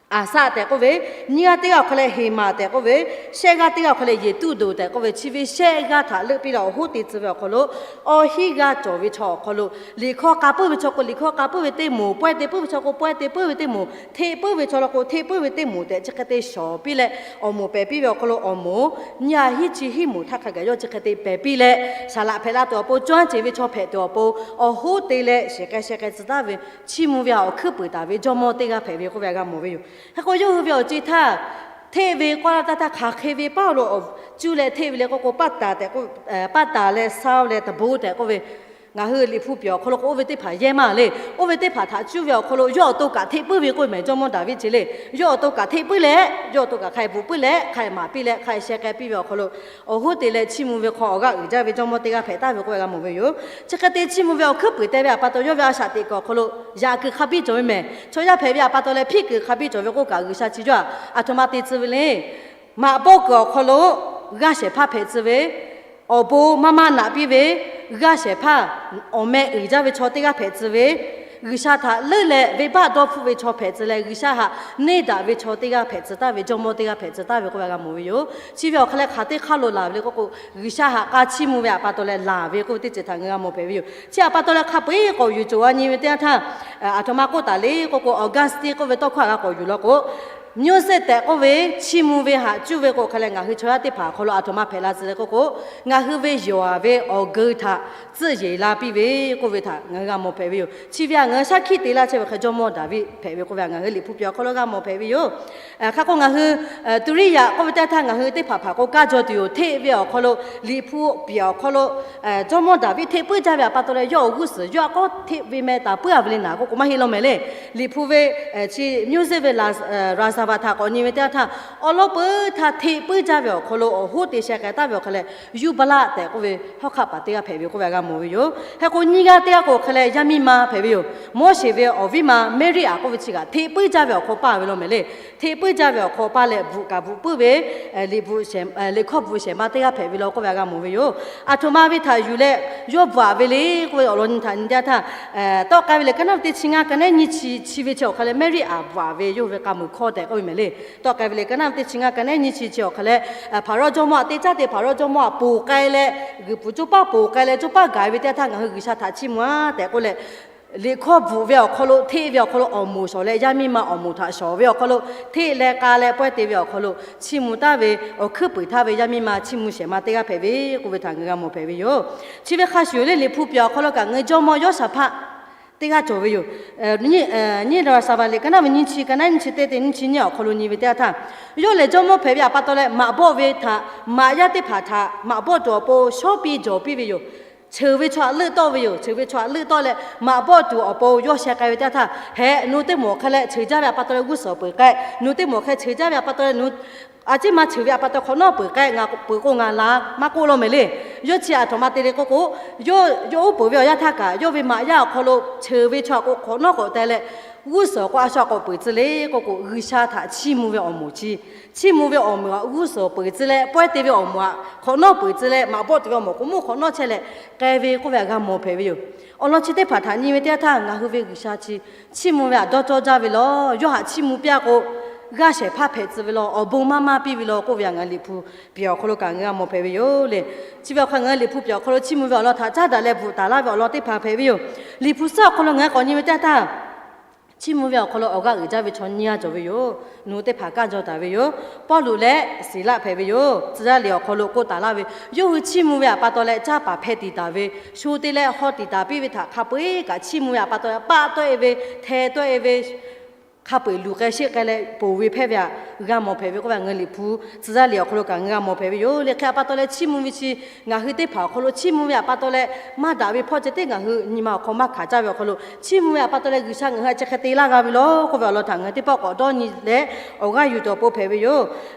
Aˍsaˆ tehꞈ k'oˆ ve, nyiˇ g'aˇ teˇ g'aˇ awˬ hk'aw leh Heˍmaˍ tehꞈ k'oˆ ve, shehˆ g'aˇ teˇ g'aˇ awˬ hk'aw leh Yeˍtuˆdoˍ tehꞈ k'oˆ ve, chi ve shehˆ g'aˇ htaꞈ leuˆ piˇ leh awˬ hoˉ te tcuh ve awˬ hk'aw lo, awˬ hinˉ g'aˇ cawˬ ve chaw awˬ hk'aw lo, liꞈ hkawˇ k'a puiˉ ve chaw k'o liꞈ hkawˇ k'a puiˉ ve teˇ moˍ, pawehˇ te puiˉ ve chaw k'o pawehˇ te puiˉ ve teˇ moˍ, hteˆ puiˉ ve chaw lo k'o hteˆ puiˉ ve teˇ moˍ tehꞈ chi hk'e te shawˍ piˇ leh awˬ moˍ pehˍ piˇ ve awˬ hk'aw lo awˬ moˍ nyiˇ ha hiˉ chi hiˉ moˍ htaˇ hk'a gaˬ yawˇ chi hk'e te pehˍ piˇ leh, saˍ laꞈ hpehꞈ la tuˬ awˬ pon, caˇ ceˬ ve chaw hpehꞈ tuˬ awˬ pon, awˬ hoˉ te leh shehˍ k'ai shehˍ k'ai tcuh taˍ ve, chiˇ mvuh ve htaꞈ awˬ hkuiˉ puiˍ taˍ ve jawˇmawˇ teˇ g'aˇ hpehꞈ ve k'oˆ ve htaꞈ g'a mawˬ ve yoˬ. Hk'e k'o yawˇ hui ve awˬ ceuˬ htaˇ, hteˆ ve k'oˆ laˇ taˇ htaˇ hk'aˬ hk'e ve paˇ lo cuˇ leh hteˆ ve le k'oˆ k'o, paˇ taˍ tehꞈ k'o, paˇ taˍ leh saˇ leh taˍ bon tehꞈ k'oˆ ve, ngaˬ hui Liꞈ hpu piˍ awˬ hk'aw lo k'o oˇ ve teˇ hpaˍ yehˇ maˇ le. Oˇ ve teˇ hpaˍ htaꞈ cuˇ ve awˬ hk'aw lo yawˇ awˬ to kaꞈ hteˆ puiˉ ve k'oˆ ve mehˍ jawˇmawˇ Daˍviˆ chi le. Yawˇ awˬ to kaꞈ hteˆ puiˉ leh, yawˇ awˬ to kaꞈ hk'a bvuhꞈ puiˉ leh, hk'a maˍ piˇ leh, hk'a sheh k'ai piˇ ve awˬ hk'aw lo, awˬ hoˉ te leh chiˇ mvuh ve hk'aw awˬ g'aˇ uiˍ jaˇ ve jawˇmawˇ teˇ g'aˇ hpehꞈ taˍ ve k'oˆ ve g'a mawˬ ve yoˬ. Chi hk'e te chiˇ mvuh ve awˬ hkuiˉ puiˍ teh ve awˬ pa taw yawˇ ve a shaꞈ teꞈ kuiˬ awˬ hk'aw lo yaꞈ kuiˬ hk'a biˇ cawˬ ve mehˍ. Chaw yaˇ hpehꞈ ve awˬ pa taw leh hpiˆ kuiˬ hk'a biˇ cawˬ ve k'oˆ kaꞈ G'uiˬsha chi yawˇ htaꞈ aˬ htoꞈ ma te tcuh ve le. Maꞈ bawˆ kuiˬ awˬ hk'aw lo g'aˇ shehˍ hpaˇ hpehꞈ tcuh ve, awˬ bon maˇ maˇ naꞈ piˇ ve, g'aˇ shehˍ hpaˇ awˬ meh uiˍ jaˇ ve chaw teˇ g'aˇ hpehꞈ tcuh ve, G'uiˬsha htaꞈ leuˉ leh venˇbaˆ dawˇ hpfuhˆ ve chaw hpehꞈ tcuh leh, G'uiˬsha htaꞈ neˇ daꞈ ve chaw teˇ g'aˇ hpehꞈ tcuh taˍ ve, jawˇmawˇ teˇ g'aˇ hpehꞈ tcuh taˍ ve k'oˆ ve g'a mawˬ ve yoˬ. Chi ve awˬ hk'aw leh hk'aˬ teˇ hk'aˇ lo laˬ ve le k'oˆ k'o, G'uiˬsha htaꞈ k'a chiˇ mvuh ve awˬ pa taw leh laˬ ve k'oˆ ve teˇ ceuˬ htaꞈ ngaˬ g'a mawˬ hpehꞈ ve yoˬ. Chi awˬ pa taw leh hk'a peu-eˬ k'awꞈ yuˬ cawˬ a nyi ve teˇ yanˇ htaˇ, aˬ htoꞈ ma k'oˆ taˍ le k'oˆ k'o, Augustine k'oˆ ve tawˇ hkawˇ htaꞈ g'a k'awꞈ yuˬ law k'o, mvuhˇ shehˆ tehꞈ k'oˆ ve chiˇ mvuh ve htaꞈ cuˇ ve k'o hk'a leh ngaˬ hui chaw yaˇ teˇ hpaˍ awˬ hk'aw lo aˬ htoꞈ ma hpehꞈ la tcuh le k'oˆ k'o, ngaˬ hui ve yonˍ ve awˬ geu htaꞈ tcuhˆ yeˬ la piˇ ve k'oˆ ve htaꞈ ngaˬ hui g'a mawˬ hpehꞈ ve yoˬ. Chi ve htaꞈ ngaˬ hui shaˉ hkiˆ te laˇ chehˇ ve hk'e jawˇmawˇ Daˍviˆ hpehꞈ ve k'oˆ ve htaꞈ ngaˬ hui Liꞈ hpu piˍ awˬ hk'aw lo g'a mawˬ hpehꞈ ve yoˬ. Hk'a k'o ngaˬ hui tuˍ riˆ yaꞈ k'oˆ ve teˇ htaˇ ngaˬ hui teˇ hpaˍ hpaˍ k'o kaˇ jaw tuˬ yoˬ. Hteˆ ve awˬ hk'aw lo, Liꞈ hpu piˍ awˬ hk'aw lo, jawˇmawˇ Daˍviˆ hteˆ puiˉ jaˇ ve awˬ pa taw leh yawˇ awˬ g'uˇ suhˍ yawˇ htaꞈ k'awꞈ hteˆ ve meh taˍ puiˉ a ve le naˍ k'oˆ k'o maˇ heˆ law mehˍ le. Liꞈ hpu ve chi mvuhˇ shehˆ ve Raˍzaˍvaˍ htaꞈ k'awꞈ nyi ve teˇ yanˇ htaˇ, awˬ lawn peuˬ htaˇ hteˆ puiˉ jaˇ ve awˬ hk'aw lo awˬ hoˉ te sheh k'ai taˍ ve awˬ hk'aw leh, Yuˇbaˆlaˆ tehꞈ k'oˆ ve hawˉ hk'aˆ paˍ teˇ g'aˇ hpehꞈ ve k'oˆ ve htaꞈ g'a mawˬ ve yoˬ. Hk'e k'o nyiˇ g'aˇ teˇ g'aˇ k'o hk'a leh yaˇ miˇ ma hpehꞈ ve yoˬ. Moˉseˍ ve awˬ viˉ ma Meˇriˆaꞈ k'oˆ ve chi kaꞈ hteˆ puiˉ jaˇ ve awˬ hk'aw paˇ ve law mehˍ le. Hteˆ puiˉ jaˇ ve awˬ hk'aw paˇ leh bvuhꞈ kaꞈ bvuhꞈ puiˉ ve, liꞈ hkawˇ bvuhꞈ shehˍ ma teˇ g'aˇ hpehꞈ ve law k'oˆ ve htaꞈ g'a mawˬ ve yoˬ. Aˬ htoꞈ ma ve htaꞈ yuˬ leh yawˇ bvuhꞈ a ve le k'oˆ ve awˬ lawn nyi htaꞈ nyi teˇ yanˇ htaˇ, Tawˆ k'ai ve lehˬ ka naˉ ve teˇ chi ngaˇ ka naˉ nyiˇ chi chi ve chi awˬ hk'aw leh Meˇriˆaꞈ bvuhꞈ a ve yawˇ hui ve k'a muiˬ hkawˇ tehꞈ k'oˆ ve mehˍ le. Tawˆ k'ai ve lehˬ ka naˉ ve teˇ chi ngaˇ ka naˉ nyiˇ chi chi awˬ hk'aw leh, Hpaˍrawˇ jawˇmawˇ htaꞈ te caˇ te Hpaˍrawˇ jawˇmawˇ htaꞈ ponˬ k'ai leh, g'uiˬ pfuhˍ coˇ paˇ ponˬ k'ai leh coˇ paˇ gaˬ ve teˇ yanˇ htaˇ ngaˬ hui G'uiˬsha htaꞈ chiˇ mvuh a tehꞈ k'oˆ leh, liꞈ hkawˇ bvuhꞈ ve awˬ hk'aw lo hteˆ ve awˬ hk'aw lo awˬ moˍ shawˍ leh yaˇ miˇ ma awˬ moˍ htaꞈ shawˍ ve awˬ hk'aw lo hteˆ leh k'a leh pawehˇ te ve awˬ hk'aw lo chiˇ mvuh taˍ ve awˬ hkuiˉ puiˍ htaˇ ve yaˇ miˇ ma chiˇ mvuh shehˍ ma teˇ g'aˇ hpehꞈ ve k'oˆ ve htaꞈ ngaˬ hui g'a mawˬ hpehꞈ ve yoˬ. Chi ve hk'a shuˍ yoˬ le Liꞈ hpu piˍ awˬ hk'aw lo kaꞈ ngaˬ hui jawˇmawˇ Yawˇshaˍhpaˆ teˇ g'aˇ cawˬ ve yoˬ. Nyiˇ Raˍzaˍvaˍ lehˬ ka naˉ ve nyiˇ chi ka naˉ nyiˇ chi teˇ te nyiˇ chi nyiˇ awˬ hk'aw lo nyi ve teˇ yanˇ htaˇ, yawˇ lehˬ jawˇmawˇ hpehꞈ ve awˬ pa taw leh maꞈ bawˆ ve htaꞈ maꞈ yaˇ teˇ hpaˍ htaꞈ maꞈ bawˆ tuˬ awˬ pon shawˉ piˇ jawˬ piˇ ve yoˬ. Cheuˬ ve chaw htaꞈ leuˆ tawˆ ve yoˬ. Cheuˬ ve chaw htaꞈ leuˆ tawˆ leh maꞈ bawˆ tuˬ awˬ pon yawˇ sheh k'ai ve teˇ yanˇ htaˇ, hehꞈ nawˬ teˇ moˍ hk'e leh cheuˬ jaˇ ve awˬ pa taw leh g'uˇ suhˍ peuˬ k'ai, nawˬ teˇ moˍ hk'e cheuˬ jaˇ ve awˬ pa taw leh nawˬ a ciˉ ma cheuˬ ve awˬ pa taw hk'awꞈ nawˉ peuˬ k'ai, ngaˬ peuˬ k'o ngaˬ la maˇ k'oˆ law mehˍ le. Yawˇ chi aˬ htoꞈ ma te le k'oˆ k'o, yawˇ yawˇ uˉ peunˍ ve awˬ yanˇ htaˇ kaꞈ yawˇ ve maꞈ yaˇ awˬ hk'aw lo cheuˬ ve chaw htaꞈ k'o hk'awꞈ nawˉ k'awꞈ te leh, g'uˇ suhˍ k'o a shu k'awꞈ peuˬ tcuh le k'oˆ k'o, G'uiˬsha htaꞈ chiˇ mvuh ve awˬ moˍ chi, chiˇ mvuh ve awˬ moˍ htaꞈ g'uˇ suhˍ peuˬ tcuh leh pawehˇ te ve awˬ moˍ htaꞈ hk'awꞈ nawˉ peuˬ tcuh leh maꞈ bawˆ tuˬ ve awˬ moˍ k'o mvuhˇ hk'awꞈ nawˉ chehˇ leh k'ai ve k'oˆ ve htaꞈ g'a mawˬ hpehꞈ ve yoˬ. Awˬ lawn chi teˇ hpaˍ htaꞈ nyi ve teˇ yanˇ htaˇ ngaˬ hui ve G'uiˬsha chi chiˇ mvuh ve htaꞈ dawˇ cawˇ jaˇ ve law. Yawˇ htaꞈ chiˇ mvuh piˇ a k'o, g'aˇ shehˍ hpaˇ hpehꞈ tcuh ve law, awˬ bon maˇ maˇ piˇ ve law k'oˆ ve htaꞈ ngaˬ hui Liꞈ hpu piˍ awˬ hk'aw lo kaꞈ ngaˬ hui g'a mawˬ hpehꞈ ve yoˬ le. Chi ve awˬ hk'aw ngaˬ hui Liꞈ hpu piˍ awˬ hk'aw lo chiˇ mvuh ve awˬ lawn htaꞈ caˉ daꞈ leh bvuhꞈ taˍ laˇ ve awˬ lawn teˇ hpaˍ hpehꞈ ve yoˬ. Liꞈ hpu suhˉ awˬ hk'aw lo ngaˬ hui k'awꞈ nyi ve teˇ yanˇ htaˇ, chiˇ mvuh ve awˬ hk'aw lo awˬ g'aˇ uiˍ jaˇ ve chaw nyiˇ g'aˇ cawˬ ve yoˬ. Nawˬ hui teˇ hpaˍ kaˇ jaw taˍ ve yoˬ. Pawˇluꞈ leh Siˍlaˆ hpehꞈ ve yoˬ. Tcuh yaˇ liꞈ awˬ hk'aw lo k'oˆ taˍ laˇ ve, yawˇ hui chiˇ mvuh ve awˬ pa taw leh caˇ paˍ hpeh tiˍ taˍ ve, sho te leh haw tiˍ taˍ piˇ ve htaꞈ hk'a peu-eˬ kaꞈ chiˇ mvuh ve awˬ pa taw leh paˆ tawˆ-e ve, hteh tawˆ-e ve, hk'a peu-eˬ luˬ k'ai sheˆ k'ai leh ponˬ ve hpehˇ ve htaꞈ g'a mawˬ hpehꞈ ve k'oˆ ve htaꞈ ngaˬ hui Liꞈ hpu tcuh yaˇ liꞈ awˬ hk'aw lo kaꞈ ngaˬ hui g'a mawˬ hpehꞈ ve yoˬ. Liꞈ hk'e awˬ pa taw leh chiˇ mvuh ve chi ngaˬ hui teˇ hpaˍ awˬ hk'aw lo chiˇ mvuh ve awˬ pa taw leh maˇ daꞈ ve hpawˇ ceh tiˉ ngaˬ hui nyi ma awˬ hk'aw maˇ hkanˍ caˇ ve awˬ hk'aw lo chiˇ mvuh ve awˬ pa taw leh G'uiˬsha ngaˬ hui htaꞈ chi hk'e te laˇ g'a ve law k'oˆ ve awˬ lawn htaꞈ ngaˬ hui teˇ pawˆ k'awꞈ dawˇ nyi leh awˬ g'aˇ yuˬ tuˬ awˬ pon hpehꞈ ve yoˬ.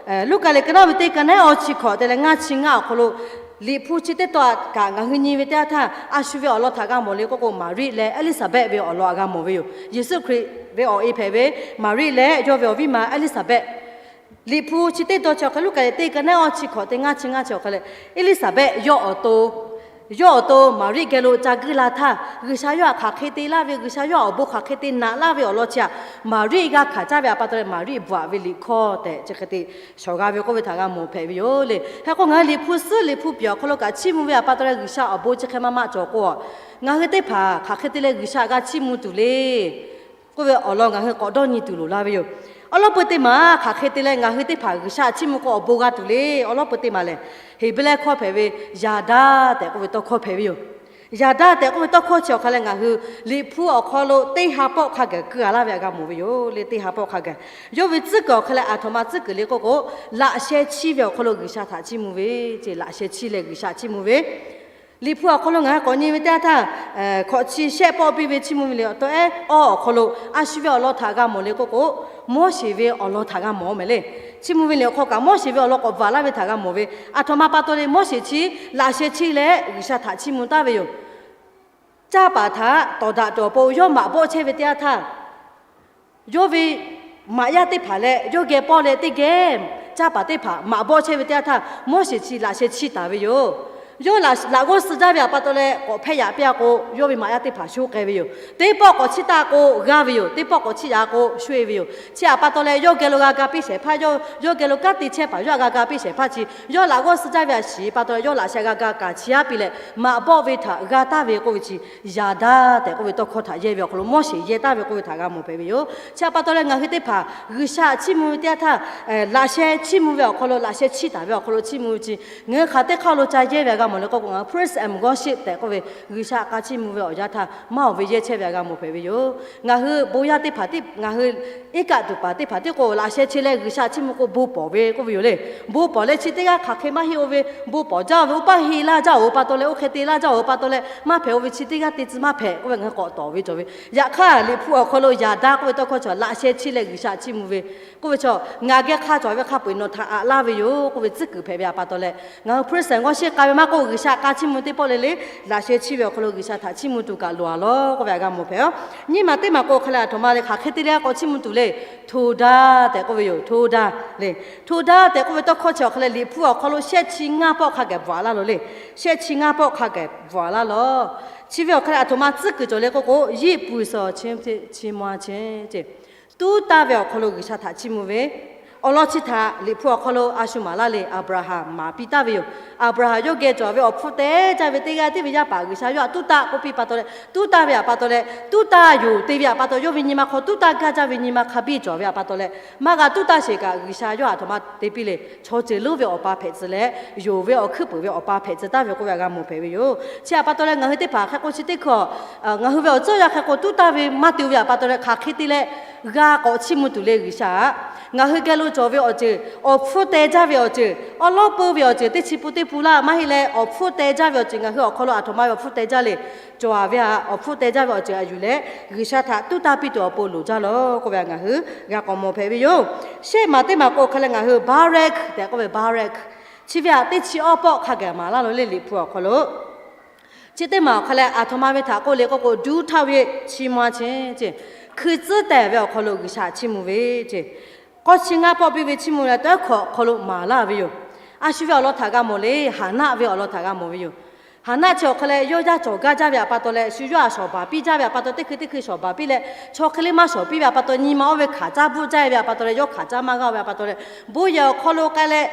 Luˉkaꞈ lehˬ ka naˉ ve teˇ ka naˉ awˇ chi hkawꞈ te leh ngaˇ chi ngaˇ awˬ hk'aw lo Liꞈ hpu chi teˇ taw kaꞈ ngaˬ hui nyi ve teˇ yanˇ htaˇ, a shu ve awˬ lawn htaꞈ g'a mawˬ le k'oˆ k'o, Maˍriˆ leh Eˇliˇsaˍbehˆ ve awˬ lawn htaꞈ g'a mawˬ ve yoˬ. Yeˍsuˆ Hkriꞈ ve awˬ e hpehꞈ ve Maˍriˆ leh yawˇ ve awˬ viˉ ma Eˇliˇsaˍbehˆ, Liꞈ hpu chi teˇ taw chi awˬ hk'e Luˉkaꞈ lehˬ teˇ ka naˉ awˇ chi hkawꞈ te ngaˇ chi ngaˇ chi awˬ hk'e leh, Eˇliˇsaˍbehˆ yawˇ awˬ to Yawˇ awˬ to Maˍriˆ geh lo ca guiˇ la htaˇ, G'uiˬsha yawˇ htaꞈ hk'aˬ hk'e te laˇ ve, G'uiˬsha yawˇ awˬ bon hk'aˬ hk'e te naꞈ laˇ ve awˬ lawn chi htaꞈ Maˍriˆ g'a hkanˍ caˇ ve htaꞈ pa taw leh, Maˍriˆ bvuhꞈ ve liꞈ hkawˇ tehꞈ chi hk'e te shawˍ g'a ve k'oˆ ve htaꞈ g'a mawˬ hpehꞈ ve yoˬ le. Hk'e k'o, ngaˬ hui Liꞈ hpu suhˉ Liꞈ hpu piˍ awˬ hk'aw lo kaꞈ chiˇ mvuh ve htaꞈ pa taw leh, G'uiˬsha awˬ bon chi hk'e maˇ maˇ cawˬ k'o, ngaˬ hui teˇ hpaˍ hk'aˬ hk'e te leh G'uiˬsha g'a chiˇ mvuh tuˬ le k'oˆ ve awˬ lawn ngaˬ hui k'awꞈ dawˇ nyi tuˬ loˍ la ve yoˬ. Awˬ lawn peu teˇ maˬ hk'aˬ hk'e te leh ngaˬ hui teˇ hpaˍ G'uiˬsha chiˇ mvuh k'o awˬ bon g'a tuˬ le. Awˬ lawn peu teˇ maˬ lehˬ, Heˍbrehˇ hkawˇ hpehꞈ ve yaꞈ daˇ tehꞈ k'oˆ ve tawˇ hkawˇ hpehꞈ ve yoˬ. Yaꞈ daˇ tehꞈ k'oˆ ve tawˇ hkawˇ chi awˬ hk'a leh ngaˬ hui Liꞈ hpu awˬ hk'aw lo teˇ ha pawˆ hk'a gaˬ keu a laˇ ve htaꞈ g'a mawˬ ve yoˬ le. Teˇ ha pawˆ hk'a gaˬ yawˇ ve tcuhˉ kuiˬ awˬ hk'a leh aˬ htoꞈ ma tcuhˉ kuiˬ le k'oˆ k'o, laꞈ sheh chiˇ ve awˬ hk'aw lo G'uiˬsha htaꞈ chiˇ mvuh ve, laꞈ sheh chiˇ leh G'uiˬsha chiˇ mvuh ve Liꞈ hpu awˬ hk'aw lo ngaˬ hui k'awꞈ nyi ve teˇ yanˇ htaˇ, hkawꞈ chi shehˆ pawˆ piˇ ve chiˇ mvuh ve liꞈ awˬ taw ehˉ awˬ hk'aw lo a shu ve awˬ lawn htaꞈ g'a mawˬ le k'oˆ k'o, Moˉseˍ ve awˬ lawn htaꞈ g'a mawˬ mehˍ le. Chiˇ mvuh ve liꞈ awˬ hk'aw kaꞈ Moˉseˍ ve awˬ lawn k'awꞈ bvuhꞈ laˇ ve htaꞈ g'a mawˬ ve, aˬ htoꞈ ma pa taw le Moˉseˍ chi laꞈ sheh chiˇ leh G'uiˬsha htaꞈ chiˇ mvuh taˍ ve yoˬ. Caˇ paˍ htaꞈ tawˍ daꞈ tuˬ awˬ pon yawˇ maꞈ bawˆ chehˇ ve teˇ yanˇ htaˇ, yawˇ ve maꞈ yaˇ teˇ hpaˍ leh yawˇ geh pawˆ leh teˇ geh caˇ paˍ teˇ hpaˍ maꞈ bawˆ chehˇ ve teˇ yanˇ htaˇ, Moˉseˍ chi laꞈ sheh chiˇ taˍ ve yoˬ. Yawˇ laꞈ g'awˇ suh jaˇ ve htaꞈ pa taw leh k'awꞈ hpehˇ yaꞈ piˇ a k'o, yawˇ ve maꞈ yaˇ teˇ hpaˍ shoˉ k'ai ve yoˬ. Teˇ pawˆ k'awꞈ chiˇ taˆ k'o g'aˇ ve yoˬ. Teˇ pawˆ k'awꞈ chiˇ yaꞈ k'o shoˉ e ve yoˬ. Chi htaꞈ pa taw leh yawˇ geh lo g'a ga piˇ shehˍ hpaˇ, yawˇ geh lo kanˉ te chehˇ paˍ yawˇ htaꞈ g'a ga piˇ shehˍ hpaˇ chi yawˇ laꞈ g'awˇ suh jaˇ ve a shiˍ pa taw leh yawˇ laꞈ sheh g'a ga kaꞈ chiˇ aˉ piˇ leh maꞈ bawˆ ve htaꞈ g'a taˍ ve k'oˆ ve chi, yaꞈ daˇ tehꞈ k'oˆ ve tawˇ hkawˇ htaꞈ yehˇ ve awˬ hk'aw lo Moˉseˍ yehˇ taˍ ve k'oˆ ve htaꞈ g'a mawˬ hpehꞈ ve yoˬ. Chi htaꞈ pa taw leh ngaˬ hui teˇ hpaˍ G'uiˬsha chiˇ mvuh ve teˇ yanˇ htaˇ, laꞈ sheh chiˇ mvuh ve awˬ hk'aw lo, laꞈ sheh chiˇ taˍ ve awˬ hk'aw lo chiˇ mvuh ve chi, ngaˬ hui hk'aˬ teˇ hk'aˇ lo ca yehˇ ve htaꞈ g'a mawˬ le k'oˆ k'o, ngaˬ hui praise and worship tehꞈ k'oˆ ve G'uiˬsha htaꞈ chiˇ mvuh ve awˬ yanˇ htaˇ maˇ oˬ ve yehˇ chehˇ ve htaꞈ g'a mawˬ hpehꞈ ve yoˬ. Ngaˬ hui bon yaˇ teˇ hpaˍ, ngaˬ hui iˉ kaˆ tuˬ paˍ teˇ hpaˍ tiˉ k'o laꞈ sheh chi leh G'uiˬsha chiˇ mvuh k'o bon pawˍ ve k'oˆ ve yoˬ le. Bon pawˍ leh chi teˇ g'aˇ hk'aˬ hk'e maˇ heˆ oˇ ve, bon pawˍ jaˇ oˇ ve, oˇ paˇ heˆ laˇ jaˇ oˬ pa taw leh, oˇ hk'e te laˇ jaˇ oˬ pa taw leh maˇ hpehꞈ oˇ ve, chi teˇ g'aˇ te tcuh maˇ hpehꞈ k'oˆ ve ngaˬ hui k'awꞈ tawˍ ve cawˬ ve. Yaꞈ hk'aˇ Liꞈ hpu awˬ hk'aw lo yaꞈ daˇ k'oˆ ve tawˇ hkawˇ chi laꞈ sheh chiˇ leh G'uiˬsha chiˇ mvuh ve k'oˆ ve chaw, ngaˬ geh hk'a cawˬ ve hk'a peu-eˬ nawˬ htaꞈ aꞈ laˇ ve yoˬ k'oˆ ve tcuhˉ kuiˬ hpehꞈ ve htaꞈ pa taw leh, ngaˬ hui praise and worship k'ai ve maˇ k'oˆ, G'uiˬsha hk'a chiˇ mvuh teˇ pawˆ le le, laꞈ sheh chiˇ ve awˬ hk'aw lo G'uiˬsha htaꞈ chiˇ mvuh tuˬ kaꞈ loˍ a lawˬ k'oˆ ve htaꞈ g'a mawˬ hpehꞈ aˬ. Nyiˇ maˬ teˇ maˬ k'o hk'a leh aˬ htoꞈ ma le, hk'aˬ hk'e te leh k'awꞈ chiˇ mvuh tuˬ le, Toˇdaˇ tehꞈ k'oˆ ve yoˬ. Toˇdaˇ le, Toˇdaˇ tehꞈ k'oˆ ve tawˇ hkawˇ chi awˬ hk'a leh Liꞈ hpu awˬ hk'aw lo shehˆ chi ngaˇ pawˆ hk'a gaˬ bvuhꞈ laˇ loˬ le. Shehˆ chi ngaˇ pawˆ hk'a gaˬ bvuhꞈ laˇ lawˬ. Chi ve awˬ hk'a leh aˬ htoꞈ ma tcuhˉ kuiˬ cawˬ le k'oˆ k'o, yiˇ puiˬ shawˍ chi, chi mvuh a chi, Toˇdaˇ ve awˬ hk'aw lo G'uiˬsha htaꞈ chiˇ mvuh ve awˬ lawn chi htaꞈ Liꞈ hpu awˬ hk'aw lo a shu maˍ laˇ le, Aˍbraˍhanˍ maˍ piˇ taˍ ve yoˬ. Aˍbraˍhanˍ yawˇ geh cawˬ ve awˬ hpfuhˇ teh jaˇ ve teˇ g'aˇ tiˉ ve yaˇ paˍ G'uiˬsha yawˇ htaꞈ tuˉ taˆ k'oˆ piˇ pa taw leh, tuˉ taˆ ve htaꞈ pa taw leh, tuˉ taˆ yoˬ te ve htaꞈ pa taw, yawˇ ve nyi ma hk'aw tuˉ taˆ gaˇ jaˇ ve nyi ma hk'a biˇ cawˬ ve htaꞈ pa taw leh, maˇ g'a tuˉ taˆ sheˍ kaꞈ G'uiˬsha yawˇ htaꞈ aˬ htoꞈ ma te piˇ le, chaw ceuˬ lonˉ ve awˬ pa hpehꞈ tcuh leh, yonˍ ve awˬ hkuiˉ puiˍ ve awˬ pa hpehꞈ tcuh taˍ ve k'oˆ ve htaꞈ g'a mawˬ hpehꞈ ve yoˬ. Chi htaꞈ pa taw leh ngaˬ hui teˇ hpaˍ hk'e k'o chi teˇ hkui, ngaˬ hui ve awˬ tcuhˉ yaˇ hk'e k'o tuˉ taˇ ve maˇ te ve htaꞈ pa taw leh, hk'aˬ hk'e te leh g'a k'awꞈ chiˇ mvuh tuˬ le G'uiˬsha-aˬ. Ngaˬ hui geh lo cawˬ ve awˬ ceuˬ, awˬ hpfuhˇ teh jaˇ ve awˬ ceuˬ, awˉ lawˉ peu ve awˬ ceuˬ, teˇ chi pun teˇ pun laˇ maˇ heˆ leh, awˬ hpfuhˇ teh jaˇ ve awˬ ceuˬ, ngaˬ hui awˬ hk'aw lo aˬ htoꞈ ma ve awˬ hpfuhˇ teh jaˇ le, cawˬ-a ve htaꞈ awˬ hpfuhˇ teh jaˇ ve awˬ ceuˬ htaꞈ yuˬ leh, G'uiˬsha htaꞈ tuˉ taˇ piˇ tuˬ awˬ pon loˍ jaˇ lawˬ k'oˆ ve htaꞈ ngaˬ hui g'a k'awꞈ mawˬ hpehꞈ ve yoˬ. Shehˆ maˬ teˇ maˬ k'o hk'a leh ngaˬ hui Baˍreˆ tehꞈ k'oˆ ve, Baˍreˆ chi ve htaꞈ teˇ chi awˇ pawˆ hk'a gaˬ maˍ laˇ loˬ le Liꞈ hpu awˬ hk'aw lo. Chi teˇ maˬ awˬ hk'a leh aˬ htoꞈ ma ve htaꞈ k'oˆ le k'oˆ k'o, duˇ htaˇ ve chi mvuh a chi, hkui tcuhˉ tehˬ ve awˬ hk'aw lo G'uiˬsha chiˇ mvuh ve, k'awˇ chi ngaˇ pawˆ piˇ ve chiˇ mvuh leh tawˇ hkawꞈ awˬ hk'aw lo maˍ laˇ ve yoˬ. A shu ve awˬ lawn htaꞈ g'a mawˬ le, Haˍnaˆ ve awˬ lawn htaꞈ g'a mawˬ ve yoˬ. Haˍnaˆ chi awˬ hk'a leh yawˇ yaˇ cawˬ gaˇ jaˇ ve htaꞈ pa taw leh, shu yawˇ htaꞈ shawˍ baˬ piˇ jaˇ ve htaꞈ pa taw, teˇ hkui teˇ hkui shawˍ baˬ piˇ leh, chaw hk'e le maˇ shawˍ piˇ ve htaꞈ pa taw, nyi ma oˇ ve hkanˍ caˇ bvuhˆ jaˇ ve htaꞈ pa taw leh, yawˇ hkanˍ caˇ maˇ g'a ve htaꞈ pa taw leh, bon yehˬ awˬ hk'aw lo k'ai leh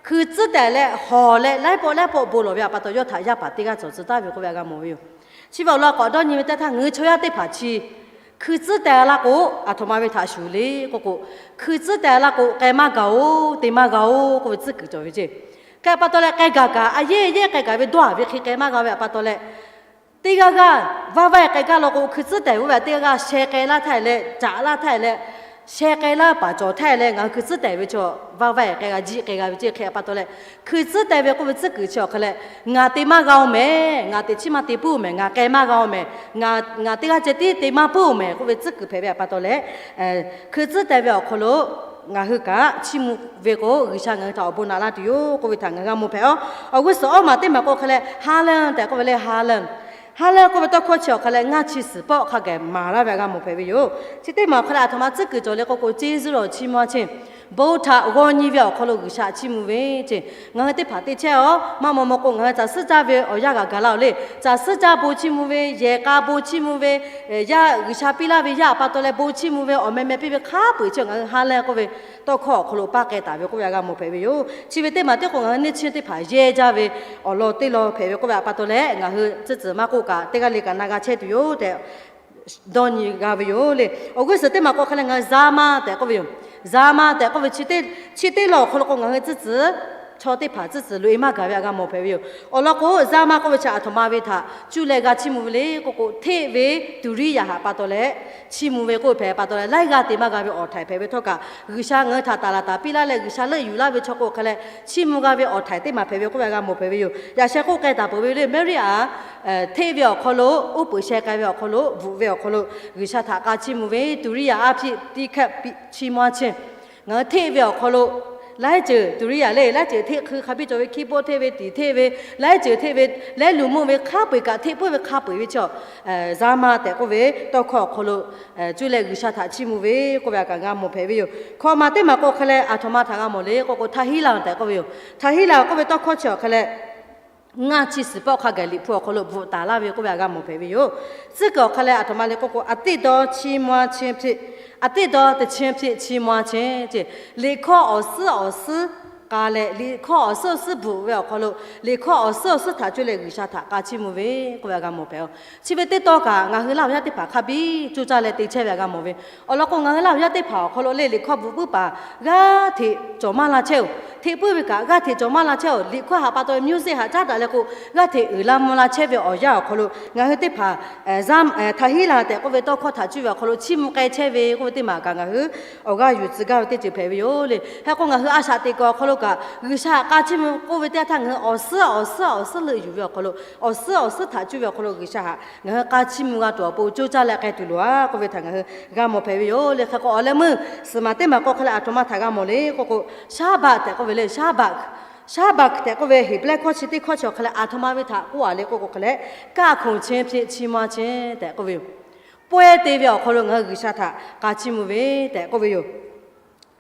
hkui tcuhˉ tehˬ leh hawˬ leh laiˉ pawˆ laiˉ pawˆ bon lawˬ ve htaꞈ pa taw, yawˇ htaꞈ yaˇ paˍ teˇ g'aˇ cawˬ tcuh taˍ ve k'oˆ ve htaꞈ g'a mawˬ ve yoˬ. Chi ve awˬ lawn k'awꞈ dawˇ nyi ve teˇ htaˇ, ngaˬ hui chaw yaˇ teˇ hpaˍ chi hkui tcuhˉ teh laˇ k'o, aˬ htoꞈ ma ve htaꞈ shuˍ le k'oˆ k'o, hkui tcuhˉ teh laˇ k'o k'ai maˇ g'a oˬ, te maˇ g'a oˬ k'oˆ ve tcuhˉ kuiˬ cawˬ ve ceˇ. Hk'e pa taw leh k'ai gaˬ kaꞈ a yehˉ yehˉ k'ai gaˬ ve dawˇ haˍ ve hk'e k'ai maˇ g'a ve htaꞈ pa taw leh, teˇ g'aˇ g'aˇ vaˇ vaˇ k'ai gaˇ law k'o, hkui tcuhˉ tehˬ ve teˇ g'aˇ g'aˇ sheh k'ai laˇ htaˇ leh, caꞈ laˇ htaˇ leh, sheh k'ai laˇ paˍ cawˬ htaˇ leh, ngaˬ hui hkui tcuhˉ tehˬ ve chaw vaˇ vaˇ k'ai g'a jiˆ k'ai g'a ve ceˇ. Hk'e pa taw leh, hkui tcuhˉ teh ve k'oˆ ve tcuhˉ kuiˬ chi awˬ hk'a leh, ngaˬ te maˇ g'a oˬ mehˍ, ngaˬ teꞈ chiˉ maˇ te puiˉ oˬ mehˍ, ngaˬ k'ai maˇ g'a oˬ mehˍ, ngaˬ teˇ g'aˇ ceh tiˉ te maˇ puiˉ oˬ mehˍ k'oˆ ve tcuhˉ kuiˬ hpehꞈ ve htaꞈ pa taw leh, hkui tcuhˉ teh ve awˬ hk'aw lo ngaˬ hui kaꞈ chiˇ mvuh ve k'o, G'uiˬsha ngaˬ hui htaꞈ awˬ bon naꞈ laˇ tuˬ yoˬ k'oˆ ve htaꞈ ngaˬ hui g'a mawˬ hpehꞈ aˬ. Awˬ g'uˇ suhˍ awˉ maˬ teˇ maˬ k'o hk'a leh, haˉ leuˆ tehꞈ k'oˆ ve le, haˉ leuˆ. Haˉ leuˆ k'oˆ ve tawˇ hkawˇ chi awˬ hk'a leh ngaˇ chi suhˍ pawˆ hk'a gaˬ maˍ laˇ ve htaꞈ g'a mawˬ hpehꞈ ve yoˬ. Chi teˇ maˬ awˬ hk'a leh aˬ htoꞈ ma tcuhˉ kuiˬ cawˬ le k'oˆ k'o, ceˇ zuhˆ lawˬ chi mvuh a cheˇ. Bon htaꞈ g'aw nyi ve awˬ hk'aw lo G'uiˬsha chiˇ mvuh ve ce. Ngaˬ hui teˇ hpaˍ te chehˇ-oˬ, maˇ maw maw k'o ngaˬ hui caˬ suhˉ caˇ ve awˬ yanˇ g'aꞈ gaˬ la-oˬ le. Caˬ suhˉ caˇ bon chiˇ mvuh ve, yehˬ k'a bon chiˇ mvuh ve, yaˇ G'uiˬsha piˇ laˇ ve yaˇ pa taw leh bon chiˇ mvuh ve awˬ meh meh piˇ ve hk'a peu-eˬ chi ngaˬ hui ha leh k'oˆ ve tawˇ hkawˇ awˬ hk'aw lo paˇ k'ai taˍ ve k'oˆ ve a g'a mawˬ hpehꞈ ve yoˬ. Chi ve teˇ maˬ tiˉ k'o ngaˬ hui neˇ chiˇ teˇ hpaˍ yehˇ jaˇ ve awˬ lawn teˇ lawn hpehꞈ ve k'oˆ ve a pa taw leh ngaˬ hui tcuhˉ tcuhˍ maˇ k'oˆ kaꞈ teˇ g'aˇ le kaꞈ na g'a chehˇ tuˬ yoˬ tehꞈ dawˇ nyi g'a ve yoˬ le. Awˬ g'uˇ suhˍ teˇ maˬ k'o hk'a leh ngaˬ hui za ma tehꞈ k'oˆ ve yoˬ. Za ma tehꞈ k'oˆ ve chi teˇ, chi teˇ lawn awˬ hk'aw lo k'o ngaˬ hui tcuhˉ tcuhˍ, chaw teˇ hpaˍ tcuhˉ tcuhˍ loꞈ-e maˇ gaˬ ve a g'a mawˬ hpehꞈ ve yoˬ. Awˬ lawn k'o, za ma k'oˆ ve chi aˬ htoꞈ ma ve htaꞈ cuˇ leh g'a chiˇ mvuh ve le k'oˆ k'o, hteˆ ve tuˍ riˇ yaꞈ htaꞈ pa taw leh chiˇ mvuh ve k'oˆ hpehꞈ pa taw leh, laiˉ g'aˇ te maˇ g'a ve awˬ htaiˍ hpehꞈ ve htawˇ kaꞈ, G'uiˬsha ngaˬ hui htaꞈ taˍ laˍ taˍ piˇ laˇ leh G'uiˬsha leuˆ yuˬ laˇ ve chaw k'o hk'a leh chiˇ mvuh g'a ve awˬ htaiˍ teˇ maˬ hpehꞈ ve k'oˆ ve a g'a mawˬ hpehꞈ ve yoˬ. Yaꞈ sheh k'oˆ k'ai taˍ peuˬ ve le, Maˇriˆ-aˬ hteˆ ve awˬ hk'aw lo, uˉ peunˍ sheh k'ai ve awˬ hk'aw lo, bvuhꞈ ve awˬ hk'aw lo G'uiˬsha htaꞈ k'a chiˇ mvuh ve tuˍ riˇ yaꞈ aˉ hpiˆ tiˇ hkehˆ chiˇ mvuh-a chehˇ. Ngaˬ hui hteˆ ve awˬ hk'aw lo laiˉ ceuˬ tuˍ riˇ yaꞈ le, laiˉ ceuˬ hteˆ hk'ui hk'a biˇ cawˬ ve, keyboard hteˆ ve, tiˍ hteˆ ve, laiˉ ceuˬ hteˆ ve, leh luˬ mvuhˇ ve hk'a peu-eˬ kaꞈ hteˆ puiˉ ve hk'a peu-eˬ ve chi, za ma tehꞈ k'oˆ ve tawˇ hkawˇ awˬ hk'aw lo cuˇ leh G'uiˬsha htaꞈ chiˇ mvuh ve k'oˆ ve a kaꞈ g'a mawˬ hpehꞈ ve yoˬ. Hkawꞈ maˬ teˇ maˬ k'o hk'a leh aˬ htoꞈ ma htaꞈ g'a mawˬ le k'oˆ k'o, htaˇ hiˉ laˬ tehꞈ k'oˆ ve yoˬ. Htaˇ hiˉ laˬ k'oˆ ve tawˇ hkawˇ chi awˬ hk'a leh ngaˇ chi suhˍ pawˆ hk'a gaˬ Liꞈ hpu awˬ hk'aw lo bvuhꞈ taˍ laˇ ve k'oˆ ve a g'a mawˬ hpehꞈ ve yoˬ. Tcuhˉ kuiˬ awˬ hk'a leh aˬ htoꞈ ma le k'oˆ k'o, a teˆ dawˇ chi mvuh-a chehˇ hpiˆ, a teˆ dawˇ teˇ chi hpiˆ chi mvuh-a chehˇ ce. Liꞈ hkawˇ awˬ suhˉ awˬ suhˉ k'a leh, liꞈ hkawˇ awˬ suhˉ awˬ suhˉ bvuhꞈ ve awˬ hk'aw lo, liꞈ hkawˇ awˬ suhˉ awˬ suhˉ htaꞈ cuˇ leh G'uiˬsha htaꞈ k'a chiˇ mvuh ve k'oˆ ve a g'a mawˬ hpehꞈ-oˬ. Chi ve teˇ tawˇ kaꞈ ngaˬ hui Laˇ huˍ yaˇ teˇ hpaˍ hk'a biˇ coˇ caˇ leh te chehˇ ve a g'a mawˬ ve. Awˬ lawn k'o, ngaˬ hui Laˇ huˍ yaˇ teˇ hpaˍ awˬ hk'aw lo le liꞈ hkawˇ bvuhꞈ puiˉ paˍ g'aˇ hteꞈ cawˬ maˇ la chehˇ-oˬ. Hteˆ puiˉ ve kaꞈ g'aˇ hteꞈ cawˬ maˇ la chehˇ-oˬ. Liꞈ hkawˇ htaꞈ pa taw ve music htaꞈ caˉ daꞈ leh k'o, g'aˇ hteꞈ uiˍ la mvuh la chehˇ ve awˬ yanˇ awˬ hk'aw lo ngaˬ hui teˇ hpaˍ htaˇ hiˉ laˬ tehꞈ k'oˆ ve tawˇ hkawˇ htaꞈ cuˇ ve awˬ hk'aw lo chiˇ mvuh k'ai chehˇ ve k'oˆ ve teˇ maˬ kaꞈ ngaˬ hui awˬ g'aˇ yuˬ tcuh gaˇ ve teˇ ceuˬ hpehꞈ ve yoˬ le. Hk'e k'o, ngaˬ hui a shaꞈ teꞈ kuiˬ awˬ hk'aw lo kaꞈ G'uiˬsha htaꞈ k'a chiˇ mvuh k'oˆ ve teˇ htaˇ ngaˬ hui awˬ suhˉ awˬ suhˉ awˬ suhˉ leuˆ yuˬ ve awˬ hk'aw lo, awˬ suhˉ awˬ suhˉ htaꞈ cuˇ ve awˬ hk'aw lo G'uiˬsha htaꞈ ngaˬ hui k'a chiˇ mvuh g'a tuˬ awˬ pon coˇ caˇ leh k'ai tuˬ loˬ-a k'oˆ ve htaꞈ ngaˬ hui g'a mawˬ hpehꞈ ve yoˬ le. Hk'e k'o, awˬ leh meuˇ suhˍ maˬ teˇ maˬ k'o hk'a leh aˬ htoꞈ ma htaꞈ g'a mawˬ le k'oˆ k'o, Shaˉbaˆ tehꞈ k'oˆ ve le. Shaˉbaˆ, Shaˉbaˆ tehꞈ k'oˆ ve Heˍbrehˇ hkawˇ chi teˇ hkawˇ chi awˬ hk'a leh aˬ htoꞈ ma ve htaꞈ k'oˆ-a le k'oˆ k'o hk'a leh, kaˆ hkonˍ chehˇ hpiˆ chi mvuh-a chehˇ tehꞈ k'oˆ ve yoˬ. Pawehˇ te ve awˬ hk'aw lo ngaˬ hui G'uiˬsha htaꞈ k'a chiˇ mvuh ve tehꞈ k'oˆ ve yoˬ.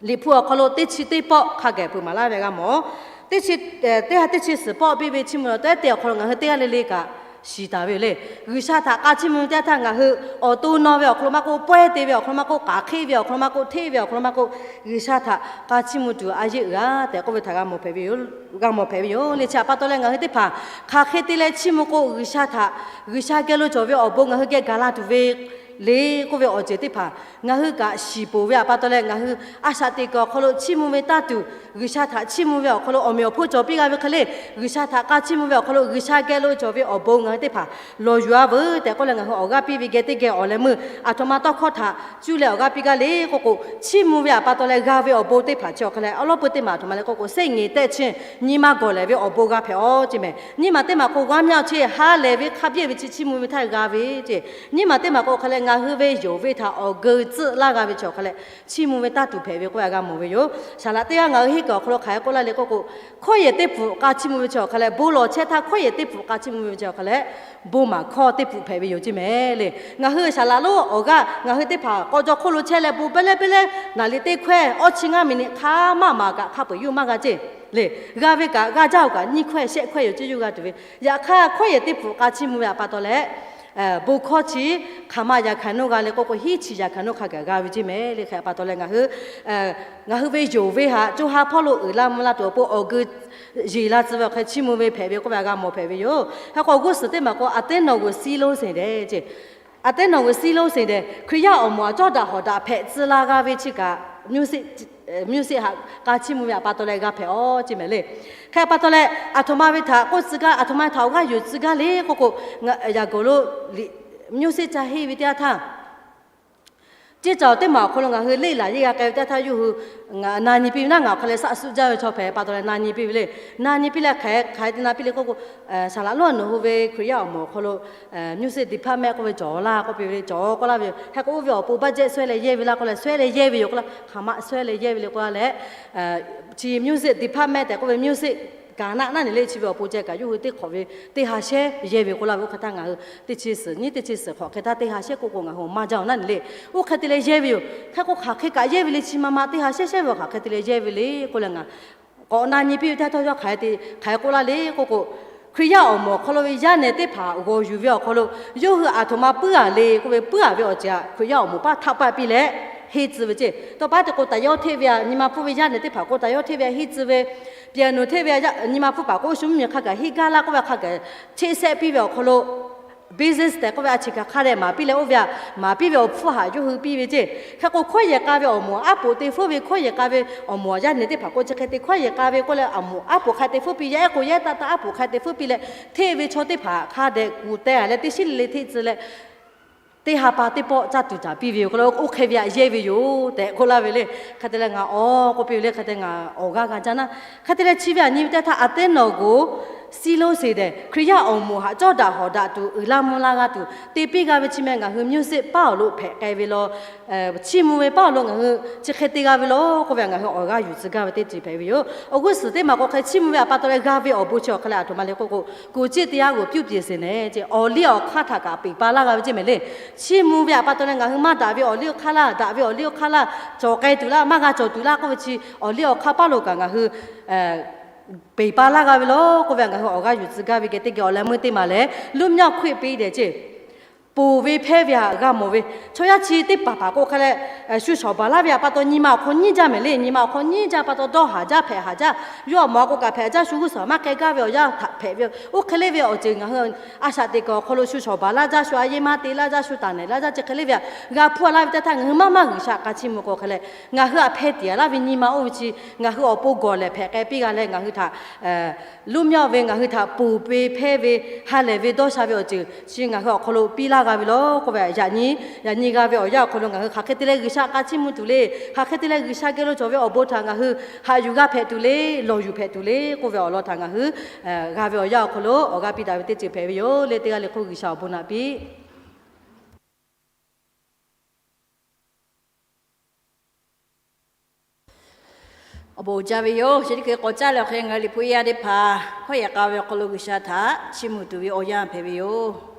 Liꞈ hpu awˬ hk'aw lo teˇ chi teˇ pawˆ hk'a gaˬ peuˬ maˍ laˇ ve g'a mawˬ. Teˇ chi, teˇ ha teˇ chi suhˍ pawˆ piˇ ve chiˇ mvuh lawˬ tawehˉ te awˬ hk'aw lo ngaˬ hui teˇ g'aˇ le le kaꞈ shiˍ taˍ ve yoˬ le. G'uiˬsha htaꞈ k'a chiˇ mvuh ve teˇ htaˇ ngaˬ hui awˬ to naw ve awˬ hk'aw lo maˇ k'oˆ, pawehˇ te ve awˬ hk'aw lo maˇ k'oˆ, k'aˬ hk'e ve awˬ hk'aw lo maˇ k'oˆ, hteˆ ve awˬ hk'aw lo maˇ k'oˆ, G'uiˬsha htaꞈ k'a chiˇ mvuh tuˬ a yeˆ uiˍ-a tehꞈ k'oˆ ve htaꞈ g'a mawˬ hpehꞈ ve yoˬ. G'a mawˬ hpehꞈ ve yoˬ le. Chi htaꞈ pa taw leh ngaˬ hui teˇ hpaˍ hk'aˬ hk'e te leh chiˇ mvuh k'o G'uiˬsha htaꞈ, G'uiˬsha geh lo cawˬ ve awˬ bon ngaˬ hui geh gaˬ la tuˬ ve le k'oˆ ve awˬ ceuˬ teˇ hpaˍ ngaˬ hui kaꞈ shiˍ ponˬ ve htaꞈ pa taw leh ngaˬ hui a shaꞈ teꞈ kuiˬ awˬ hk'aw lo chiˇ mvuh ve taˇ tuˬ, G'uiˬsha htaꞈ chiˇ mvuh ve awˬ hk'aw lo awˬ meꞈ awˬ hponˇ cawˬ piˇ g'a ve hk'e le, G'uiˬsha htaꞈ k'a chiˇ mvuh ve awˬ hk'aw lo G'uiˬsha geh lo cawˬ ve awˬ bon ngaˬ hui teˇ hpaˍ lawˬ yuˬ-a veuˬ tehꞈ k'oˆ leh ngaˬ hui awˬ g'aˇ piˇ ve geh teˇ geh awˬ leh meuˇ aˬ htoꞈ ma tawˇ hkawˇ htaꞈ cuˇ leh awˬ g'aˇ piˇ gaˇ le k'oˆ k'o, chiˇ mvuh ve htaꞈ pa taw leh g'a ve awˬ bon teˇ hpaˍ chi awˬ hk'a leh awˉ lawˉ peuˇ teˇ maˬ aˬ htoꞈ ma le k'oˆ k'o, စိတ်ငြိမ်သက်ခြင်း nyi ma gawˬ lehˬ ve awˬ bon g'a hpehꞈ-aw ce mehˍ. Nyiˇ maˬ teˇ maˬ k'o ဝမ်းမြောက်ခြင်း ha lehˬ ve hk'a biˇ ve chi chiˇ mvuh ve htaˇ g'a ve ce. Nyiˇ maˬ teˇ maˬ k'o hk'a leh ngaˬ hui ve yonˍ ve htaꞈ awˬ geu tcuhˆ laˇ g'a ve chi awˬ hk'a leh chiˇ mvuh ve taˇ tuˬ hpehꞈ ve k'oˆ ve a g'a mawˬ ve yoˬ. Saˍ laꞈ teˇ g'aˇ ngaˬ hui henˇ kuiˬ awˬ hk'aw lo hk'aˬ hk'e k'oˆ laˇ le k'oˆ k'o, hkawˇ yehˬ teˇ pfuhˍ k'a chiˇ mvuh ve chi awˬ hk'a leh bon lawˬ chehˇ htaˇ hkawˇ yehˬ teˇ pfuhˍ k'a chiˇ mvuh ve chi awˬ hk'a leh bon maˍ hkawˇ teˇ pfuhˍ hpehꞈ ve yoˬ ce mehˍ le. Ngaˬ hui saˍ laꞈ lonˉ awˬ g'aˇ ngaˬ hui teˇ hpaˍ k'aw jaw hk'oˆ lo chehˇ leh bon pehˇ lehˉ pehˇ lehˉ naˍ liꞈ teˇ hkawehˇ awˇ chi ngaˇ miˬ niꞈ hk'a maˇ maˍ kaꞈ hk'a peu-eˬ yuˇ maˇ g'a ce le. G'a ve kaꞈ g'aˇ jaˇ-oˬ kaꞈ nyiˇ hkawehˇ shehˆ hkawehˇ yoˬ ce yuˇ g'a tuˬ ve. Yaꞈ hk'aˇ hkawˇ yehˬ teˇ pfuhˍ k'a chiˇ mvuh ve htaꞈ pa taw leh bon hkawˇ chi hk'aˬ ma yaꞈ hkanˍ nuˇ g'a le k'oˆ k'o, hiˉ chi yaꞈ hkanˍ nuˇ hk'a gaˬ g'a ve ce mehˍ le. Hk'e pa taw leh ngaˬ hui ngaˬ hui ve yonˍ ve htaꞈ co ha hpawˇ lo uiˍ la mvuh la tuˬ awˬ pon awˬ geu yeˬ la tcuh ve awˬ hk'e chiˇ mvuh ve hpehꞈ ve k'oˆ ve a g'a mawˬ hpehꞈ ve yoˬ. Hk'e k'o g'uˇ suhˍ teˇ maˬ k'o အသင်းတော်ကို စည်းလုံးစေတယ် ce. အသင်းတော်ကို စည်းလုံးစေတယ်. Hkriꞈ yaˇ awˬ moˍ aꞈ cawˇ daꞈ hawˍ daꞈ hpehꞈ tcuh la g'a ve chi kaꞈ, music htaꞈ k'a chiˇ mvuh ve htaꞈ pa taw leh g'a hpehꞈ-aw ce mehˍ le. Hk'e pa taw leh aˬ htoꞈ ma ve htaꞈ k'oˆ tcuh gaˇ, aˬ htoꞈ ma htaꞈ awˬ g'aˇ yuˬ tcuh gaˇ le k'oˆ k'o, yaꞈ gawˬ lo music ca henˇ ve teˇ yanˇ htaˇ, ceˇ caˬ teˇ maˬ awˬ hk'aw lo ngaˬ hui leˆ laˬ yeˇ g'a k'ai ve teˇ yanˇ htaˇ yawˇ hui na nyi piˇ ve naˉ, ngaˬ awˬ hk'aw leh saˆ suˆ jaˇ ve chaw hpehꞈ pa taw leh na nyi piˇ ve le. Na nyi piˇ leh hk'aˬ hk'e te na piˇ le k'oˆ k'o, saˍ laꞈ lonˉ nawˬ hui ve Hkriꞈ yaˇ awˬ moˍ awˬ hk'aw lo music department k'oˆ ve cawˬ laˇ k'oˆ piˇ ve le, cawˬ k'oˆ laˇ ve yoˬ. Hk'e k'o oˇ ve awˬ pon budget shawehˇ leh yehˇ ve laˇ k'oˆ leh, shawehˇ leh yehˇ ve yoˬ k'oˆ laˇ, hk'aˬ ma shawehˇ leh yehˇ ve le k'oˆ laˇ leh, chi music department tehꞈ k'oˆ ve music Kaˍnaˆ naˆ nyi le chi ve awˬ pon ceh kaꞈ yawˇ hui teˇ hk'awꞈ ve teˇ ha shehˉ yehˇ ve k'oˆ laˇ ve. Oˇ hk'e htaˇ ngaˬ hui teˇ chi suhˍ nyiˇ teˇ chi suhˍ hk'awꞈ hk'e htaˇ teˇ ha shehˉ k'oˆ k'o ngaˬ hui awˬ maˇ jaˇ-oˬ naˆ nyi le. Oˇ hk'e te leh yehˇ ve yoˬ. Hk'e k'o hk'aˬ hk'e kaꞈ yehˇ ve le chi ma ma teˇ ha shehˉ shehˉ ve hk'aˬ hk'e te leh yehˇ ve le k'oˆ leh ngaˬ k'awꞈ na nyi piˇ ve teˇ htawˇ yawˇ hk'aˬ hk'e k'oˆ laˇ le k'oˆ k'o, Hkriꞈ yaˇ awˬ moˍ awˬ hk'aw lo ve yaˇ nehˬ teˇ hpaˍ g'awˬ yuˬ ve awˬ hk'aw lo yawˇ hui aˬ htoꞈ ma puiˉ-a le k'oˆ ve, puiˉ-a ve awˬ ceuˬ htaꞈ Hkriꞈ yaˇ awˬ moˍ paˇ htaˆ paˆ piˇ leh henˇ tcuh ve ceˇ. Tawˇ paˉ te k'o taˍ yawˇ hteˇ ve aꞈ nyi ma hpfuhˇ ve yaˇ nehˬ teˇ hpaˍ k'o taˍ yawˇ hteˇ ve aꞈ henˇ tcuh ve, piano hteˇ ve aꞈ nyi ma hpfuhˇ paˍ k'o shu mvuhˇ miˬ hk'a gaˬ henˇ gaˇ laˇ k'oˆ ve hk'a gaˬ cheˆ sehˆ piˇ ve awˬ hk'aw lo business tehꞈ k'oˆ ve a chi kaꞈ hk'a dehꞈ maˍ piˇ leh oˇ ve aꞈ maˍ piˇ ve awˬ hpfuhˇ haꞈ yawˇ hui piˇ ve ceˇ. Hk'e k'o hkawˇ yehˬ k'a ve awˬ moˍ aˉ poꞈ te hpfuhˇ ve hkawˇ yehˬ k'a ve awˬ moˍ yaˇ nehˬ teˇ hpaˍ k'o chi hk'e te hkawˇ yehˬ k'a ve k'oˆ leh awˬ moˍ aˉ poꞈ hk'a te hpfuhˇ piˇ, yaˇ ehˉ k'o yaˇ ehˉ taˆ taˆ aˉ poꞈ hk'a te hpfuhˇ piˇ leh hteˇ ve chaw teˇ hpaˍ hk'a dehꞈ kuˬ teh-a leh teˇ shiˉ le le hteˇ tcuh leh teˇ ha pa teˇ pawˆ caˇ tuˬ caˍ piˇ ve yoˬ k'oˆ leh oˇ hk'e ve aꞈ yehˇ ve yoˬ tehꞈ k'oˆ laˇ ve le. Hk'e te leh ngaˬ awˬ k'oˆ piˇ ve le hk'e te ngaˬ awˬ g'aˇ g'a jaˇ naˆ. Hk'e te leh chi ve aꞈ nyi ve teˇ htaˇ aˬ teˇ nawˬ g'oˬ Siˍloˇseˍ dehꞈ Hkriꞈ yaˇ awˬ moˍ haꞈ cawˇ daꞈ hawˍ daꞈ tuˬ uiˍ laˇ mvuh laˇ g'a tuˬ te piˇ g'a ve chi meh ngaˬ hui myoˇ zeˆ paˉ awˬ lo hpehꞈ k'ai ve law chiˇ mvuh ve paˉ awˬ lo ngaˬ hui chi hk'e te g'a ve law k'oˆ ve aꞈ ngaˬ hui awˬ g'aˇ yuˬ tcuh gaˇ ve teˇ ceuˬ hpehꞈ ve yoˬ. Awˬ g'uˇ suhˍ teˇ maˬ k'o hk'e chiˇ mvuh ve aꞈ pa taw leh g'a ve awˬ bon chi awˬ hk'e leh aˬ htoꞈ ma le k'oˆ k'o, ကိုယ်ကျင့်တရားကို ပြုပြင်စေနဲ့ ceˇ, awˬ liˇ awˬ hk'aˇ htaꞈ kaꞈ peˬ pa laˇ g'a ve ceˇ mehˍ le. Chiˇ mvuh ve aꞈ pa taw leh ngaˬ hui maˇ daꞈ ve awˬ liˇ awˬ hk'aˇ laˇ, daꞈ ve awˬ liˇ awˬ hk'aˇ laˇ, cawˬ k'ai tuˬ laˇ, maˇ g'a cawˬ tuˬ laˇ k'oˆ ve chi awˬ liˇ awˬ hk'aˇ paˉ lo kaꞈ ngaˬ hui peˬ pa laˇ g'a ve law k'oˆ ve aꞈ ngaˬ hui awˬ g'aˇ yuˬ tcuh gaˇ ve geh teˇ geh awˬ leh meuˇ teˇ maˬ lehˬ လွတ်မြောက်ခွင့် piˇ dehꞈ ceˇ. Ponˬ ve hpehˇ ve htaꞈ g'a mawˬ ve chaw yaˇ chi teˇ hpaˍ hpaˍ k'o hk'a leh shu shawˍ baˬ laˇ ve aꞈ pa taw nyi ma awˬ hk'aw nyiˉ jaˇ mehˍ le. Nyi ma awˬ hk'aw nyiˉ jaˇ pa taw dawˇ haˍ jaˇ hpehꞈ haˍ jaˇ, yawˇ awˬ moˍ a k'o kaꞈ hpehꞈ jaˇ, shu g'uˇ suhˍ maˇ k'ai gaˇ ve awˬ yanˇ htaꞈ hpehꞈ ve. Oˇ hk'e le ve awˬ ceuˬ ngaˬ hui a shaꞈ teꞈ kuiˬ awˬ hk'aw lo shu shawˍ baˬ laˇ jaˇ, shu a yeˇ maˇ te laˇ jaˇ, shu taˍ nehˬ laˇ jaˇ chi hk'e le ve aꞈ g'a hpuˇ a laˇ ve teˇ htaˇ ngaˬ hui maˇ maˇ G'uiˬsha k'a chiˇ mvuh k'o hk'a leh ngaˬ hui aꞈ hpeh tiˍ a laˇ ve nyi ma oˇ ve chi ngaˬ hui awˬ pon gawˬ lehˬ hpehꞈ k'ai piˇ g'a leh ngaˬ hui htaꞈ လွတ်မြောက် ve ngaˬ hui htaꞈ ponˬ ve hpehˇ ve ha lehˬ ve dawˇ sha ve awˬ ceuˬ chi ngaˬ hui awˬ hk'aw lo piˇ laˇ g'a ve law k'oˆ ve aꞈ yaꞈ nyi, yaꞈ nyi g'a ve awˬ yanˇ awˬ hk'aw lo ngaˬ hui hk'aˬ hk'e te leh G'uiˬsha k'a chiˇ mvuh tuˬ le, hk'aˬ hk'e te leh G'uiˬsha geh lo cawˬ ve awˬ bon htaꞈ ngaˬ hui haꞈ yuˬ g'a hpehꞈ tuˬ le, lawˬ yuˬ hpehꞈ tuˬ le k'oˆ ve awˬ lawn htaꞈ ngaˬ hui g'a ve awˬ yanˇ awˬ hk'aw lo awˬ g'aˇ piˇ daꞈ ve teˇ ceuˬ hpehꞈ ve yoˬ le. Teˇ g'aˇ le hk'oˆ G'uiˬsha awˬ bon naꞈ piˇ. Awˬ bon jaˇ ve yoˬ. Chi teˇ hkui k'awꞈ caˇ leh awˬ hk'e ngaˬ hui Liꞈ hpu yaˇ teˇ hpaˍ hkawˇ yehˬ k'a ve awˬ hk'aw lo G'uiˬsha htaꞈ chiˇ mvuh tuˬ ve awˬ yanˇ hpehꞈ ve yoˬ.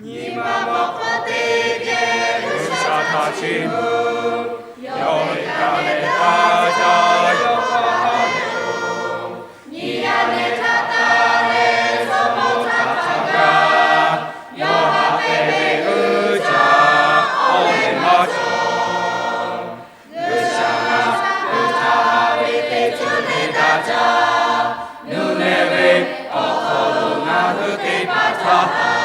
Nyi ma mawˬ hk'aw teˇ geh G'uiˬsha htaꞈ chiˇ mvuh, yawˇ ve kaꞈ lehˬ daꞈ jaˇ yawˇ hk'aw ha lehˬ-oˬ. Nyi yaˇ nehˬ htaꞈ taˍ leh chaw mawˇ htaꞈ hk'a gaˬ, yawˇ haꞈ hpehꞈ ve g'uˇ caˇ awˬ lehˬ maˇ cawˬ. G'uiˬsha ngaˬ hui htaꞈ haꞈ ve teˇ ceuˬ lehˬ daꞈ jaˇ, nuˇ nehˬ ve awˬ hk'aw lo ngaˬ hui teˇ hpaˍ htaꞈ haꞈ.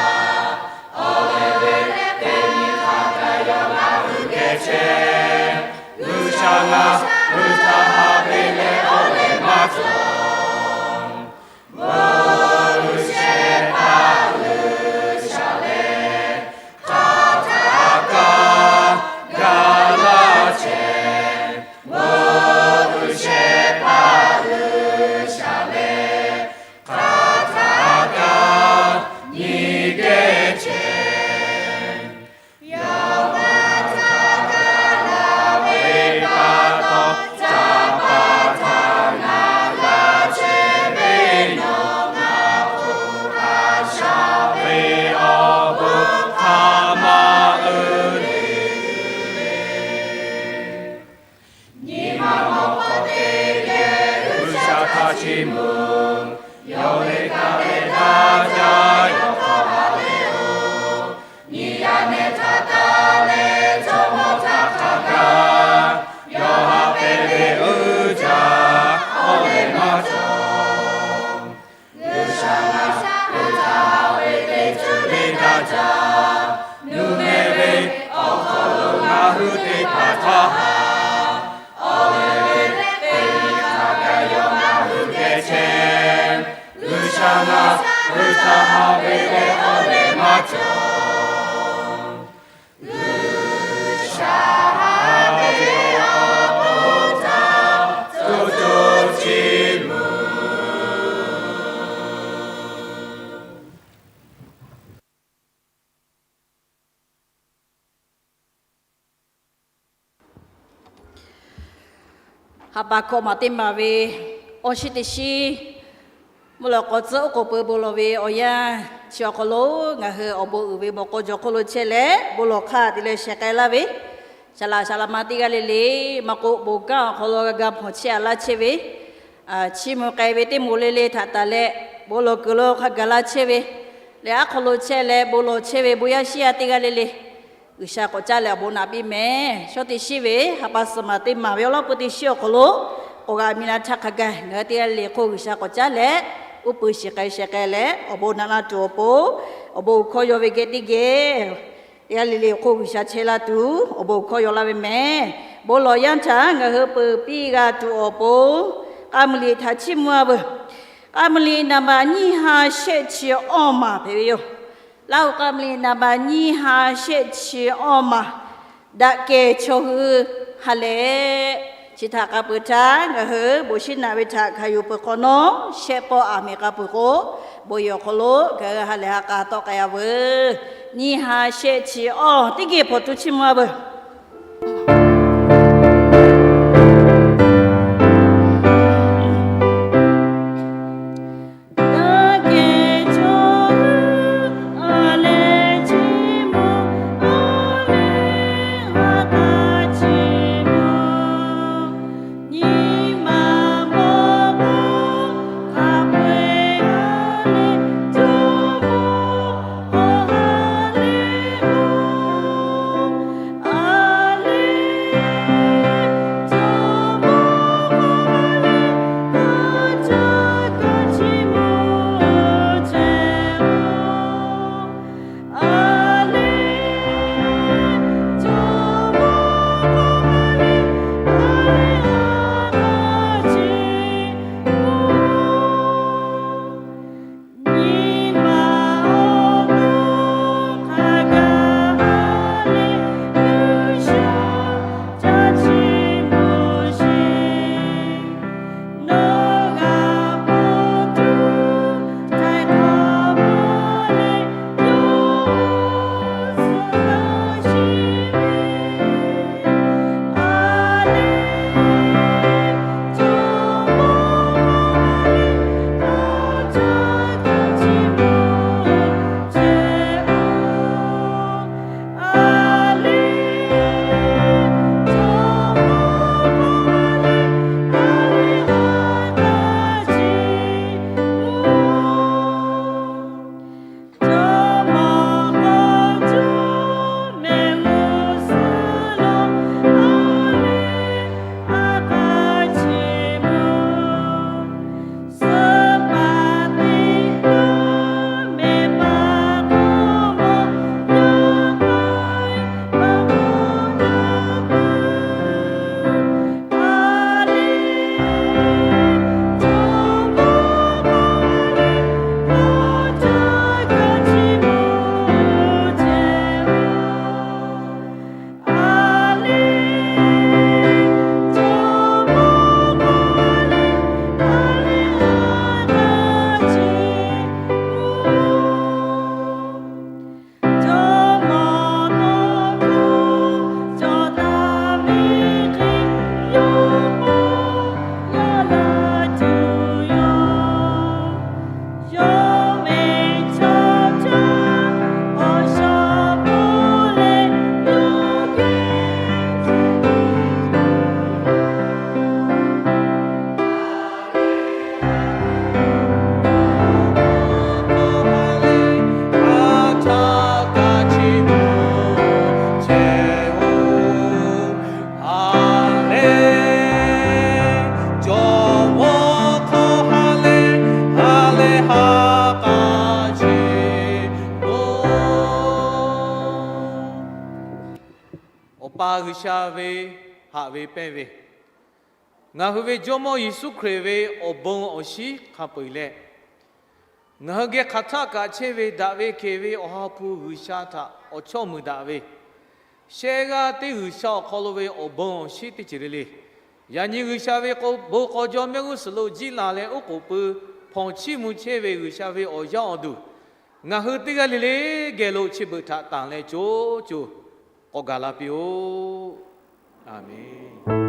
Awˬ lehˬ ve teˇ nyi htaꞈ kaꞈ yawˇ ngaˬ hui geh chehˇ. G'uiˬsha ngaˬ hui htaꞈ haꞈ ve lehˬ awˬ lehˬ maˇ cawˬ. Bon uiˍ shehˍ hpaˇ G'uiˬsha lehˬ, hk'aˬ htaˇ kaꞈ gaˬ laˇ chehˇ. Bon uiˍ shehˍ hpaˇ G'uiˬsha lehˬ, hk'aˬ htaˇ kaꞈ nyi geh chehˇ. Yawˇ ngaˬ htaꞈ gaˬ la ve pa taw, caˇ pa htaꞈ ngaˬ g'a chehˇ ve nawˬ ngaˬ hk'oˆ a shaꞈ ve awˬ bon hk'a maˇ uiˍ le. Nyi ma mawˬ hk'aw teˇ geh G'uiˬsha htaꞈ chiˇ mvuh, yawˇ ve kaꞈ lehˬ daꞈ jaˇ yawˇ hk'aw ha lehˬ-oˬ. Nyi yaˇ nehˬ htaꞈ taˍ leh chaw mawˇ htaꞈ hk'a gaˬ, yawˇ ve leh awˬ leh maˇ cawˬ. G'uiˬsha ve awˬ bon htaꞈ co co chi mvuh. Haꞈ pa hkawꞈ maˍ teˇ maˬ ve awˬ shiˍ teˇ shiˍ mvuhˇ lawꞈ k'awꞈ tcuhˉ oˉ k'oˍ pui bon lawˬ ve awˬ yanˇ chi awˬ hk'aw lo ngaˬ hui awˬ bon uiˍ ve mawꞈ k'aw jaw hk'oˆ lo chehˇ leh bon lawˬ hk'aˇ te leh sheh k'ai laˇ ve, saˍ laꞈ saˍ laꞈ ma teˇ g'aˇ le le maˇ k'oˆ, bon kanˉ awˬ hk'aw lo g'a ga hpawnˬ chehˇ a laˇ chehˇ ve, chiˇ mvuh k'ai ve teˇ moˍ le le htaꞈ taˍ leh bon lawˬ kuiˬ lo hk'a gaˬ laˇ chehˇ ve, leh aˉ hk'aw lo chehˇ leh bon lawˬ chehˇ ve bon yaˇ shiˉ yaˇ teˇ g'aˇ le le, G'uiˬsha k'awꞈ caˉ leh awˬ bon naꞈ piˇ mehˍ. Shawˉ teˇ shiˉ ve haꞈ pa suhˍ maˍ teˇ maˬ ve awˬ lawn peu teˇ shiˉ awˬ hk'aw lo k'awꞈ g'a mi la htaˇ hk'a gaˬ ngaˬ hui teˇ g'aˇ le le hk'oˆ G'uiˬsha k'awꞈ caˉ leh uˉ peunˍ shiˍ k'ai sheh k'ai leh awˬ bon naꞈ la tuˬ awˬ pon, awˬ bon hkawˇ yaw ve geh teˇ geh teˇ g'aˇ le le hk'oˆ G'uiˬsha chehˇ laˇ tuˬ awˬ bon hkawˇ yaw laˇ ve mehˍ. Bon lawˬ yanˇ htaˇ ngaˬ hui peuˬ piˇ g'a tuˬ awˬ pon, k'a muiˬ liꞈ htaꞈ chiˇ mvuh a veuˬ. K'a muiˬ liꞈ naˍ baˬ nyiˇ ha shehˆ chi awˇ maˬ hpehꞈ ve yoˬ. Laˇ huˍ k'a muiˬ liꞈ naˍ baˬ nyiˇ ha shehˆ chi awˇ maˬ, daꞈ kehˬ chaw hui ha lehˬ, chi htaꞈ k'a peuˬ htaˇ ngaˬ hui bon shiˉ naꞈ ve htaꞈ hkanˍ yuˬ peuˬ hk'awꞈ nawˉ, shehˆ pawˆ aˬ miˍ k'a peuˬ k'o, bon yehˬ awˬ hk'aw lo ngaˬ hui ha lehˬ ha k'a tawˆ k'ai a veuˬ. Nyiˇ ha shehˆ chi awˇ teˇ geh hpawnˬ tuˬ chiˇ mvuh a veuˬ. Awˬ pa G'uiˬsha ve haꞈ ve pehnˇ ve, ngaˬ hui ve Jawˇmawˇ Yeˍsuˆ Hkriꞈ ve awˬ bon awˬ shinˉ hk'a peu-eˬ leh, Ngaˬ hui geh hk'aˬ htaˆ kaꞈ chehˇ ve daꞈ ve kehˬ ve Awˬ ha hpu G'uiˬsha htaꞈ awˬ chawˇ mui daꞈ ve, shehˆ g'aˇ teˇ G'uiˬsha awˬ hk'aw lo ve awˬ bon awˬ shinˉ teˇ ceuˬ le le, yaꞈ nyi G'uiˬsha ve bon k'aw jaw mehˆ g'uˇ suhˍ lo jiˇ laˬ leh oˉ k'oˍ pui hpawnˬ chiˇ mvuh chehˇ ve G'uiˬsha ve awˬ yaˇ awˬ duˬ, ngaˬ hui teˇ g'aˇ le le geh lo chi beuꞈ htaꞈ tanˬ leh co co k'awꞈ gaˬ la piˇ-oˆ. Aˍmenˍ.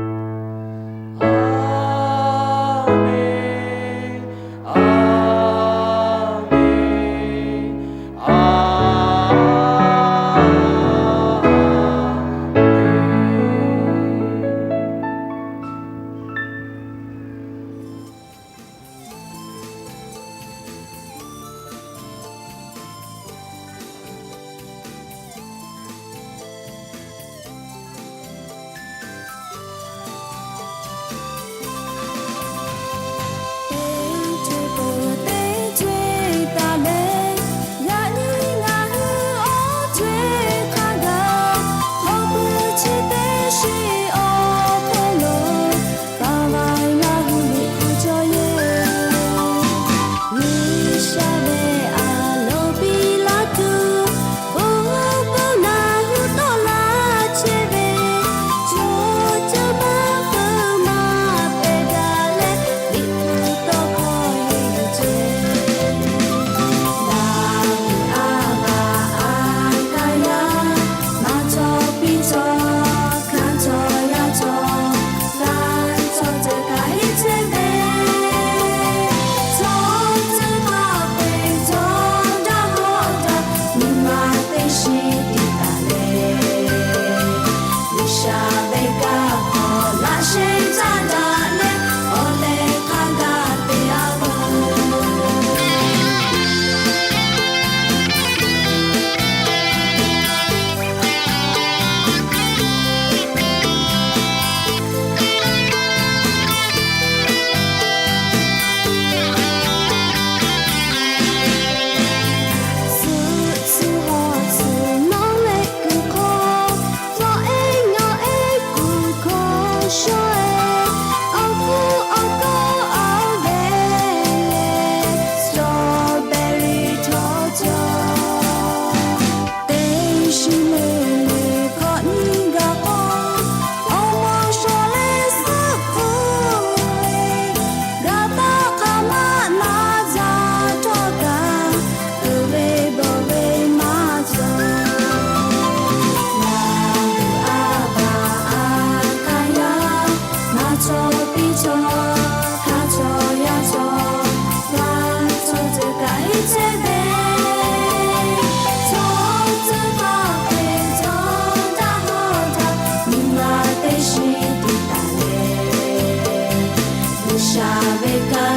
Teˇ co peuˬ teˇ co taˍ leh, yaꞈ nyi ngaˬ hui awˬ co-e hk'a gaˬ, awˬ pui chi teˇ shiˍ awˬ hk'aw lo kaˍ vaˬ ngaˬ hui liꞈ hpu cawˬ yehˬ. G'uiˬsha ve a loˍ piˇ laˇ tuˬ, oˇ hpu ngaˬ hui tawˆ la chehˇ ve, co co maˇ peuˬ maˇ pehˬ daꞈ leh, liꞈ hpu tawˇ hkawˇ yehˬ ceˬ. Daˍviˆ a baˍ a kaˍ yaˇ, maˇ cawˬ piˇ cawˬ, hkanˍ cawˬ yaˇ cawˬ, kanˉ cawˬ ceuˬ kaꞈ heˆ chehˇ ve, cawˬ ceuˬ maˇ peuˬ cawˬ daꞈ hawˉ daꞈ, nyi ma teˇ shiˍ tiꞈ taˍ leh, G'uiˬsha ve kaˇ hk'aw laꞈ sheh caˇ daꞈ leh, awˬ leh hk'a gaˬ te a veuˬ. Suhˍ suhˍ hawˬ suhˍ nawˉ leh kuˬ hk'aw, fawˬ ehˉ ngaˬ ehˉ kuˬ hkawˇ shawˉ-e, awˬ hkuˇ awˬ kawˇ a ve leh, strawberry htawˇ cawˬ. Teˇ shu le le hkawꞈ nyi gaˬ k'o, awˬ mawˇ shawˍ leh suhˆ hkuˇ le, gaˬ taˇ k'a maˆ na zaˇ htawˇ kaꞈ, uiˍ ve bawˬ ve maˇ cawˬ. Naˍ a baˍ a kaˍ yaˇ, maˇ cawˬ piˇ cawˬ, hkanˍ cawˬ yaˇ cawˬ, maˇ cawˬ ceuˬ kaꞈ heˆ chehˇ ve, cawˬ ceuˬ maˇ peuˬ cawˬ daꞈ hawˉ daꞈ, nyi ma teˇ shiˍ tiꞈ taˍ leh, G'uiˬsha ve kaˇ